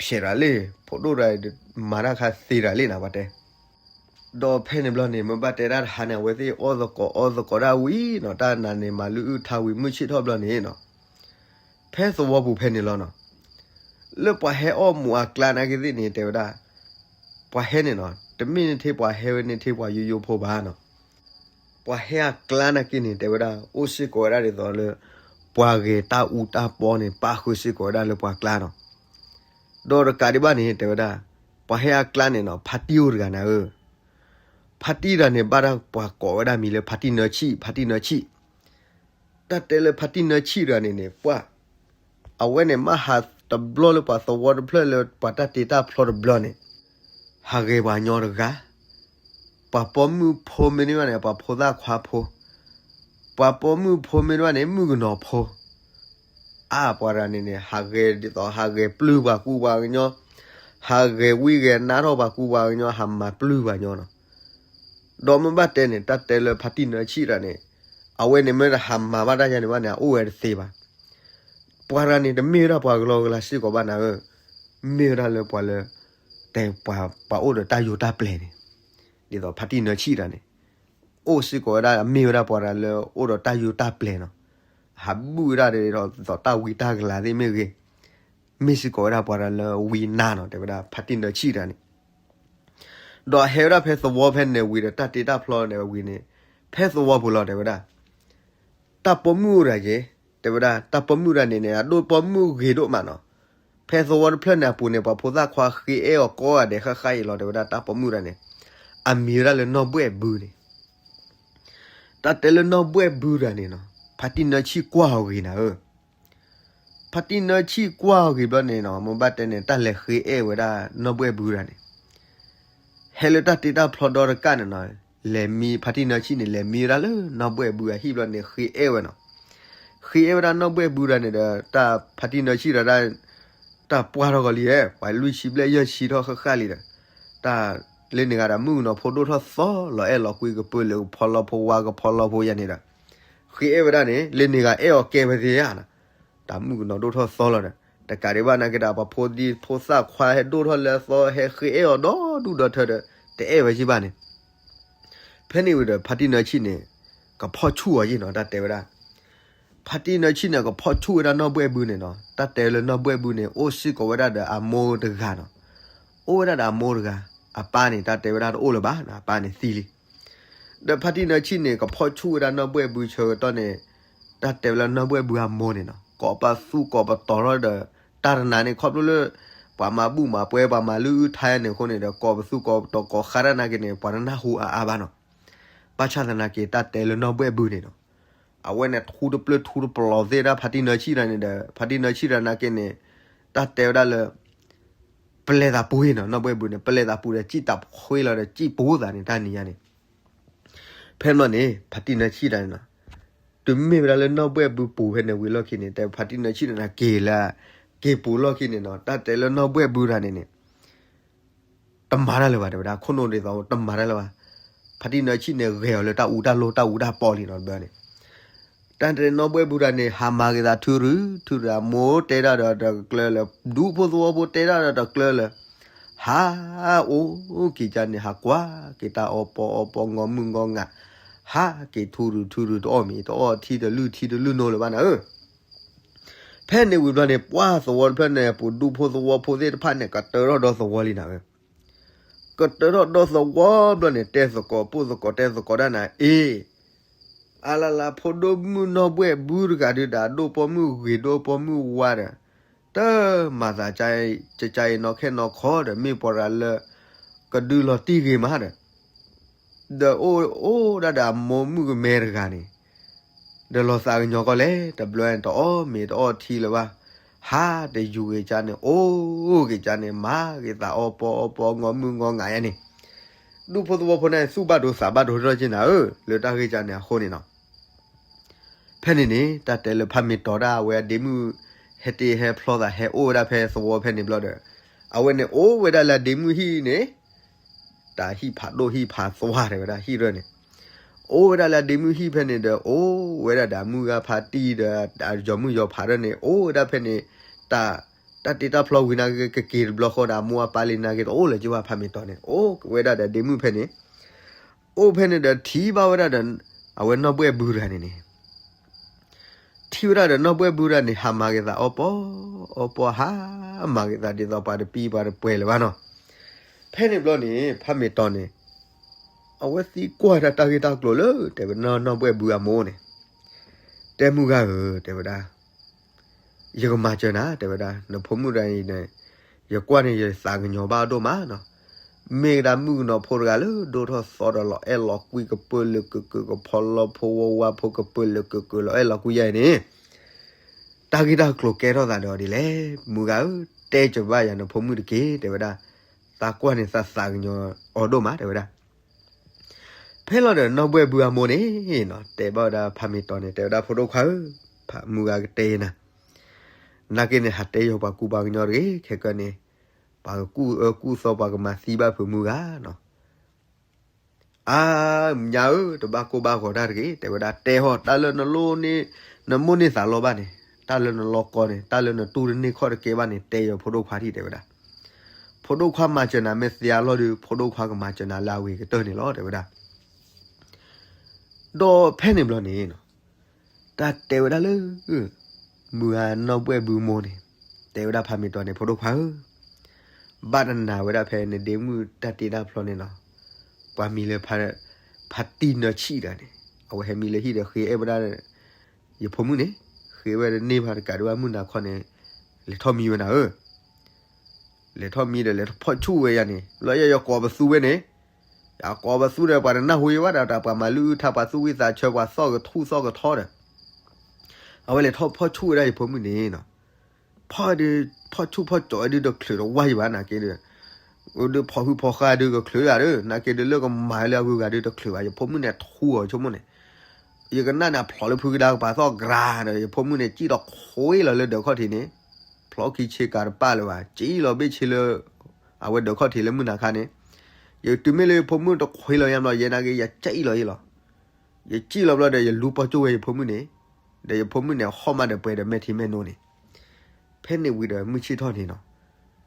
ဖျဲးတဂၤလံ, ဖိဒိၣ်တဂၤဒီး မၤတၢ်ခါသ့တဂၤလံနၤ ပှၤတဲ ဒီးဖဲန့ၣ်ဘျီန့ၣ် မ့ၢ်ဘၣ်တဲဒၣ်တဟါန့ၣ် အဝဲသ့ၣ်အီၣ်သကိးအီသကိးဒၣ်ဝံၤနီၤ, တၢ်နၤန့ၣ် မၤလုၢ်အုၣ်ထါဝံၤ မုၢ်ဆ့ၣ်ထီၣ်ဘျီန့ၣ်နီၤ, ဖဲသဝီပူၤဖဲန့ၣ်လီၤနီၤ, လၢပှၤဟဲအီၣ်မူးအကျါနာ်က့သ့ၣ်န့ၣ် တဲဝဲဒၣ်, ပှၤဟဲန့ၣ်နီၤ တမ့ၢ်န့ၢ်ထဲပှၤဟဲဝဲန့ၢ်ထဲပှၤယိယိဖိဘၣ်နီၤ, ပှၤဟဲအကျါနာ်က့န့ၣ် တဲဝဲဒၣ် အိၣ်စ့ၢ်ကီးဝဲဒၣ်ဒ်သိးလၢ ပှၤဂဲၤတၢ်အူတၢ်ပီန့ၣ် ပၣ်ဃုာ်စ့ၢ်ကီးဝဲဒၣ်လၢပှၤကျါနီၤ, ဒီးတကးဒံးဘၣ်န့ၣ် တဲဝဲဒၣ်, ပှၤဟဲအကျါန့ၣ်နီၤ ဖါတံၢ်အိၣ်တဂၤနၤဧၢ, ဖါတံၢ်တဂၤန့ၣ် ဘၣ်တၢ်ပှၤကိးဝဲဒၣ်မံၤလၢဖါတံၢ်နၢဆံၣ်, ဖါတံၢ်နၢဆံၣ်, တၢ်တဲလၢဖါတံၢ်နၢဆံၣ်တဂၤန့ၣ်န့ၣ် ပှၤ အဝဲန့ၣ်မ့ၢ်ဟးတဘျီလၢပှၤသဝီတဖျၢၣ်လၢပှၤတၢ်တ့တၢ်ဖျီတဘျီန့ၣ်, ဟးဂဲၤပှၤကညီတဂၤ, ပှၤပိာ်မုၣ်ဖိမ့ၢ်န့ၢ်ဘၣ်န့ၣ် ပှၤဖိသၣ်ခွါဖိ, ပှၤပိာ်မုၣ်ဖိမ့ၢ်န့ၢ်ဘၣ်န့ၣ် မုၣ်ကနီၤဖိ, အါပှၤတဂၤန့ၣ်န့ၣ် ဟးဂဲၤဒ်သိး ဟးဂဲၤပျုၢ်ပှၤကူပှၤကညီ, ဟးဂဲၤဝံဂဲၤနါထီၣ်ပှၤကူပှၤကညီ ဟးမၤပျုၢ်ပှၤကညီနီၤ, ဒီးမ့ၢ်ဘၣ်တဲန့ၣ် တၢ်တဲလၢဖါတံၢ်နၢဆံၣ်တဂၤန့ၣ်, အဝဲန့ၣ်မ့ၢ်တဟးမၤဘၣ်တၢ်ယါန့ၣ်ဘၣ်န့ၣ် အအိၣ်ဝဲတသ့ဘၣ် ပှၤတဂၤန့ၣ် တမ့ၢ်ဝဲဒၣ်ပှၤကလီကလီစ့ၢ်ကီးဘၣ်နၤဧၢ, မ့ၢ်ဝဲဒၣ်လၢပှၤလၢ တဲပှၤ ပှၤအိၣ်ဒီးတၢ်ယိၤတၢ်ပျဲၤန့ၣ်, ဒ်သိးဖါတံၢ်နၢဆံၣ်တဂၤန့ၣ်, အိၣ်စ့ၢ်ကီးဝဲဒၣ် မ့ၢ်ဝဲဒၣ်ပှၤတဂၤလၢအိၣ်ဒီးတၢ်ယိၤတၢ်ပျဲၤနီၤ, ဟးဘုၣ်ဝဲဒၣ်ဒ်သိးတၢ်ဝံတၢ်ကလၤသ့ၣ်မ့ၢ်ဂ့ၤ, မ့ၢ်စ့ၢ်ကီးဝဲဒၣ်ပှၤတဂၤလၢဝံနါနီၤ တဲဝဲဒၣ်ဖါတံၢ်နၢဆံၣ်တဂၤန့ၣ် ဒီးဟဲဝဲဒၣ်ဖဲသဝီဖဲန့ၣ်ဝံၤဒီး တၢ်တ့တၢ်ဖျီန့ၣ်ဝံၤန့ၣ်, ဖဲသဝီပူၤလီၤ တဲဝဲဒၣ်, တၢ်ပိာ်မုၣ်အိၣ်တဂၤယဲ, တဲဝဲဒၣ် တၢ်ပိာ်မုၣ်တဂၤန့ၣ်န့ၣ် အဒိၣ်ပိာ်မုၣ်ဂ့ၤဒိၣ်မးနီၤ, ဖဲသဝီတဖျၢၣ်န့ၣ်အပူၤန့ၣ် ပှၤဖိသၣ်ခွါဃ့အဲၣ်အီၤကိးဂၤဒဲးဃၣ်ဃၣ်အံၤလီၤ တဲဝဲဒၣ် တၢ်ပိာ်မုၣ်တဂၤန့ၣ်, အမံၤဝဲဒၣ်လၢနီၢ်ဘှဲၣ်ဘုန့ၣ် တၢ်တဲလၢနီၢ်ဘှဲၣ်ဘုတဂၤန့ၣ်နီၤ, ဖါတံၢ်နၢဆံၣ်ကွၢ်အီၤဂ့ၤနၤဧၢ, ဖါတံၢ်နၢဆံၣ်ကွၢ်အီၤဂ့ၤဘျီန့ၣ်နီၤ, မ့ၢ်ဘၣ်တဲန့ၣ် တၢ်လဲၤဃ့အဲၣ်ဝဲဒၣ်နီၢ်ဘှဲၣ်ဘုတဂၤန့ၣ်, ဟဲလၢတၢ်တ့တၢ်ဖျီဒီတကၣ်န့ၣ်နီၤ, လဲၤမံ ဖါတံၢ်နၢဆံၣ်န့ၣ် လဲၤမံဝဲဒၣ်လၢနီၢ်ဘှဲၣ်ဘုအဟံၣ်ဘျီန့ၣ် ဃ့အဲၣ်ဝဲနီၤ, ဃ့အဲၣ်ဝဲဒၣ်နီၢ်ဘှဲၣ်ဘုတဂၤန့ၣ်ဒီး တၢ်ဖါတံၢ်နၢဆံၣ်တဂၤဒၣ် တၢ်ပှၢ်ထီၣ်ကီးလံဧါ, ပှၤလွံၢ်ဆံဘျဲၣ်ယဲၢ်ဆံထီၣ်ဃၣ်ဃၣ်လံဒီး, တၢ် လၢန့ၣ်ဂၤဒီးမုၣ်ကနီၤဖိဒိၣ်ထီၣ်သီလီၤ အဲၣ်လီၤကွံကပၢလၢကဖီလီဖိဝါကဖီလီဖိယါန့ၣ်ဒီး ဃ့အဲၣ်ဝဲဒၣ်န့ၣ် လၢန့ၣ်ဂၤအဲၣ်အီၤကဲဝဲသ့ဧါနီၤ. တၢ်မုၣ်ကနီၤဒိၣ်ထီၣ်သီလီၤဒီး တကးဒံးဘၣ်နာ်က့ဒီး ပှၤဖိဒံဖိသၣ်ခွါဟဲဒိၣ်ထီၣ်လၢအသီ ဟဲဃ့အဲၣ်အီၤဒီဒူၣ်ဒီထၢဒီး တအဲၣ်ဝဲယံၣ်ဘၣ်န့ၣ် ဖဲန့ၣ်ဝံၤဒီး ဖါတံၢ်နၢဆံၣ်န့ၣ် ကဖီၣ်ဆူၣ်အီၤယံၣ်နီၤ တၢ်တဲဝဲဒၣ်. ဖါတံၢ်နၢဆံၣ်န့ၣ် ကဖီၣ်ဆူၣ်ဝဲဒၣ်နီၢ်ဘှဲၣ်ဘုန့ၣ်နီၤ. တၢ်တဲလၢနီၢ်ဘှဲၣ်ဘုန့ၣ် အိၣ်စ့ၢ်ကီးဝဲဒၣ်ဒီးအမိၢ်တဂၤနီၤ. အိၣ်ဝဲဒၣ်ဒီးအမိၢ်တဂၤ, အပၢ်န့ၣ် တၢ်တဲဝဲဒၣ်တအိၣ်လၢၤဘၣ်နီၤ, အပၢ်န့ၣ်သံလံ. ဒီးဖါတံၢ်နၢဆံၣ်န့ၣ် ကဖီၣ်ဆူၣ်ဝဲဒၣ်နီၢ်ဘှဲၣ်ဘုဆၢကတီၢ်န့ၣ် တၢ်တဲဝဲလၢနီၢ်ဘှဲၣ်ဘုအမိၢ်န့ၣ်နီၤ ကိးပသူကိးပတီၤထီၣ်ဒီး တၢ်တနၤန့ၣ် ခီဖျိလၢ ပှၤမၤဘူၣ်မၤပှဲၤ ပှၤမၤလုၢ်အုၣ်ထါယါန့ၣ်အဃိန့ၣ်ဒီး ကိးပသူကိးပတီၤကိးဃါတၢ်နာ်က့န့ၣ် ပှၤတနၢ်ဟူအါအါဘၣ်နီၤ. ဘၣ်ဆၣ်သနာ်က့ တၢ်တဲလၢနီၢ်ဘှဲၣ်ဘုန့ၣ်နီၤ အဝဲန့ၣ်ထူတပျၢၢ်ထူတပလီၤသ့ၣ်ဒၣ်ဖါတံၢ်နၢဆံၣ်တၢ်န့ၣ်ဒီး ဖါတံၢ်နၢဆံၣ်တၢ်နာ်က့န့ၣ် တၢ်တဲဝဲဒၣ်လၢ ပလဲၤသးပူၤနီၤ နီၢ်ဘှဲၣ်ဘုန့ၣ် ပလဲၤသးပူၤဒီးစံၣ်တၢ်ဖှ့လီၤဒီးစံၣ်ပူၤသးန့ၣ် တၢ်နံၤညါန့ၣ် ဖဲန့ၣ်န့ၣ် ဖါတံၢ်နၢဆံၣ်တၢ်န့ၣ်နီၤ တုၤမ့ၢ်ဝဲဒၣ်လၢနီၢ်ဘှဲၣ်ဘုပူၤဖဲန့ၣ်ဝံၤလီၢ်ခံန့ၣ် တဲဖါတံၢ်နၢဆံၣ်တၢ်န့ၣ်က့ၤလၢ က့ၤပူၤလီၢ်ခံန့ၣ်နီၤ တၢ်တဲလၢနီၢ်ဘှဲၣ်ဘုတၢ်န့ၣ်န့ၣ် တမၤတၢ်လၢၤဘၣ် တဲဝဲဒၣ် ခိၣ်နူာ်ဒ်သိးတမၤတၢ်လၢၤဘၣ်. ဖါတံၢ်နၢဆံၣ်န့ၣ် ဂဲၤအီၤလၢတၢ်အူတၢ်လိၣ် တၢ်အူတၢ်ပီလံနီၤ တဘျီန့ၣ် တၢ်တဲနီၢ်ဘှဲၣ်ဘုတၢ်န့ၣ် ဟးမၤက့ၤသးထုရုၢ်ထုရုၢ် အမိၢ်တဲတၢ်ဒီးတကျၢၤလၢၤ ဒူဖိသဝီဖိတဲတၢ်ဒီးတကျၢၤလၢၤ ဟးအိၣ်က့ၤကၢ်န့ၣ် ဟးကွၢ်က့ၤတၢ်အီပီအီပီ ငီမုၢ်ငီငါ ဟးက့ၤထုရုၢ်ထုရုၢ် တအီၣ်မ့ၤ တအီၣ်ထံတလုၢ်ထံတလုၢ်နိလၢၤဘၣ်နၤဧၢ ဖဲန့ၣ်ဝံၤဘျီန့ၣ် ပှၢ်သဝီတဖျၢၣ်န့ၣ် ပူၤဒူဖိသဝီဖိသ့ၣ်တဖၣ်န့ၣ် ကတၢထီၣ်ဒီသဝီလံနၤဧၢ ကတၢထီၣ်ဒီသဝီဘျီန့ၣ် တဲသကိးပိၢ်သကိးတဲသကိးဒၣ်နၤ အ့ အလလးဖိဒိၣ်မုၣ်နီၢ်ဘှဲၣ်ဘုတဂၤဒုးဒီး ဒိၣ်ပိာ်မုၣ်ဂ့ၤဒိၣ်ပိာ်မုၣ်ဝါဒီး တမၤသးကကဲအံၤနီၢ်ခဲနီၢ်ခီဒီး မ့ၢ်ပှၤတဂၤလၢ ကဒုးလီၤတံၢ်ဂ့ၤမးဒီး ဒီးအိၣ်အိၣ်ဒၣ်ဒီးအမိၢ်မုၣ်ကမဲတဂၤန့ၣ် ဒီးလီၤသးကညီၤကီးလဲၣ် တဘျီန့ၣ် တအီၣ်မ့ၤတအီၣ်ထံလၢၤဘၣ် ဟးတယူၤက့ၤကၢ်န့ၣ် အိၣ်က့ၤကၢ်န့ၣ် မၤက့ၤသးအီပီအီပီ ငီမုၢ်ငီငါယါန့ၣ် ဒူဖိသဝီဖိန့ၣ် သူၣ်ဘၣ်ဒိသးဘၣ်ဒိထီၣ်က့ၤနၤဧၢ လၢတၢ်ဂ့ၢ်ကၢ်န့ၣ်အဃိန့ၣ်နီၤ ဖဲန့ၣ်န့ၣ် တၢ်တဲလၢဖးမ့ၤတီၤဒၣ် အဝဲအဒ့မုၣ် ဟဲတ့ဟဲဖျီသး ဟဲအိၣ်ဝဲဒၣ်ဖဲသဝီဖဲန့ၣ်ဘျီဒီး အဝဲန့ၣ်အိၣ်ဝဲဒၣ်လၢအဒ့မုၣ်ဟံၣ်န့ၣ် တၢ်ဟံၣ်ဖးဒိၣ်ဟံၣ်ဖးသွါတဲဝဲဒၣ် ဟံၣ်ရၢၢ်န့ၣ် အိၣ်ဝဲဒၣ်လၢအဒ့မုၣ်ဟံၣ်ဖဲန့ၣ်ဒီး အိၣ်ဝဲဒၣ်ဒီးအမုၢ်ဂၤဖးတံၢ်ဒီး အယီၤမုၣ်ယီၤဖးရၢၢ်န့ၣ် အိၣ်ဝဲဒၣ်ဖဲန့ၣ် တၢ် တၢ်တ့တၢ်ဖျီဝံၤနာ်က့ ကက့ၤတဘျီဃီဒီး အမိၢ်အပၢ်လံနာ်က့ တအိၣ်လၢၤက့ၤဘၣ် ဖးမ့ၤတီၤန့ၣ် အိၣ်ဝဲဒၣ်ဒီးဒ့မုၣ်ဖဲန့ၣ် အိၣ်ဖဲန့ၣ်ဒီးထံၣ်ဘၣ်ဝဲဒၣ်ဒီး အဝဲနီၢ်ဘှဲၣ်ဘုတဂၤန့ၣ်န့ၣ် ထံၣ်ဝဲဒၣ်ဒီးနီၢ်ဘှဲၣ်ဘုတဂၤန့ၣ် ဟးမၤက့ၤသးအီပီအီပီ ဟးမၤက့ၤသးဒ်သိးပှၤတပံၤပှၤတပှဲၤလၢၤဘၣ်နီၤ. ဖဲန့ၣ်ဘျီန့ၣ် ဖးမ့ၤတီၤန့ၣ် အဝဲသံကွၢ်တၢ်တၢ်ဂ့ၢ်တၢ်ကျိၤလၢ တဲဝဲနီၢ်ဘှဲၣ်ဘုအမိၢ်န့ၣ် တဲမုၢ်ဂၤဧၢ တဲဝဲဒၣ် ယကမၤစၢၤနၤ တဲဝဲဒၣ် နဖိမုၣ်တဂၤအံၤန့ၣ် ယကွၢ်န့ၣ် ယသးကညီၤဘၣ်အဒိၣ်မးနီၤ. မ့ၢ်ကဒါမုၣ်ကနီၤဖိတဂၤလၢ ဒိၣ်ထီၣ်သီဒီးလီၤအဲၣ်လီၤကွံကပၢလၢာ်ကကၢာ် ကဖီလီဖိဝါဝါဖိကပၢလၢာ်ကကၢာ် လီၤအဲၣ်လီၤကွံယါအံၤန့ၣ် တၢ်ဂ့ၢ်တၢ်ကျိၤကဲထီၣ်သးဒီးဒ်လဲၣ် မုၢ်ဂၤဧၢ တဲစၢၤဘၣ်ယၤနဖိမုၣ်တက့ၢ် တဲဝဲဒၣ်. သးကွၢ်န့ၣ်သးသးကညီၤအီၤဒိၣ်မး တဲဝဲဒၣ်. ဖဲလီၤဒီးနီၢ်ဘှဲၣ်ဘုအမိၢ်န့ၣ်နီၤ တဲဘၣ်ဝဲဒၣ်ဖးမ့ၤတီၤန့ၣ် တဲဝဲဒၣ်ဖိဒိၣ်ခွါဧၢ, ဖးမုၢ်ဂၤကတဲနၤ, နာ်က့န့ၣ် ဟးတဲယီၤပှၤကူပှၤကညီတဂ့ၤ, ခဲကနံၣ်န့ၣ် ပှၤကကူၣ်အၢကူၣ်သီ ပှၤကမၤသံဘၣ်ဖုးမုၢ်ဂၤနီၤ. အါ, ညါဧၢ, တဘၣ်ကိၢ်ဘၣ်ဂီၤတၢ်တဂ့ၤ, တဲဝဲဒၣ် တဲဟီၣ် တၢ်လၢနလိၣ်န့ၢ်, နမိၣ်န့ၢ်သးလီဘၣ်န့ၣ်, တၢ်လၢနလီၢ်ကီန့ၣ်, တၢ်လၢနတူၢ်တန့ၢ်ခီၣ်တကဲဘၣ်န့ၣ် တဲယီၤဖိဒိၣ်ခွါထံၣ် တဲဝဲဒၣ်. ဖိဒိၣ်ခွါမၤစၢၤနၤမ့ၢ်သ့အလီၢ်ဒီး ဖိဒိၣ်ခွါကမၤစၢၤနၤလၢအဂ့ၤကတၢၢ်န့ၣ်လီၤ တဲဝဲဒၣ်. ဒီးဖဲန့ၣ်ဘျီန့ၣ် တၢ်တဲဝဲဒၣ်လၢ မုၢ်ဂၤနီၢ်ဘှဲၣ်ဘုမိၢ်န့ၣ် တဲဝဲဒၣ်ဖးမ့ၤတီၤန့ၣ် ဖိဒိၣ်ခွါဧၢ, ဘၣ်တနၤဝဲဒၣ်ဖဲနဒ့မုၣ်တၢ်တ့တၢ်ဖျီန့ၣ်နီၤ, ပှၤမံၤလၢ ဖါတံၢ်နၢဆံၣ်တဂၤန့ၣ် အဝဲဟဲမံလၢဟံၣ်ဒီးဃ့အဲၣ်ဝဲဒၣ် ယဖိမုၣ်န့ၣ်, ဃ့ဝဲဒၣ်န့ၢ်ဖးတကးဒံးဘၣ်မုၢ်နၤခီန့ၣ် လဲၤထီၣ်မံဝဲနၤဧၢ လဲၤထီၣ်မံဒီး လဲၤထီၣ်ဖီၣ်ဆူၣ်ဝဲယၤန့ၣ်, လီၤယၤယကိးပသူဝဲန့ၣ်, ယကိးပသူဒီး ပှၤတနၢ်ဟူယၤဘၣ်ဒီး တၢ်ပှၤမၤလုၢ်အုၣ်ထါ ပှၤသူၣ်ဝံၣ်သးဆၢ ပှၤသီၣ်ကထူၣ်သီၣ်ကထီဒီး အဝဲလဲၤထီၣ်ဖီၣ်ဆူၣ်ဝဲဒၣ်ယဖိမုၣ်န့ၣ်နီၤ, ဖီၣ်ဒုး ဖီၣ်ဆူၣ်ဖီၣ်ကၠီဒုး တချုးတဝါယၤဘၣ်နာ်က့ဒီး, ဒုးဖီၣ်ဟုဖီၣ်ဃာ်ဒုးကချုးယၤဒီး နာ်က့ဒုးလၢကမၤလၢအဂုၤအဂၤဒုးတချုးဘၣ် ယဖိမုၣ်န့ၣ်ထူအီၤဆိကမိၣ်န့ၣ်, ယကနၣ်န့ၣ် အဖျိးလၢဖုကဒါကပၤသီၣ်ကြၤဒီး ယဖိမုၣ်န့ၣ် စံၣ်ထီၣ်ခွ့လီၤလၢဒၢးခီၣ်ထံးန့ၣ်, ဖျိးခံဆ့ကၤတပာ်လၢၤဘၣ်, စံၣ်လီၤဘ့ၣ်ဆ့လၢ အဝဲဒၢးခီၣ်ထံးလၢမုၢ်နၤခါန့ၣ်, ယတုၤမ့ၢ်လၢယဖိမုၣ်တခွ့လီၤယါဘျီ ယဲနာ်က့ ယစံၣ်လီၤယဲလီၤ. ယစံၣ်လီၤဘျီဒီး ယလူပီၢ်ကၠိဝဲယဖိမုၣ်န့ၣ်, ဒီးယဖိမုၣ်န့ၣ် ဟီၣ်မးဒီးပှဲၤဒီးမဲာ်ထံမဲာ်နိန့ၣ်, ဖဲန့ၣ်ဝံၤဒီးမုၢ်ဆ့ၣ်ထီၣ်န့ၣ်နီၤ,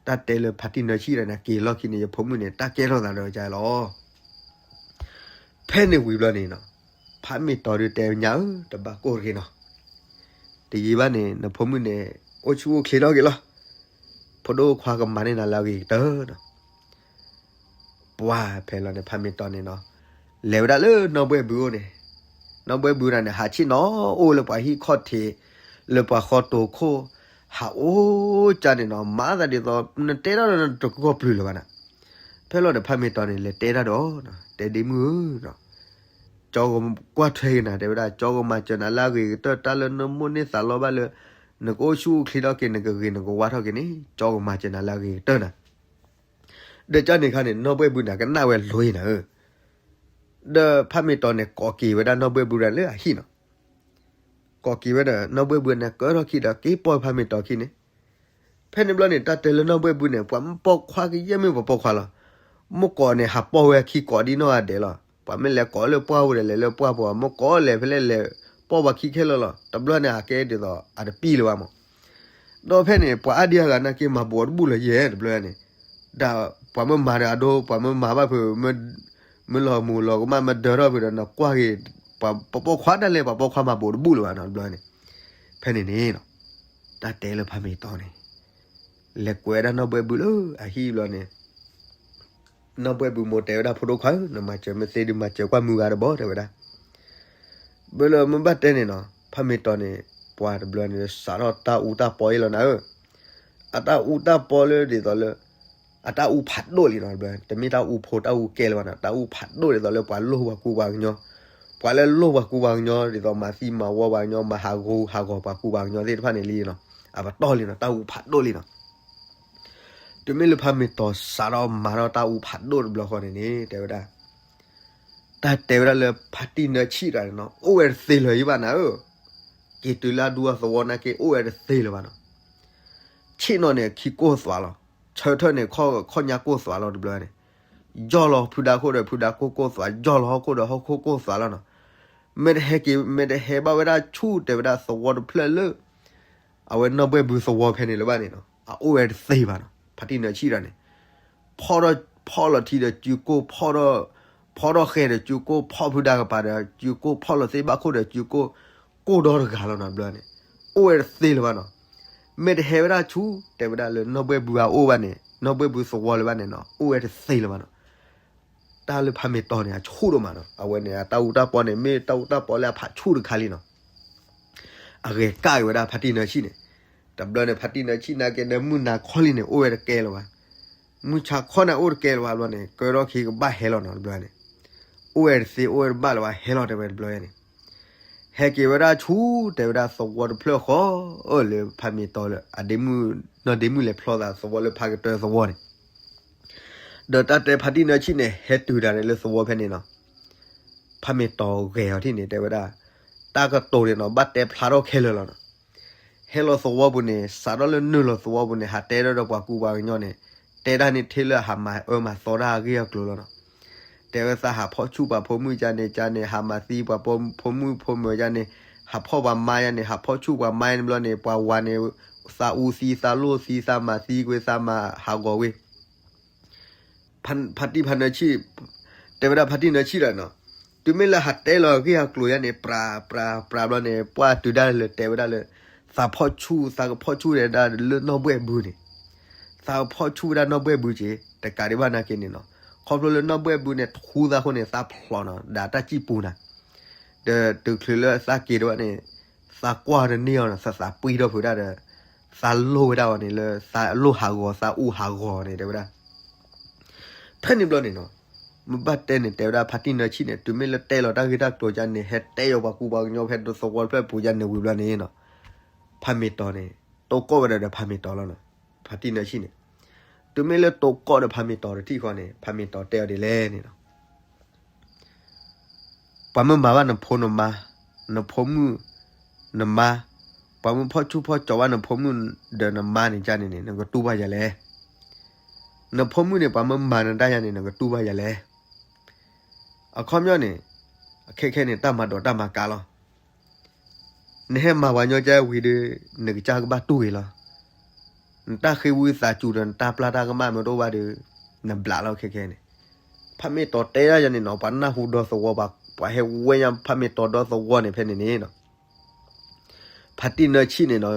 တၢ်တဲလၢဖါတံၢ်နၢဆံၣ်ဒီးန့ၣ် က့ၤလီၢ်ခံန့ၣ် ယဖိမုၣ်န့ၣ် တၢ်ကဲထီၣ်သးဒီးကလီၤ. ဖဲန့ၣ်ဝံၤဘျီန့ၣ်နီၤ, ဖးမ့ၢ်တီၤဒုးတဲညါဧၢ တဘၣ်ကိၢ်တဂ့ၤနီၤ, တယံာ်ဘၣ်န့ၣ် နဖိမုၣ်န့ၣ် အိၣ်ဆူၣ်အိၣ်ချ့ထီၣ်က့ၤလီၤ. ဖိဒိၣ်ခွါကမၤန့ၢ်နၤလၢအဂ့ၤကတၢၢ်နီၤ. ပှၤဖဲလီၤန့ၣ် ဖးမ့ၢ်တီၤန့ၣ်နီၤ, လဲၤဝဲဒၣ်လၢနီၢ်ဘှဲၣ်ဘုအိၣ်န့ၣ်, နီၢ်ဘှဲၣ်ဘုဒၣ်န့ၣ် ဟးဆ့ၣ်နီၤအိၣ်လၢပှၤဟံၣ်ခီၣ်ထံး, လၢပှၤဃီတိၤခိၣ်, ဟးအိၣ်ကၢ်န့ၣ်နီၤ, မၤသးဒ်သိး နတဲတၢ်ဒီးနတကီၢ်ပျုၤလၢၤဘၣ်နၤ. ဖဲလီၤဒီးဖးမ့ၢ်တီၤန့ၣ် လဲၤတဲတၢ်ဒီး, တဲဒ့မုၣ်ဧၢနီၤ, ကၠီကကွၢ်ထွဲက့ၤနၤ တဲဝဲဒၣ် ကၠီကမၤစၢၤနၤလၢအဂ့ၤကတၢၢ် တၢ်လၢနမိၣ်န့ၢ်သးလီဘၣ်လၢ နကအိၣ်ဆူၣ်အိၣ်ချ့ထီၣ်က့ၤ နကဂ့ၤနကဝါထီၣ်က့ၤန့ၣ် ကၠီကမၤစၢၤနၤလၢအဂ့ၤကတၢၢ်နၤ. ဒီးကၢ်န့ၣ်ခါန့ၣ် နီၢ်ဘှဲၣ်ဘုန့ၣ် ကနၣ်ဝဲလိၤအံၤနၤဧၢ, ဒီးဖးမ့ၢ်တီၤန့ၣ် ကိးက့ၤဝဲဒၣ်နီၢ်ဘှဲၣ်ဘုဒၣ်လၢအဟံၣ်နီၤ. ကိးက့ၤဝဲဒီး နီၢ်ဘှဲၣ်ဘုန့ၣ် ကၢထီၣ်ခံဒီး က့ၤပိာ်ဖးမ့ၢ်တီၤခံန့ၣ်. ဖဲန့ၣ်ဘျီန့ၣ် တၢ်တဲလၢနီၢ်ဘှဲၣ်ဘုန့ၣ် ပှၤမ့ၢ်ပိာ်ခွါကယဲၢ်မ့ၢ်ပှၤပိာ်ခွါလီၤ. မိၢ်ကိးန့ၣ် ဟးပိာ်ဝဲခံကိးဒ်နီၢ်ဂၤဒဲးလီၤ. ပှၤမ့ၢ်လဲၤကိးလၢပှၢ်ပူၤဒီး လဲၤလၢပှၢ်ပူၤ, မိၢ်ကိးလဲၤဖဲလဲၣ်လဲၤပိာ်ပှၤခံခဲလၢာ်လီၤ. တဘျီန့ၣ် အကဲဒ်သိး အတပံၢ်လၢၤဘၣ်မး. ဒီးဖဲန့ၣ် ပှၤအါဒံအါဂၤနာ်က့ မၤဘူးအီၤတဘူၣ်လၢၤယဲၢ်တဘျီန့ၣ်, ဒ်ပှၤမ့ၢ်မၤဒီးအဒိ ပှၤမ့ၢ်မၤဘၣ်ဖုး မ့ၢ်လီၤမူၤလီၤကမၣ် မ့ၢ်ဒၢထီၣ်ဖုးဒီး နကွၢ်က့ၤ ပှၤပိာ်ခွါဒၣ်လဲာ် ပှၤပိာ်ခွါမၤဘူးတဘူၣ်လၢၤဘၣ်နီၤ တဘျီန့ၣ်. ဖဲန့ၣ်န့ၣ်နီၤ, တၢ်တဲလၢဖးမ့ၢ်တီၤန့ၣ် လဲၤကွဲးဝဲဒၣ်နီၢ်ဘှဲၣ်ဘုလၢအဟံၣ်ဘျီန့ၣ်, နီၢ်ဘှဲၣ်ဘုမိၢ်တဲဝဲဒၣ် ဖိဒိၣ်ခွါဧၢ, နမၤစၢၤမ့ၢ်သ့ဒီး မၤစၢၤကွၢ်မုၢ်ဂၤတဘျီ တဲဝဲဒၣ်. ဘၣ်လၢမ့ၢ်ဘၣ်တဲန့ၣ်နီၤ, ဖးမ့ၢ်တီၤန့ၣ် ပှၤတဘျီန့ၣ် စးထီၣ်တၢ်အူတၢ်ပီအံၤလီၤနၤဧၢ. အတၢ်အူတၢ်ပီလၢဒ်သိးလၢ အတၢ်အူဖးဒိၣ်လံနီၤ တဘျီ, တမ့ၢ်တၢ်အူဖိတၢ်အူကဲလၢၤဘၣ်နီၤ, တၢ်အူဖးဒိၣ်ဒ်သိးလၢပှၤလိၣ်ပှၤကူပှၤကညီ, ပှၤလၢလိၣ်ပှၤကူပှၤကညီ ဒ်သိးမၤသံမၤဝီပှၤကညီ မၤဟးဂူာ်ဟးဂီၤပှၤကူပှၤကညီသ့ၣ်တဖၣ်န့ၣ်လံနီၤ, အပတီၢ်လံနီၤ, တၢ်အူဖးဒိၣ်လံနီၤ. တုၤမ့ၢ်လၢဖးမ့ၢ်တီၤစးထီၣ်မၤထီၣ်တၢ်အူဖးဒိၣ်တဘျီဃီန့ၣ်န့ၣ် တဲဝဲဒၣ် တၢ်တဲဝဲဒၣ်လၢဖါတံၢ်နၢဆံၣ်တဂၤန့ၣ်နီၤ အိၣ်ဝဲတသ့လၢၤအံၤဘၣ်နၤဧၢ, က့ၤတုၤလၢအဒူအသဝီနာ်က့ အိၣ်ဝဲတသ့လၢၤဘၣ်နီၤ. ဆ့ၣ်နီၤန့ၣ် ခံကိၢ်သွးလီၤ, ဆၢထၢၣ်န့ၣ် ခီၣ်ညါကိၢ်သွးလီၤတဘျီန့ၣ်, ယီၢ်လီၤဖုဒါခိၣ်ဒီးဖုဒါခိၣ်ကိၢ်သွး, ယီၢ်လီၤဟီၣ်ခိၣ်ဒီးဟီၣ်ခိၣ်ကိၢ်သွးလီၤနီၤ. မ့ၢ်တဟဲက့ၤ မ့ၢ်တဟဲဘၣ်ဝဲဒၣ်ဆူၣ်တဲဝဲဒၣ်သဝီတဖျၢၣ်လၢ အဝဲနီၢ်ဘှဲၣ်ဘုသဝီဖဲန့ၣ်လၢၤဘၣ်န့ၣ်နီၤ, အအိၣ်ဝဲတသ့ဘၣ်နီၤ, ဖါတံၢ်နၢဆံၣ်တဂၤန့ၣ် ဖီၣ်ထီၣ်, ဖီၣ်လီၤထံဒီးစုကိၢ်, ဖီၣ်ထီၣ်, ဖီၣ်ထီၣ်ဃဲဒီးစုကိၢ်, ဖီၣ်ဖုဒါကပၤဒီးစုကိၢ်, ဖီၣ်လီၤသ့ၣ်ဘၣ်ခိၣ်ဒီးစုကိၢ်, ကိၢ်ဒီတဂၤလီၤနီၤ တဘျီန့ၣ်, အိၣ်ဝဲတသ့လၢၤဘၣ်နီၤ. မ့ၢ်တဟဲဝဲဒၣ်ဆူၣ် တဲဝဲဒၣ်လၢနီၢ်ဘှဲၣ်ဘုအအိၣ်ဘၣ်န့ၣ်, နီၢ်ဘှဲၣ်ဘုသဝီလၢၤဘၣ်န့ၣ်နီၤ, အိၣ်ဝဲတသ့လၢၤဘၣ်နီၤ. တၢ်လၢဖါမ့ၢ်တီၤန့ၣ် အဆူၣ်ဒိၣ်မးနီၤ, အဝဲန့ၣ် အတၢ်အူတၢ်ပီန့ၣ် မ့ၢ်တၢ်အူတၢ်ပီလၢအဖးဆူၣ်တခါလံနီၤ. အဂဲၤကၣ်က့ၤဝဲဒၣ်ဖါတံၢ်နၢဆံၣ်န့ၣ်, တဘျီန့ၣ် ဖါတံၢ်နၢဆံၣ်နာ်က့ဒီး မုၢ်နၤခီလံန့ၣ် အိၣ်ဝဲတကဲလၢၤဘၣ်, မုၢ်ဆါခီန့ၣ်အိၣ်တကဲလၢၤဘၣ်တဘျီန့ၣ်, ကၢထီၣ်ခံကဘၣ်ဟဲလီၤနီၤ တဘျီန့ၣ်, အိၣ်ဝဲတသ့ အိၣ်ဝဲတဘၣ်လၢၤဘၣ် ဟဲလီၤတဲဝဲတဘျီန့ၣ်, ဟဲက့ၤဝဲဒၣ်ဆူၣ် တဲဝဲဒၣ်သဝီတဖျၢၣ်ဃီ, အၢၣ်လၢဖါမ့ၢ်တီၤလၢ အဒ့မုၣ်, နီၢ်ဒ့မုၣ်လဲၤဖျီသးသဝီလၢဖါကတၢၢ်သဝီန့ၣ် ဒီးတၢ်တဲဖါတံၢ်နၢဆံၣ်န့ၣ် ဟဲတုၤဒၣ်န့ၣ်လၢသဝီဖဲန့ၣ်နီၤ, ဖါမ့ၢ်တီၤဂဲၤအီၤထံၣ်န့ၣ် တဲဝဲဒၣ်, တၢ်ကတိၤန့ၣ်နီၤ ဘၣ်တဲဖျါထီၣ်ခဲလၢာ်လီၤနီၤ. ဟဲလီၤသဝီပူၤန့ၣ် စးထီၣ်လၢနုာ်လီၤသဝီပူၤန့ၣ် ဟးတဲဒီးပှၤကူပှၤကညီန့ၣ်, တဲတၢ်န့ၣ်ထဲလၢအဟးမၤအၢမၤသီတၢ်အဂ့ၢ်အကျိၤလီၤနီၤ. တဲဝဲသးဟးဖီၣ်ဆူၣ်ပှၤဖိမုၣ်ကန့ၣ်ကန့ၣ်, ဟးမၤသံပှၤဖိမုၣ်ဖိမုၣ်ကန့ၣ်, ဟးဖီၣ်ပှၤမါယါန့ၣ်, ဟးဖီၣ်ဆူၣ်ပှၤမါယါန့ၣ်ဘျီန့ၣ် ပှၤဝၤန့ၣ် သးအူသံ သးလိၣ်သံ သးမၤသံကွံာ် သးမၤဟးဂီၤကွံာ် ဖါတံၢ်ဖါနၢဆံၣ်, တဲဝဲဒၣ်ဖါတံၢ်နၢဆံၣ်ဒီးနီၤ, တုၤမ့ၢ်လၢဟးတဲလီၤအဂ့ၢ်အကျိၤယါန့ၣ် ပြးပြးပြးဘျီန့ၣ် ပှၢ်တုၤဒၣ်လၢတဲဝဲဒၣ်လၢ သးဖီၣ်ဆူၣ် သးကဖီၣ်ဆူၣ်ဒၣ်လၢနီၢ်ဘှဲၣ်ဘုန့ၣ်, သးကဖီၣ်ဆူၣ်ဝဲဒၣ်နီၢ်ဘှဲၣ်ဘုက့ၤ တကးဒံးဘၣ်နာ်က့န့ၣ်နီၤ, ခီဖျိလၢနီၢ်ဘှဲၣ်ဘုန့ၣ် ထူသးအဃိန့ၣ် သးဖျိးနီၤ ဒီးတၢ်စံၣ်ပူၤနၤ ဒီးတုၤချုးလၢသးက့ၤဒၣ်ဝဲန့ၣ် သးကွၢ်တန့ၢ်အီၤနီၤ, သးသးပှံၢ်ထီၣ်ဖုးဒၣ်ဒီး သးလိၣ်ဝဲဒၣ်အီၤန့ၣ်လၢ သးလိၣ်ဟးဂီၤ သးအူဟးဂီၤန့ၣ် တဲဝဲဒၣ်. ဖဲန့ၣ်ဘျီန့ၣ်နီၤ, မ့ၢ်ဘၣ်တဲန့ၣ် တဲဝဲဒၣ်ဖါတံၢ်နၢဆံၣ်န့ၣ် တုၤမ့ၢ်လၢတဲလီၤတၢ်ဂ့ၢ်တၢ်ကျိၤယါန့ၣ် ဟဲတဲယီၤပှၤကူပှၤကညီဖဲသဝီတဖျၢၣ်ပူၤယါန့ၣ်ဝံၤဘျီန့ၣ်နီၤ, ဖါမ့ၢ်တီၤန့ၣ် တိကိၣ်ဝဲဒၣ်ဒီးဖါမ့ၢ်တီၤလီၤနီၤ, ဖါတံၢ်နၢဆံၣ်န့ၣ်, တုၤမ့ၢ်လၢတိကိၣ်ဒီးဖါမ့ၢ်တီၤတထံၣ်ဃီန့ၣ် ဖါမ့ၢ်တီၤတဲအီၤဒ်လဲၣ်န့ၣ်နီၤ ပှၤမ့ၢ်မၤဘၣ်နဖိနမါ, နဖိမုၣ်, နမါ, ပှၤမ့ၢ်ဖီၣ်ဆူၣ်ဖီၣ်ကၠီၤဘၣ်နဖိမုၣ်ဒီးနမါန့ၣ်ကန့ၣ်န့ၣ် နကတူၢ်ဘၣ်ယၤလဲၣ်. နဖိမုၣ်န့ၣ် ပှၤမၢမၤနတၢ်ယါန့ၣ် နကတူၢ်ဘၣ်ယၤလဲၣ်. အခီပညီန့ၣ် ခဲခဲန့ၣ် တၢ်မၤဒိးတၢ်မၤကးလီၤ. နဟဲမၤပှၤညီကဲဝံၤဒီး နကစၢ်ကဘၣ်တူၢ်ဂ့ၤလီၤ. နတၢ်ဃ့ဝံသးစူၤဒီး နတၢ်ပျၢ်တၢ်ကမၣ်မ့ၢ်တအိၣ်ဘၣ်ဒီး နဘျးလီၤခဲခဲန့ၣ်. ဖးမ့ၢ်တီၤတဲဒၣ်ယၤန့ၣ်နီၤ ပှၤနၢ်ဟူဒီသဝီ ပှၤဟဲဝဲညါဖးမ့ၢ်တီၤဒီသဝီန့ၣ် ဖဲန့ၣ်န့ၣ်နီၤ ဖါတံၢ်နၢဆံၣ်န့ၣ်နီၤ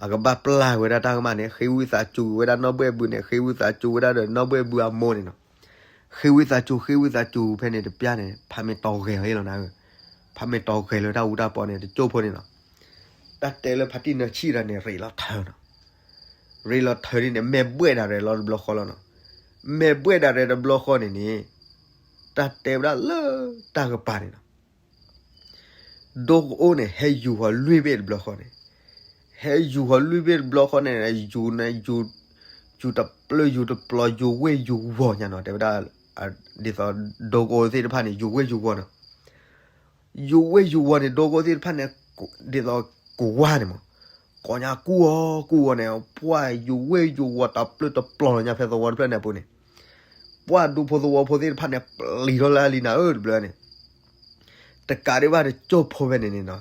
အကဘၣ်ပျၢ်ဝဲဒၣ်တၢ်ကမၣ်န့ၣ် ဃ့ဝံသးစူၤဝဲဒၣ်နီၢ်ဘှဲၣ်ဘုန့ၣ် ဃ့ဝံသးစူၤဝဲဒၣ်ဒီးနီၢ်ဘှဲၣ်ဘုအမိၢ်န့ၣ်နီၤ. ဃ့ဝံသးစူၤ ဃ့ဝံသးစူၤဖဲန့ၣ်တပျၢ်န့ၣ် ဖါမ့ၢ်တီၤဂဲၤအီၤလီၤနၤဧၢ. ဖါမ့ၢ်တီၤဂဲၤလၢတၢ်အူတၢ်ပီန့ၣ် တကၠိၢ်ဖိန့ၣ်နီၤ တၢ်တဲလၢဖါတံၢ်နၢဆံၣ်တဂၤန့ၣ် ရ့းလီၤထၢနီၤ. ရ့းလီၤထၢဒ်န့ၣ် မဲာ်ဘှဲၣ်ဒၣ်ရဲၣ်လီၤတဘျီဃီလီၤနီၤ. မဲာ်ဘှဲၣ်ဒၣ်ရဲၣ်တဘျီဃီန့ၣ်န့ၣ် တၢ်တဲဝဲဒၣ်လၢတၢ်ကပၤန့ၣ်နီၤ ဒိကအိန့ၣ် ဟဲယူၤဃီၤလွံၢ်ဘ့ၣ်တဘျီဃီန့ၣ်, ဟဲယူၤဃီၤလွံၢ်ဘ့ၣ်တဘျီဃီန့ၣ် ယူၤန့ၣ် ယူၤ ယူၤတပျၢၢ်ယူၤတပျီၤ ယူၤဝ့ၢ်ယူၤဝီၤညါနီၤ တဲဝဲဒၣ် ဒ်သိး ဒိကအိသ့ၣ်တဖၣ်န့ၣ် ယူၤဝ့ၢ်ယူၤဝီၤနီၤ. ယူၤဝ့ၢ်ယူၤဝီၤန့ၣ် ဒိကအိသ့ၣ်တဖၣ်န့ၣ် ဒ်သိးကဝါန့ၣ်မး, ကိးညါကူၣ်အီၤကူၣ်အီၤန့ၣ် ပှၢ်ယူၤဝ့ၢ်ယူၤဝီၤတပျၢၢ်တပျီၤလီၤညါဖဲသဝီတဖျၢၣ်န့ၣ်အပူၤန့ၣ် ပှၢ်ဒူဖိသဝီဖိသ့ၣ်တဖၣ်န့ၣ် ပျံၤထီၣ်လၢအလံနၤဧၢတဘျီန့ၣ် တကးဒံးဘၣ်တကၠိၢ်ဖိဖဲန့ၣ်န့ၣ်နီၤ,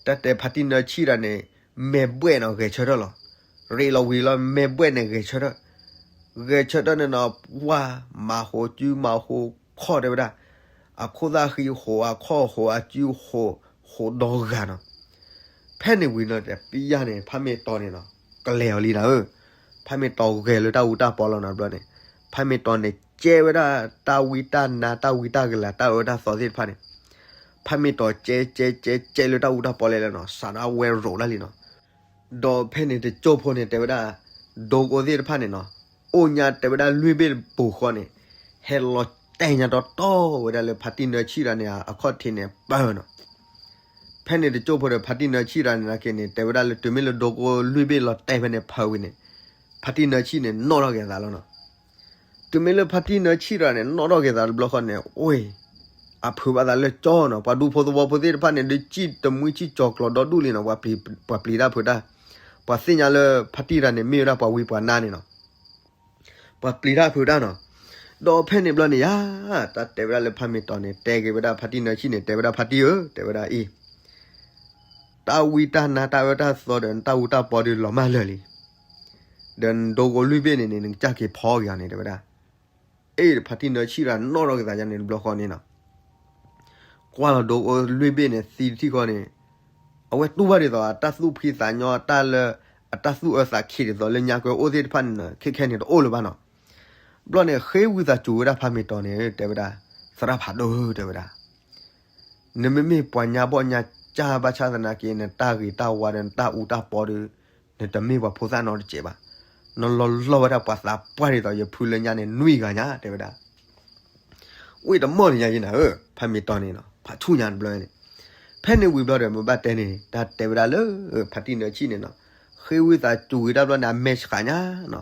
တၢ်တဲဖါတံၢ်နၢဆံၣ်တဂၤန့ၣ် မဲာ်ဘှဲၣ်နီၤ ဂဲၤဆၢထၢၣ်လီၤ. ရ့းလီၤဝံၤလီၤ မဲာ်ဘှဲၣ်န့ၣ် ဂဲၤဆၢထၢၣ်, ဂဲၤဆၢထၢၣ်န့ၣ်နီၤ ပှၢ်မၤဃိးစုမၤဃိးခီၣ်တဲဝဲဒၣ်, အခိၣ်သၣ်ဃံဃိး အခီၣ်ဃိး အစုဃိး ဃိးဒီဂၤနီၤ. ဖဲန့ၣ်ဝံၤလီၤ တပျၢ်န့ၣ် ဖါမ့ၢ်တီၤန့ၣ်နီၤ ကလဲၤအီၤလံနၤဧၢ. ဖါမ့ၢ်တီၤဂဲၤလၢတၢ်အူတၢ်ပီလီၤနီၤတဘျီန့ၣ်, ဖါမ့ၢ်တီၤန့ၣ် ကဲဝဲဒၣ်တၢ်ဝံတၢ်နါ တၢ်ဝံတၢ်ကလၤ တၢ်အၢတၢ်သီသ့ၣ်တဖၣ်န့ၣ်, ဖါမ့ၢ်တီၤကဲကဲကဲကဲလၢတၢ်အူတၢ်ပီလဲၣ်လဲၣ်နီၤ စးထီၣ်ဝဲရိးတၢ်လံနီၤ. ဒီးဖဲန့ၣ်တကၠိၢ်ဖိန့ၣ် တဲဝဲဒၣ် ဒိကအိသ့ၣ်တဖၣ်န့ၣ်နီၤ အိၣ်ညါတဲဝဲဒၣ်လွံၢ်ဘ့ၣ်ပူၤဃီန့ၣ် ဟဲလီၤတဲာ်ညါတီတီဝဲဒၣ်လၢဖါတံၢ်နၢဆံၣ်တဂၤန့ၣ် အခီၣ်ထံးန့ၣ်ပၢၢ်နီၤ. ဖဲန့ၣ်တကၠိၢ်ဖိဒီးဖါတံၢ်နၢဆံၣ်တဂၤန့ၣ်နာ်က့န့ၣ် တဲဝဲဒၣ်လၢတုၤမ့ၢ်လၢဒိကအိလွံၢ်ဘ့ၣ်လီၤတဲာ်ဖဲန့ၣ်ဖၢဝံၤန့ၣ် ဖါတံၢ်နၢဆံၣ်န့ၣ် နီၣ်ထီၣ်က့ၤအသးလီၤနီၤ. တုၤမ့ၢ်လၢဖါတံၢ်နၢဆံၣ်တဂၤန့ၣ် နီၣ်ထီၣ်က့ၤသးတဘျီဃီန့ၣ် အိၣ် အဖုးဘၣ်သးလၢကၠီနီၤ, ပှၤဒူဖိသဝီဖိသ့ၣ်တဖၣ်န့ၣ် ဒုးစံၣ်တမှံစံၣ်ကၠီၤကျီၤဒီဒူၣ်လံနီၤ, ပှၤပျံၤတၢ်ဖုးတၢ်, ပှၤသ့ၣ်ညါလၢဖါတံၢ်တဂၤန့ၣ် မ့ၢ်ဝဲဒၣ်ပှၤဝံပှၤနါန့ၣ်နီၤ, ပှၤပျံၤတၢ်ဖုးတၢ်နီၤ. ဒီးဖဲန့ၣ်ဘျီန့ၣ်ယါ, တၢ်တဲဝဲဒၣ်လၢဖါမ့ၢ်တီၤန့ၣ် တဲက့ၤဝဲဒၣ်ဖါတံၢ်နၢဆံၣ်န့ၣ် တဲဝဲဒၣ်ဖါတံၢ်ဧၢ, တဲဝဲဒၣ်အံၤ တၢ်ဝံတၢ်နါတၢ်အၢတၢ်သီဒီးနတၢ်အူတၢ်ပီဒီးလီၤမၢ်လၢာ်လံ, ဒီးနဒိကအိလွံၢ်ဘ့ၣ်န့ၣ်န့ၣ် နကစၢ်က့ၤဖီက့ၤအီၤန့ၣ် တဲဝဲဒၣ်. အ့ၣ် ဖါတံၢ်နၢဆံၣ်တဂၤနီၣ်ထီၣ်က့ၤသးယါန့ၣ်တဘျီဃီန့ၣ်နီၤ, ကွၢ်လီၤဒိကအိလွံၢ်ဘ့ၣ်န့ၣ် သံတထံၣ်ဃီန့ၣ်, အဝဲတူၢ်ဘၣ်ဒ်သိး အတၢ်သူၣ်ဖှံသးညီ တၢ်လၢ အတၢ်သူၣ်အၢသးခံဒ်သိးလၢညါကဲအိၣ်သ့ၣ်တဖၣ်န့ၣ်နီၤ ခဲခဲန့ၣ်တအိၣ်လၢၤဘၣ်နီၤ. ဘျီန့ၣ် ဃ့ဝံသးစူၤဝဲဒၣ်ဖါမ့ၢ်တီၤန့ၣ် တဲဝဲဒၣ်, သရၣ်ဖးဒိၣ်ဧၢ တဲဝဲဒၣ် နမ့မ့ၢ်ပှၤညါဘီၣ်ညါကၢ်ဘၣ်ဆၣ်သနာ်က့ နတၢ်ဂ့ၤတၢ်ဝါဒီးနတၢ်အူတၢ်ပီဒီး နတမ့ၢ်ပှၤဖိသၣ်နီတစဲးဘၣ်. နလီၤလီၢ်ဝဲဒၣ်ပှၤသးပှၢ်ဒ်သိးယဖုလၢညါန့ၣ် နွံဂၤညါ တဲဝဲဒၣ်. ဝံၣ်တမီၢ်န့ၣ်ညါယနၤဧၢ, ဖါမ့ၢ်တီၤန့ၣ်နီၤ ဖးဆူၣ်ညါတဘျီန့ၣ်. ဖဲန့ၣ်ဝံၤဘျီဒီး မ့ၢ်ဘၣ်တဲန့ၣ် တၢ်တဲဝဲဒၣ်လၢ ဖါတံၢ်နၢဆံၣ်န့ၣ်နီၤ, ဃ့ဝံသးစူၤဝံၤတၢ်ဘျီန့ၣ် အမဲာ်ဆှးညါနီၤ,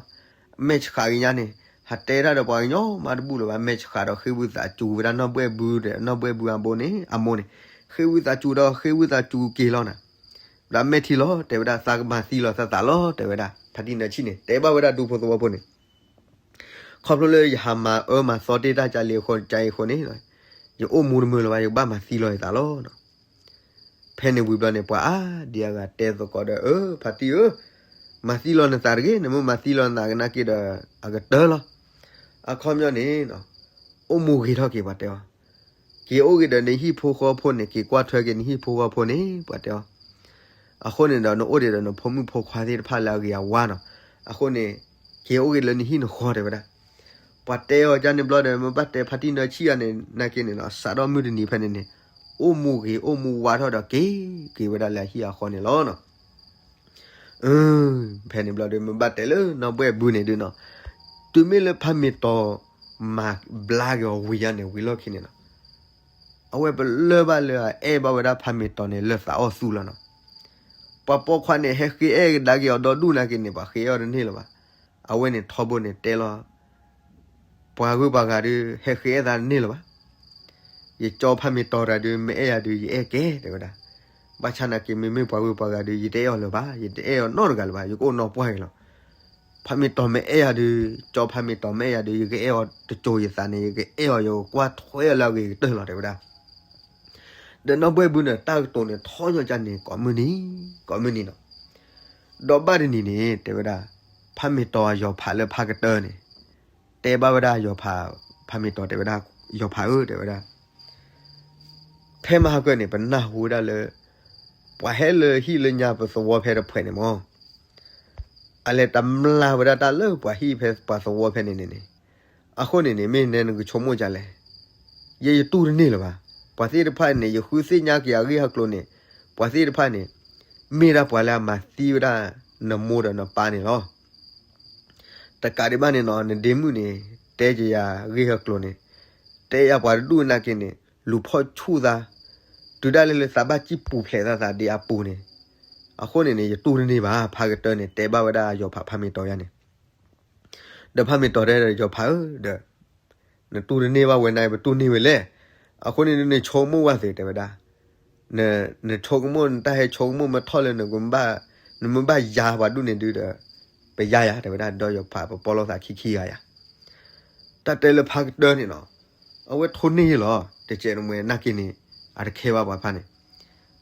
အမဲာ်ဆှးက့ၤညါန့ၣ် ဟးတဲတၢ်ဒီးပှၤကညီမးတဘူၣ်လၢၤဘၣ်, မဲာ်ဆှးဒီးဃ့ဝံသးစူၤဝဲဒၣ်နီၢ်ဘှဲၣ်ဘုဒီး နီၢ်ဘှဲၣ်ဘုအဘိန့ၣ် အမိၢ်န့ၣ်, ဃ့ဝံသးစူၤဒီးဃ့ဝံသးစူၤက့ၤလီၤနၤ ဝဲဒၣ်မဲာ်ထံလီၤ တဲဝဲဒၣ် သးကမၤသံလီၤသးသးလီၤ တဲဝဲဒၣ် ဖါတံၢ်နၢဆံၣ်န့ၣ် တဲဘၣ်ဝဲဒၣ်ဒူဖိသဝီဖိန့ၣ်, ခီဖျိလၢယဟးမၤအၢမၤသီတ့ၢ်တၢ်ကါလံအဃိ ကါအံၤအဃိန့ၣ်, ယအိၣ်မူတမုာ်လၢၤဘၣ် ယကဘၣ်မၤသံလီၤယသးလီၤ. ဖဲန့ၣ်ဝံၤဘျီန့ၣ် ပှၤအါဒံအါဂၤတဲသကိးဒီး အၢ ဖါတံၢ်ဧၢ, မၤသံလီၤနသးတဂ့ၤ, နမ့ၢ်မၤသံလီၤနသးကနာ်က့ဒီး အကတၢၢ်လီၤ. အခီပညီန့ၣ် အိၣ်မူဂ့ၤထီၣ်က့ၤ ပှၤတဲအီၤ, က့ၤအိၣ်ဂ့ၤဒီးနဟံၣ်ဖိဃီဖိန့ၣ်, က့ၤကွၢ်ထွဲက့ၤနဟံၣ်ဖိဃီဖိန့ၣ် ပှၤတဲအီၤ. အဃိန့ၣ်ဒီး နအိၣ်ဒံးဒီးနဖိမုၣ်ဖိခွါသ့ၣ်တဖၣ်လၢအဂ့ၤအဝါနီၤ, အဃိန့ၣ် က့ၤအိၣ်ဂ့ၤလၢနဟံၣ်နဃီ တဲဝဲဒၣ်. ပှၤတဲအီၤကန့ၣ်ဘျီဒီး မ့ၢ်ဘၣ်တဲဖါတံၢ်နၢဆံၣ်အန့ၣ် နာ်က့န့ၣ်နီၤ စးထီၣ်မုၢ်တနံၤဖဲန့ၣ်န့ၣ် အိၣ်မူဂ့ၤအိၣ်မူဝါထီၣ်ဒီးက့ၤက့ၤဝဲဒၣ်လၢအဟံၣ်အဃီန့ၣ်လီၤနီၤ. ဖဲန့ၣ်ဘျီဒီး မ့ၢ်ဘၣ်တဲလၢနီၢ်ဘှဲၣ်ဘုန့ၣ်ဒုနီၤ, တုၤမ့ၢ်လၢဖါမ့ၢ်တီၤ မၤဘျါက့ၤအီၤဝံၤညါန့ၣ် ဝံၤလီၢ်ခံန့ၣ်နီၤ, အဝဲပလၢၢ်ဘၣ်လၢအအဲၣ်ဘၣ်ဝဲဒၣ်ဖါမ့ၢ်တီၤန့ၣ် လၢသးအီၣ်သူလီၤနီၤ. ပှၤပိာ်ခွါန့ၣ် ဟဲဃ့အဲၣ်ကဒါက့ၤအီၤဒီဒူၣ်နာ်က့န့ၣ် ပှၤဃ့အဲၣ်အီၤတန့ၢ်လၢၤဘၣ်. အဝဲန့ၣ်ထီဘိန့ၣ်တဲလီၤ ပှၤဂုၤပှၤဂၤဒီး ဟဲဃ့အဲၣ်သးတန့ၢ်လၢၤဘၣ်. ယကၠီဖါမ့ၢ်တီၤတဂၤဒီး မ့ၢ်အဲၣ်ယၤဒီး ယအဲၣ်ကဲ တဲဝဲဒၣ်. ဘၣ်ဆၣ်နာ်က့ မ့မ့ၢ်ပှၤဂုၤပှၤဂၤဒီး ယတအဲၣ်အီၤလၢၤဘၣ်, ယတအဲၣ်အီၤနီတဂၤလၢၤဘၣ်, ယကအိၣ်နီၢ်ပှၢ်က့ၤလီၤ. ဖးမ့ၢ်တီၤမ့ၢ်အဲၣ်ယၤဒုး, ကၠီဖးမ့ၢ်တီၤမ့ၢ်အဲၣ်ယၤဒုး, ယကအဲၣ်အီၤတစိၤယသးန့ၣ်, ယကအဲၣ်အီၤ ယကကွၢ်ထွဲအီၤလၢအဂ့ၤကတၢၢ်လီၤ တဲဝဲဒၣ်. ဒီးနီၢ်ဘှဲၣ်ဘုန့ၣ် တၢ်ကတိၤန့ၣ် ထီၣ်ညီကၢ်န့ၣ် ကိးမုၢ်နံၤ, ကိးမုၢ်နံၤနီၤ. ဒီးဘၣ်တနံၤန့ၣ် တဲဝဲဒၣ်, ဖးမ့ၢ်တီၤအယီၤဖးလၢဖးကတၢၢ်န့ၣ် တဲဘၣ်ဝဲဒၣ်ယီၤဖး, ဖးမ့ၢ်တီၤတဲဝဲဒၣ်, ယီၤဖးဧၢ တဲဝဲဒၣ်, ဖဲမဟါကၢၢ်န့ၣ် ပနၢ်ဟူဝဲဒၣ်လၢ ပှၤဟဲလၢဟံၣ်လၢညါပသဝီဖဲတဖှဲးန့ၣ်မၢ် အလဲၤတမျၢ်ဝဲဒၣ်တၢ်လၢပှၤဟံၣ်ဖဲပှၤသဝီဖဲန့ၣ်န့ၣ်န့ၣ်, အဃိန့ၣ်န့ၣ် မ့ၢ်နဲနကဆိကမိၣ်ဒ်လဲၣ်. ယဲယတူၢ်တန့ၢ်လၢၤဘၣ်. ပှၤသ့ၣ်တဖၣ်န့ၣ် ယဃုသ့ၣ်ညါက့ၤအဂ့ၢ်အကျိၤန့ၣ်, ပှၤသ့ၣ်တဖၣ်န့ၣ် မ့ၢ်ဒၣ်ပှၤလၢအမၤသံဝဲဒၣ်နမိၢ်ဒီးနပၢ်န့ၣ်လီၤ. တကးဒံးဘၣ်န့ၣ်နီၤ, နဒ့မုၣ်န့ၣ် တဲက့ၤယၤအဂ့ၢ်အကျိၤန့ၣ်, တဲယၤပှၤတဒူၣ်နာ်က့န့ၣ် လူၤဖီၣ်ဆူၣ်သး, တုၤဒၣ်လဲာ်လၢသးဘၣ်စံၣ်ပူၤဖျဲးသးသးဒံးအပူၤန့ၣ်, အဃိန့ၣ်န့ၣ် ယတူၢ်တန့ၢ်ဘၣ်. ဖးကတၢၢ်န့ၣ် တဲဘၣ်ဝဲဒၣ်ယီၤဖးဖးမ့ၢ်တီၤယၤန့ၣ်, ဒီးဖးမ့ၢ်တီၤတဲဒီးယီၤဖးဧၢ, ဒီး နတူၢ်တန့ၢ်ဘၣ်ဝဲန့ၣ် ပတူၢ်န့ၢ်ဝဲလဲၣ်. အဃိန့ၣ် နဆိကမိၣ်ဝဲသ့ တဲဝဲဒၣ်, နဆိကမိၣ် နတၢ်ဟဲဆိကမိၣ်မ့ၢ်ထီၣ်လၢ နမ့ၢ်ဘၣ်ယၤပှၤဒူၣ်န့ၣ်ဒုးဒီး ပယၤယၤ တဲဝဲဒၣ်, ဒီးယီၤဖးပပီၢ်လိာ်သးခံခံဂၤယၤ. တၢ်တဲလၢဖးကတၢၢ်န့ၣ်နီၤ, အဝဲထိၣ်န့ၢ်ယလီၤ, တကဲးတမှဲၤနာ်က့န့ၣ် အတခဲဘၣ်ပှၤဖးန့ၣ်,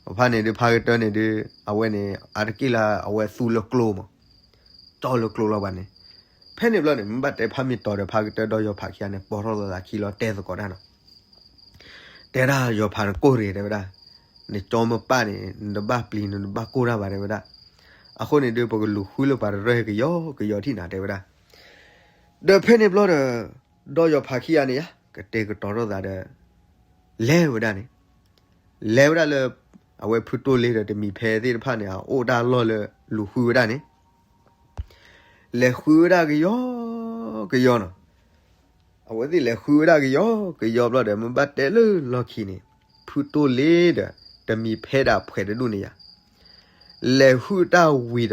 ပှၤဖးန့ၣ်ဒုး ဖးကတၢၢ်န့ၣ်ဒုး အဝဲန့ၣ် အါတက့ၢ်လၢအဝဲသူလၢကျိမး, ကၠီလၢကျိလီၤဘၣ်န့ၣ်, ဖဲန့ၣ်ဘျီန့ၣ် မ့ၢ်ဘၣ်တဲဖးမ့ၢ်တီၤဒီးဖးကတၢၢ်ဒီးယီၤဖးခံဂၤန့ၣ် ပီၢ်ထီၣ်လိာ်သးခံလီၤတဲသကိးတၢ်နီၤ. တဲဒၣ်ယီၤဖးနကိၢ်ရ့ၤ တဲဝဲဒၣ်, နကၠီမ့ၢ်ပာ်န့ၣ် နတဘၣ်ပျံၤ နတဘၣ်ကိၢ်တၢ်ဘၣ် တဲဝဲဒၣ်. အဃိန့ၣ်ဒုး ပကလူၤဃုလၢပှၤတရၢကယီကယီထံၣ်နၤ တဲဝဲဒၣ်. ဒီးဖဲန့ၣ်ဘျီဒီး ဒီးယီၤဖးခံဂၤန့ၣ်ယါ ကတဲာ်ကတီၤထီၣ်သးဒီး လဲၤဝဲဒၣ်န့ၣ်, လဲၤဝဲဒၣ်လၢ အဝဲဖုတိၢ်လ့ဒီးတမံၤဖဲသ့ၣ်တဖၣ်န့ၣ် အအိၣ်တၢ်လီၢ်လၢလူၤဃုဝဲဒၣ်န့ၣ် လဲၤဃုဝဲဒၣ်ကယီကယီနီၤ. အဝဲသ့ၣ်လဲၤဃုဝဲဒၣ်ကယီကယီဘျီဒီး မ့ၢ်ဘၣ်တဲလၢလီၢ်ခံန့ၣ် ဖုတိၢ်လ့ဒီး တမံၤဖဲဒၣ်ဖှဲးတဒူၣ်န့ၣ်ယါ လဲၤဟုၣ်တၢ်ဝံၤဒီး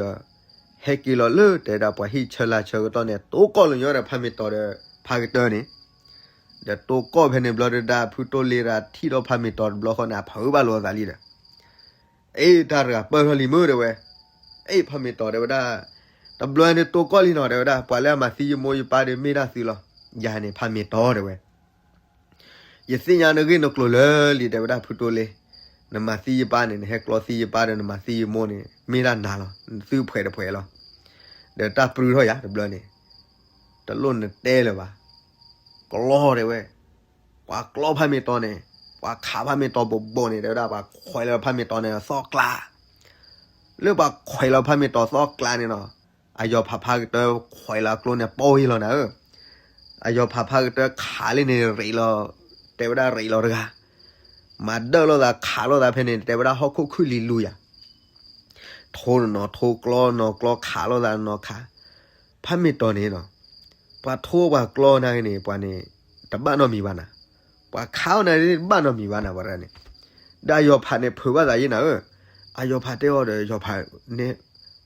ဟဲက့ၤလီၤလၢတဲဒၣ်ပှၤဟံၣ်ဆၢလါဆၢကတီၢ်န့ၣ် တိကိးလၢညါဒီးဖးမ့ၢ်တီၤဒီးဖးကတၢၢ်န့ၣ်, ဒီးတိကိးဖဲန့ၣ်ဘျီဒီး ဖုတိၢ်လ့ဒီးထံၣ်ဒီးဖးမ့ၢ်တီၤတဘျီဃီန့ၣ် အဖုးဘၣ်လိာ်အသးလံဒီး အ့ တၢ်တဂၤပၢၢ်ထီၣ်လံမ့ၢ်တဲဝဲ, အ့ ဖးမ့ၢ်တီၤတဲဝဲဒၣ်, တဘျီန့ၣ်တိကိးလံနီၤ တဲဝဲဒၣ်, ပှၤလၢအမၤသံယမိၢ်ယပၢ်ဒီးမ့ၢ်ဒၣ်သုလီၤ. ယၤန့ၣ်ဖးမ့ၢ်တီၤတဲဝဲ, ယသ့ၣ်ညါနဂ့ၢ်နကျိၤလၢာ်လံ တဲဝဲဒၣ်ဖုတိၢ်လ့, နမၤသံယပၢ်န့ၣ် နဟဲကျီသံယပၢ်ဒီးနမၤသံယမိၢ်န့ၣ် မ့ၢ်ဒၣ်နၤလီၤ, နသုဖှဲးတဖှဲးလီၤ. ဒီးတၢ်ပြူထီၣ်ယၤတဘျီန့ၣ်, တလိၣ်နတဲလၢၤဘၣ်. ကျီတဲဝဲ, ပှၤကျီဖးမ့ၢ်တီၤန့ၣ်, ပှၤခးဖးမ့ၢ်တီၤဘိးဘိးန့ၣ် တဲဝဲဒၣ် ပှၤခွဲးလီၤဖးမ့ၢ်တီၤန့ၣ်သီၣ်ကျါ, လၢပှၤခွဲးလီၤဖးမ့ၢ်တီၤသီၣ်ကျါန့ၣ်နီၤ, အယီၤဖးဖးကတၢၢ်ခွဲးလီၤအကျိန့ၣ် ပီၢ်ယံလီၤနၤဧၢ, အယီၤဖးဖးကတၢၢ်ခးလံန့ၣ် ရ့းလီၤ, တဲဝဲဒၣ်ရ့းလီၤတဂၤ, မၤဒၢၣ်လိာ်သးခးလိာ်သးဖဲန့ၣ် တဲဝဲဒၣ်ဟီၣ်ခိၣ်ခုၣ်လံလူယၤ ထိနီၤထိကျီနီၤကျီခးလိာ်သးနီၤခး, ဖးမ့ၢ်တီၤန့ၣ်နီၤ, ပှၤထိပှၤကျီနာ်က့န့ၣ် ပှၤန့ၣ် တဘၣ်နီတမံၤဘၣ်နၤ, ပှၤခးအီၤနာ်က့န့ၣ် တဘၣ်နီတမံၤဘၣ်နၤ ပှၤတဂၤန့ၣ်, ဒီးအယီၤဖးန့ၣ်ဖုးဘၣ်သးယံနၤဧၢ, အယီၤဖးတဲအီၤဒီးယီၤဖးန့ၣ်,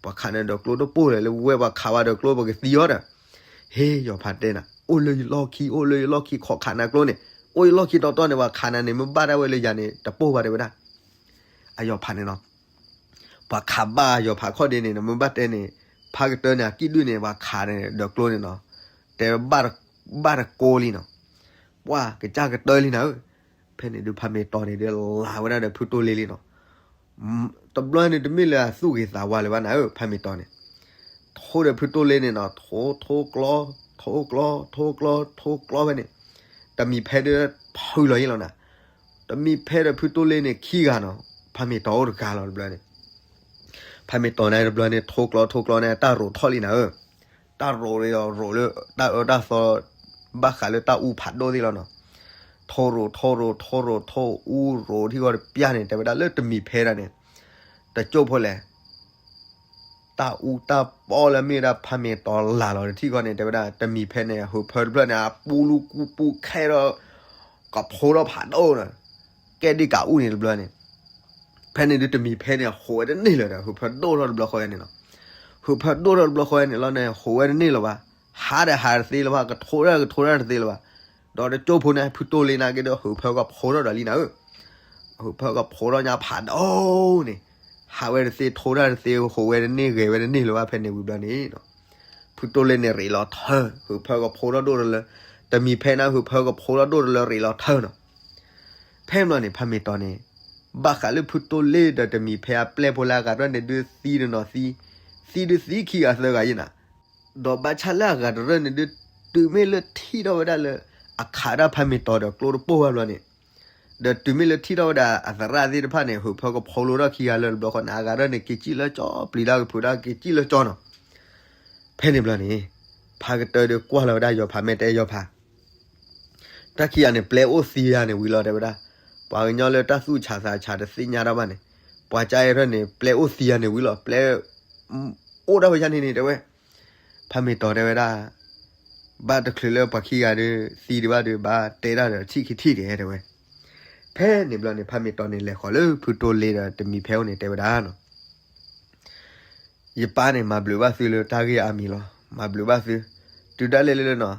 ပှၤခးန့ၣ်ဒီးကျိတပိၢ်လဲၣ် လၢဝဲပှၤခးဝဲဒီးကျိပကသံအီၤဒီး, ဟ့ၣ်ယီၤဖးတဲနၤ အိၣ်လၢယလီၢ်ခံ အိၣ်လၢယလီၢ်ခံခိးခးနၤကျိန့ၣ်, အိၣ်ယလီၢ်ခံတီတီန့ၣ် ပှၤခးနၤန့ၣ် မ့ၢ်ဘၣ်ဒၣ်ဝဲလၢယၤန့ၣ် တပိၢ်ဘၣ်တဲဝဲဒၣ် အယီၤဖးန့ၣ်နီၤ, ပှၤခးဘၣ်ယီၤဖးခီၣ်ဒ့န့ၣ် မ့ၢ်ဘၣ်တဲန့ၣ်, ဖးကတၢၢ်န့ၣ် အကံၣ်ဒုၣ်န့ၣ် ပှၤခးန့ၣ်ဒီးကျိန့ၣ်နီၤ, တဲဘၣ်တကိးလံနီၤ, ပှၤကစၢ်ကတၢၢ်လံနၤဧၢ, ဖဲန့ၣ်ဒုးဖးမ့ၢ်တီၤန့ၣ်ဒီးလၤဝဲဒၣ်ဒီးဖုတိၢ်လ့လံနီၤ, တဘျီန့ၣ်တမ့ၢ်လၢအသူၣ်ဂ့ၤသးဝါလၢၤဘၣ်နၤဧၢ ဖးမ့ၢ်တီၤန့ၣ်, ထိဒီးဖုတိၢ်လ့န့ၣ်နီၤ ထိထိကျီ, ထိကျီ ထိကျီ ထိကျီဖဲန့ၣ်, တမံၤဖဲဒီးဖုးလီၤယံလီၤနၤ, တမံၤဖဲဒီးဖုတိၢ်လ့န့ၣ်ခံဂၤနီၤ, ဖးမ့ၢ်တီၤအိၣ်တဂၤလီၤတဘျီန့ၣ်, ဖးမ့ၢ်တီၤန့ၣ်တဘျီန့ၣ် ထိကျီထိကျီန့ၣ် တၢ်ရိးထီၣ်လံနၤဧၢ, တၢ်ရိးဒီးရိးလၢတၢ်အၢတၢ်သီ ဘၣ်ဃးလၢတၢ်အူဖးဒိၣ်သ့ၣ်လီၤနီၤ, ထိရိးထိရိးထိရိးထိအူရိးထံဂီၤတပျၢ်န့ၣ် တဲဝဲဒၣ်လၢတမံၤဖဲဒၣ်န့ၣ်, တကၠိၢ်ဖိလဲၣ် တၢ်အူတၢ်ပီလၢမ့ၢ်ဒၣ်ဖးမ့ၢ်တီၤလၢ်လီၤတထံၣ်ဃီန့ၣ် တဲဝဲဒၣ် တမံၤဖဲန့ၣ် ဟုးဖၢတဖျၢၣ်န့ၣ် အပူလူကူပူခဲဒီး ကဖိထီၣ်ဖးဒိၣ်နီၤ, ကဲဒံကးအူန့ၣ်တဘျီန့ၣ်, ဖဲန့ၣ်ဒုးတမံၤဖဲန့ၣ် ဟိးဝဲတန့ၢ်လၢၤဒီး ဟုးဖၢဒိၣ်ထီၣ်တဘျီဃီန့ၣ်လီၤ, ဟုးဖၢဒိၣ်ထီၣ်တဘျီဃီန့ၣ်လီၤန့ၣ် ဟိးဝဲတန့ၢ်လၢၤဘၣ်, ဟးဒီးဟးတသ့လၢၤဘၣ် ကထိဒီးကထိဒီးတသ့လၢၤဘၣ်, ဒီးတကၠိၢ်ဖိန့ၣ် ဖုတိၢ်လ့နာ်က့ဒီး ဟုးဖၢကဖိထီၣ်ဒီးလံနၤဧၢ ဟုးဖၢကဖိထီၣ်ညါဖးဒိၣ်န့ၣ်, ဟးဝဲတသ့ထိတၢ်တသ့ ဟိးဝဲတန့ၢ်ဂဲၤဝဲတန့ၢ်လၢၤဘၣ် ဖဲန့ၣ်ဝံၤဘျီန့ၣ်နီၤ, ဖ ဖုတိၢ်လ့န့ၣ်ရ့းလီၤထၢ, ဟုးဖၢကဖိထီၣ်ဒိၣ်တလၢ, တမံၤဖဲန့ၣ်ဟုးဖၢကဖိထီၣ်ဒိၣ်တလၢရ့းလီၤထၢနီၤ. ဖဲန့ၣ်ဘျီန့ၣ် ဖးမ့ၢ်တီၤန့ၣ် ဘၣ်ဃးလၢဖုတိၢ်လ့ဒီးတမံၤဖဲအပျဲၢ်ဖိလၢအဂၤတရၢၣ်န့ၣ်ဒုးသံတနီၤသံ, သံဒုးသံခံဂၤသၢဂၤယဲၢ်နၤ, ဒီးဘၣ်ဆၣ်လၢအဂၤတရၢၣ်န့ၣ်ဒုး တုၤမ့ၢ်လၢထံၣ်ထီၣ်ဝဲဒၣ်လၢ အခးဒၣ်ဖးမ့ၢ်တီၤဒီးကျိတပိၢ်ဘၣ်ဘျီန့ၣ်, ဒီးတုၤမ့ၢ်လၢထံၣ်ထီၣ်ဝဲဒၣ်အသရၣ်သ့ၣ်တဖၣ်န့ၣ် ဟုးဖၢကဖိလိထီၣ်ခံဂၤလၢတဘျီဃီန့ၣ် အဂၤတရၢၣ်န့ၣ် က့ၤစံၣ်လၢကၠီ ပျံၤတၢ်ကဖုးတၢ်က့ၤစံၣ်လၢကၠီနီၤ. ဖဲန့ၣ်ဘျီန့ၣ် ဖးကတၢၢ်ဒီးကွၢ်လီၤဝဲဒၣ်ယီၤဖး မ့ၢ်တဲယီၤဖး တၢ်ခံဂၤန့ၣ် ပျဲအိၣ်သံဂၤန့ၣ်ဝံၤလီၤ တဲဝဲဒၣ်. ပှၤကညီလၢတၢ်သူၣ်ဆးသးဆးတသ့ၣ်ညါတၢ်ဘၣ်န့ၣ်, ပှၤကညီအံၤထီၣ်န့ၣ် ပျဲအိၣ်သံဂၤန့ၣ်ဝံၤလီၤ ပျဲ အိၣ်ဒၣ်ဝဲယါန့ၣ်န့ၣ် တဲဝဲ. ဖးမ့ၢ်တီၤတဲဝဲဒၣ် ဘၣ်တချုးလၢပှၤခံဂၤဒုးသံဒံးဘၣ်ဒီး ဘၣ်တဲတၢ်ဒီးထံၣ်ခံထံၣ်က့ၤ တဲဝဲ. ဖဲန့ၣ်ဘျီန့ၣ် ဖးမ့ၢ်တီၤန့ၣ် လဲၤဃီၤလၢဖုတိၢ်လ့ဒီးတမံၤဖဲအိၣ်န့ၣ် တဲဝဲဒၣ်နီၤ ယပၢ်န့ၣ် မၤဘျုးဘၣ်သုလၢတၢ်ဂ့ၢ်အါမံၤလီၤ. မၤဘျုးဘၣ်သု, တုၤဒၣ်လဲာ်လၢနီၤ,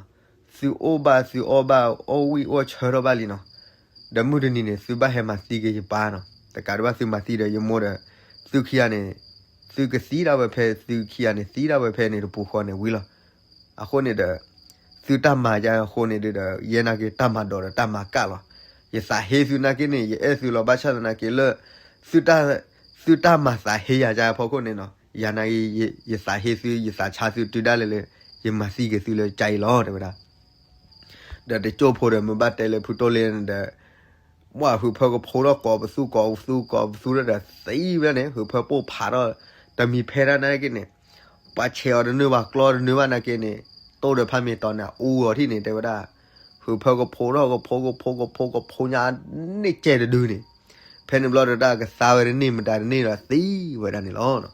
သုအိၣ်ဘၣ်သုအီၣ်ဘၣ် အီၣ်ဝံၣ်အီၣ်ဆၢထီၣ်ဘၣ်လံနီၤ. ဒီးမုၢ်တနံၤန့ၣ် သုဘၣ်ဟဲမၤသံက့ၤယပၢ်နီၤ. တကးဒံးဘၣ်သုမၤသံဒီးယမိၢ်ဒီး သုခံဂၤန့ၣ် သုကသံဒၣ်ဝဲဖဲ သုခံဂၤန့ၣ် သံဒၣ်ဝဲဖဲန့ၣ်တပူၤဃီန့ၣ်ဝံၤလီၤ. အဃိန့ၣ်ဒီး သုတၢ်မၤယါအဃိန့ၣ်ဒုးဒီး ယဲနာ်က့ၤတၢ်မၤဒိးဒီးတၢ်မၤကၣ်လီၤ. ယသးဟ့သုနာ်က့န့ၣ် ယအဲၣ်သုလီၤ ဘၣ်ဆၣ်သနာ်က့လၢ သုတၢ်မၤသးဟ့ယၤယါအဖီခိၣ်န့ၣ်နီၤ, ယၤနာ်က့ၤ ယသးဟ့သု ယသးဆါသုတုၤဒၣ်လဲာ်လၢ ယမၤသံက့ၤသုလၢကါအံၤလီၤ တဲဝဲဒၣ်. ဒီးတကၠိၢ်ဖိဒီးမ့ၢ်ဘၣ်တဲလၢဖုတိၢ်လ့န့ၣ်ဒီး မ့ၢ်အဟုးဖၢကဖိထီၣ်ကိးပသူကိးပသူကိးပသူဒီး သံဝဲန့ၣ် ဟုးဖၢပိၢ်ဖးထီၣ် တမံၤဖဲဒၣ်နာ်က့န့ၣ် ပှၤဆဲးအီၤတနၢ်ဘၣ်ကျီတနၢ်ဘၣ်နာ်က့န့ၣ် တိၢ်ဒီးဖးမ့ၢ်တီၤန့ၣ် အူအီၤထံၣ်န့ၣ် တဲဝဲဒၣ်. ဟုးဖၢကဖိထီၣ်ကဖိကဖိကဖိကဖိညါန့ၢ်ကဲတဒုန့ၣ် ဖဲန့ၣ်ဘျီဒီးတၢ်ကသါဝဲတန့ၢ်မတၤတန့ၢ်ဒီးသံဝဲဒၣ်န့ၣ်လီၤ.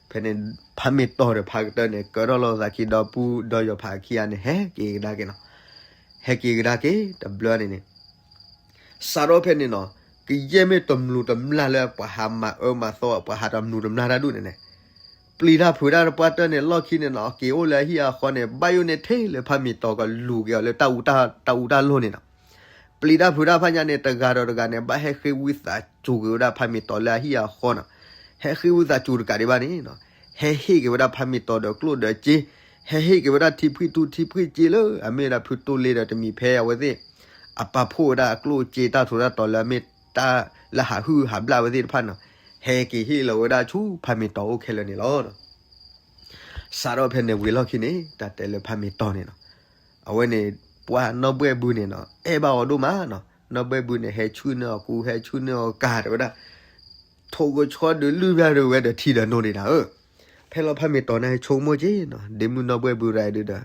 ဖဲန့ၣ် ဖးမ့ၢ်တီၤဒီးဖးကတၢၢ်န့ၣ် ကၢထီၣ်လီၤသးခံဒီပုၢ်ဒီယီၤဖးခံဂၤန့ၣ် ဟဲက့ၤကဒါက့ၤနီၤ. ဟဲက့ၤကဒါက့ၤတဘျီန့ၣ်န့ၣ် စးထီၣ်ဖဲန့ၣ်နီၤ, ကယဲၢ်မ့ၢ်တမျိးတမျာ်လၢပှၤဟးမၤအၢမၤသီ ပှၤဟးတမျိးတမျာ်တၢ်ဒူၣ်န့ၣ်န့ၣ် ပျံၤတၢ်ဖုးတၢ်တပှၢ်တၢၢ်န့ၣ် လီၢ်ခံန့ၣ်နီၤ က့ၤအိၣ်လၢအဟံၣ်အဃီန့ၣ် ဘၣ်ယိၣ်န့ၣ်ထဲလၢဖးမ့ၢ်တီၤကလူၤက့ၤအီၤလၢတၢ်အူတၢ်လီၢ်န့ၣ်နီၤ. ပျံၤတၢ်ဖုးတၢ်ဖးညါန့ၣ် တဂၤဒီးတဂၤန့ၣ် ဘၣ်ဟဲဃ့ဝံသးစူၤက့ၤဝဲဒၣ်ဖးမ့ၢ်တီၤလၢအဟံၣ်အဃီနီၤ. ဟဲဃ့ဝံသးစူၤတကးဒံးဘၣ်န့ၣ်နီၤ, ဟဲဟ့ၣ်က့ၤဝဲဒၣ်ဖးမ့ၢ်တီၤဒီးကျိၣ်ဒီးစ့, ဟဲဟ့ၣ်က့ၤဝဲဒၣ်ထံဖှံၣ်ထူထံဖှံၣ်စ့လၢအမ့ၢ်ဝဲဒၣ်ဖုတိၢ်လ့ဒီးတမံၤဖဲအဝဲသ့ၣ် အပာ်ဖှိၣ်ဝဲဒၣ်အကျိၣ်အစ့တၢ်ထူးတၢ်တီၤလၢအမ့ၢ်တၢ်လၢဟးဟုၣ်ဟးဘျၣ်ဝဲသ့ၣ်တဖၣ်နီၤ, ဟဲက့ၤဟ့ၣ်လီၤဝဲဒၣ်ဆူဖးမ့ၢ်တီၤအိၣ်ခဲလၢာ်န့ၣ်လီၤ. စးထီၣ်ဖဲန့ၣ်ဝံၤလီၢ်ခံန့ၣ် တၢ်တဲလၢဖးမ့ၢ်တီၤန့ၣ်နီၤ, အဝဲန့ၣ် ပှၤနီၢ်ဘှဲၣ်ဘုန့ၣ်နီၤ အဲၣ်ဘၣ်အီၤဒိၣ်မးနီၤ, နီၢ်ဘှဲၣ်ဘုန့ၣ် ဟဲဆူၣ်န့ၢ်အီၤကူ ဟဲဆူၣ်န့ၢ်အီၤကၤ တဲဝဲဒၣ် ထိၣ်ကဆီဒုးလုၢ်ဘၣ်ဒုးဝဲဒီးထံဒီးနိန့ၣ်ဒၣ်ဧၢ. ဖဲလီၤဖးမ့ၢ်တီၤန့ၣ် ဆိကမိၣ်က့ၤနီၤ, ဒ့မုၣ်နီၢ်ဘှဲၣ်ဘုရၤဒုးဒီး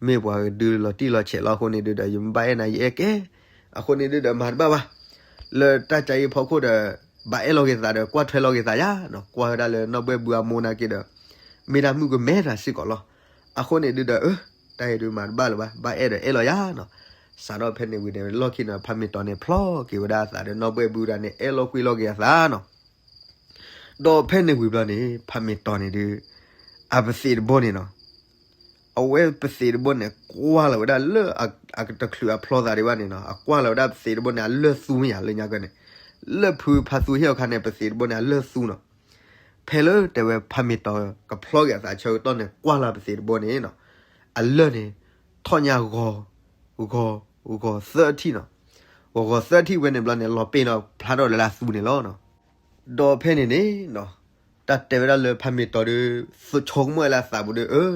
မ့ၢ်ပှၤကဒုးလီၤတံၢ်လီၤဆဲးလီၤအဃိန့ၣ်ဒုးဒီး ယမ့ၢ်ဘၣ်အဲၣ်နၤယအဲၣ်ကဲ, အဃိန့ၣ်ဒုးဒီးမၤတဘၣ်ဘၣ်, လၢတၢ်ကါအံၤဖီခိၣ်ဒီး ဘၣ်အဲၣ်လီၤက့ၤသးဒီး ကွၢ်ထွဲလီၤက့ၤသးယါနီၤ, ကွၢ်ဝဲဒၣ်လၢနီၢ်ဘှဲၣ်ဘုအမိၢ်နာ်က့ဒီး မ့ၢ်တၢ်မုၣ်ကမဲတၢ်စ့ၢ်ကီးလီၤ. အဃိန့ၣ်ဒုးဒီး အၢ တၢ်အံၤဒုးမၤတဘၣ်လၢၤဘၣ်, ဘၣ်အဲၣ်ဒီးအဲၣ်လီၤယါနီၤ. စးထီၣ်ဖဲန့ၣ်ဝံၤဒီးလီၢ်ခံန့ၣ် ဖးမ့ၢ်တီၤန့ၣ် ဖျီက့ၤဝဲဒၣ်အသးဒီးနီၢ်ဘှဲၣ်ဘုဒၣ်န့ၣ် အဲၣ်လီၤကွံလီၤက့ၤအသးနီၤ. ဒီးဖဲန့ၣ်ဝံၤဘျီန့ၣ် ဖးမ့ၢ်တီၤန့ၣ်ဒုး အပသံးတဘိန့ၣ်နီၤ, အဝဲပသံးတဘိန့ၣ် ကွၢ်လီၤဝဲဒၣ်လၢအတချုးအဖျီသးဒံးဘၣ်န့ၣ်နီၤ, အကွၢ်လီၤဝဲဒၣ်ပသံးတဘိန့ၣ် အလၢၢ်သူမ့ၢ်ယါလၢညါကဲန့ၣ်, လၢဖုဖးသူဟ့ၣ်အီၤခါန့ၣ် ပသံးတဘိန့ၣ် အလၢၢ်သူနီၤ. ဖဲလၢတဲဝဲဖးမ့ၢ်တီၤကဖျီက့ၤအသးဆၢကတီၢ်န့ၣ် ကွၢ်လီၤပသံးတဘိန့ၣ်နီၤ, အလၢၢ်န့ၣ် ထီၣ်ညါဂီၤ ဂီၤ ဂီၤသၢထံၣ်နီၤ. ဂီၤဂီၤသၢထံၣ်ဝဲန့ၣ်ဘျီန့ၣ် လီၤပ့ၢ်ဒီးဖျါထီၣ်လၢအသူန့ၣ်လီၤ. ဒီးဖဲန့ၣ်န့ၣ်နီၤ, တၢ်တဲဝဲဒၣ်လၢဖးမ့ၢ်တီၤဒီး ဆိကမိၣ်ဝဲလၢအသးပူၤဒီး အၢ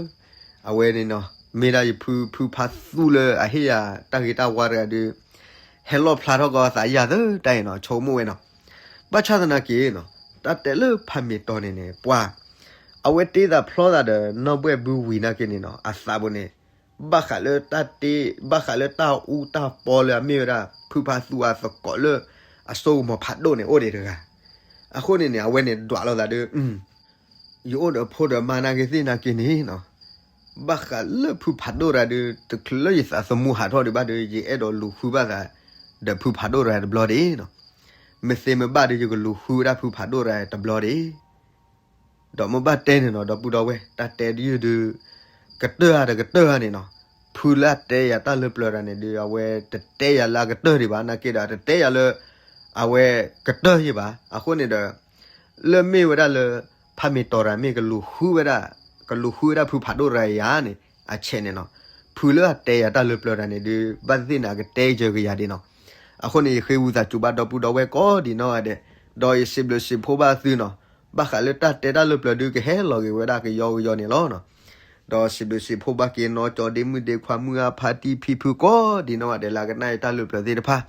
အဝဲန့ၣ်နီၤ မ့ၢ်ဒၣ်ယဖု ဖုဖးသူလၢအဟ့ၣ်ယၤတၢ်ဂ့ၤတၢ်ဝါတဂၤဒီး ဟဲလီၣ်ဖျါထီၣ်ကီးအသးယၤသၢတၢ်အံၤနီၤ ဆိကမိၣ်ဝဲနီၤ. ဘၣ်ဆၣ်သနာ်က့နီၤ တၢ်တဲလၢဖးမ့ၢ်တီၤန့ၣ်န့ၣ် ပှၤ အဝဲတ့သးဖျီသးဒီးနီၢ်ဘှဲၣ်ဘုဝံၤနာ်က့န့ၣ်နီၤ အသးပူၤန့ၣ် ဘၣ်ဃးလၢတၢ်တ့ ဘၣ်ဃးလၢတၢ်အူတၢ်ပီလၢအမ့ၢ်ဝဲဒၣ် ဖုဖးသူအသကိးလၢ အစိကမီၤဖးဒိၣ်န့ၣ် အိၣ်ဒံးတဂၤ. အဃိန့ၣ်န့ၣ် အဝဲန့ၣ်ဒွးလိာ်သးဒီး ယအိၣ်ဒီးဖိဒီးမါနာ်က့သ့ၣ်နာ်က့န့ၣ်နီၤ ဘၣ်ဃးလၢဖုဖးဒိၣ်တဂၤဒီး တချုးလၢယသးသမူဟးထီၣ်ဒံးဘၣ်ဒီး ယအဲၣ်ဒိးလူၤဃုဘၣ်သး ဒီးဖုဖးဒိၣ်တဂၤတဘျီဒံးနီၤ. မ့ၢ်သ့မ့ၢ်ဘၣ်ဒီး ယကလူၤဃုဝဲဒၣ်ဖုဖးဒိၣ်တဂၤတဘျီဒံး ဒီးမ့ၢ်ဘၣ်တဲန့ၣ်နီၤ ဒီပုၢ်ဒီဝဲၢ် တၢ်တဲဒ်ယုၢ်ဒုး ကတၢၢ်ဧါတကတၢၢ်ဧါန့ၣ်နီၤ, ဖုလၢအတဲယၤတၢ်လၢပျၢၤတဂၤန့ၣ်ဒီး အဝဲတတဲယၤလၢအကတၢၢ်ဒံးဘၣ် နာ်က့ဒီး တတဲယၤလၢ အဝဲကတၢၢ်ယံၤဘၣ်. အဃိန့ၣ်ဒီး လၢမ့ၢ်ဝဲဒၣ်လၢ ဖးမ့ၢ်တီၤတဂၤမ့ၢ်ကလူၤဃုဝဲဒၣ် ကလူၤဃုဝဲဒၣ်ဖုဖးဒိၣ်တဂၤယၤန့ၣ် အဆဲးန့ၣ်နီၤ. ဖုလၢအတဲယၤတၢ်လၢပျၢၤတၢ်န့ၣ်ဒုး ဘၣ်သ့ၣ်သ့ၣ်န့ၣ် အကတဲယၢၤကယၤဒံးနီၤ. အဃိန့ၣ် ယဃ့ဝံသးစူၤဘၣ်ဒီပုၢ်ဒီဝဲၢ်ကိးဒံးနီၢ်ဂၤဒဲး, ဒီးယစံးဘျုးစံးဖှိၣ်ဘၣ်သုနီၤ. ဘၣ်ဃးလၢတၢ်တဲတၢ်လၢပျၢၤဒုး ကဟဲလီၤဂ့ၤဝဲဒၣ်ကယီကယီန့ၣ်လီၤ. ဒီးစံးဘျုးစံးဖှိၣ်ဘၣ်က့ၤနီၢ်ကၠီဒ့မုၣ်ဒ့ခွါ မုၢ်အါဖါတံၢ်ဖံဖုကိးဒံးနီၢ်ဂၤဒဲး လၢအကနၣ်အံၤတၢ်လၢပျၢၤသ့ၣ်တဖၣ်,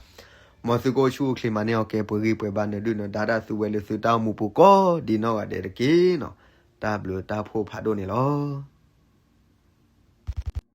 မ်သုကအိၣ်ဆူၣ်အိၣ်ချ့ မၤန့ၢ်အီၣ်ကဲ ပှဲၤဂံၢ်ပှဲၤဘါ နၢၤဒုၣ်နၢၤဒါတၢ်သုဝဲလၢသုတၢ်အိၣ်မူပူၤကိးဒံးနီၢ်ဂၤဒဲးတက့ၢ်နီၤ. တၢ်ဘျုးတၢ်ဖှိၣ်ဖးဒိၣ်န့ၣ်လီၤ.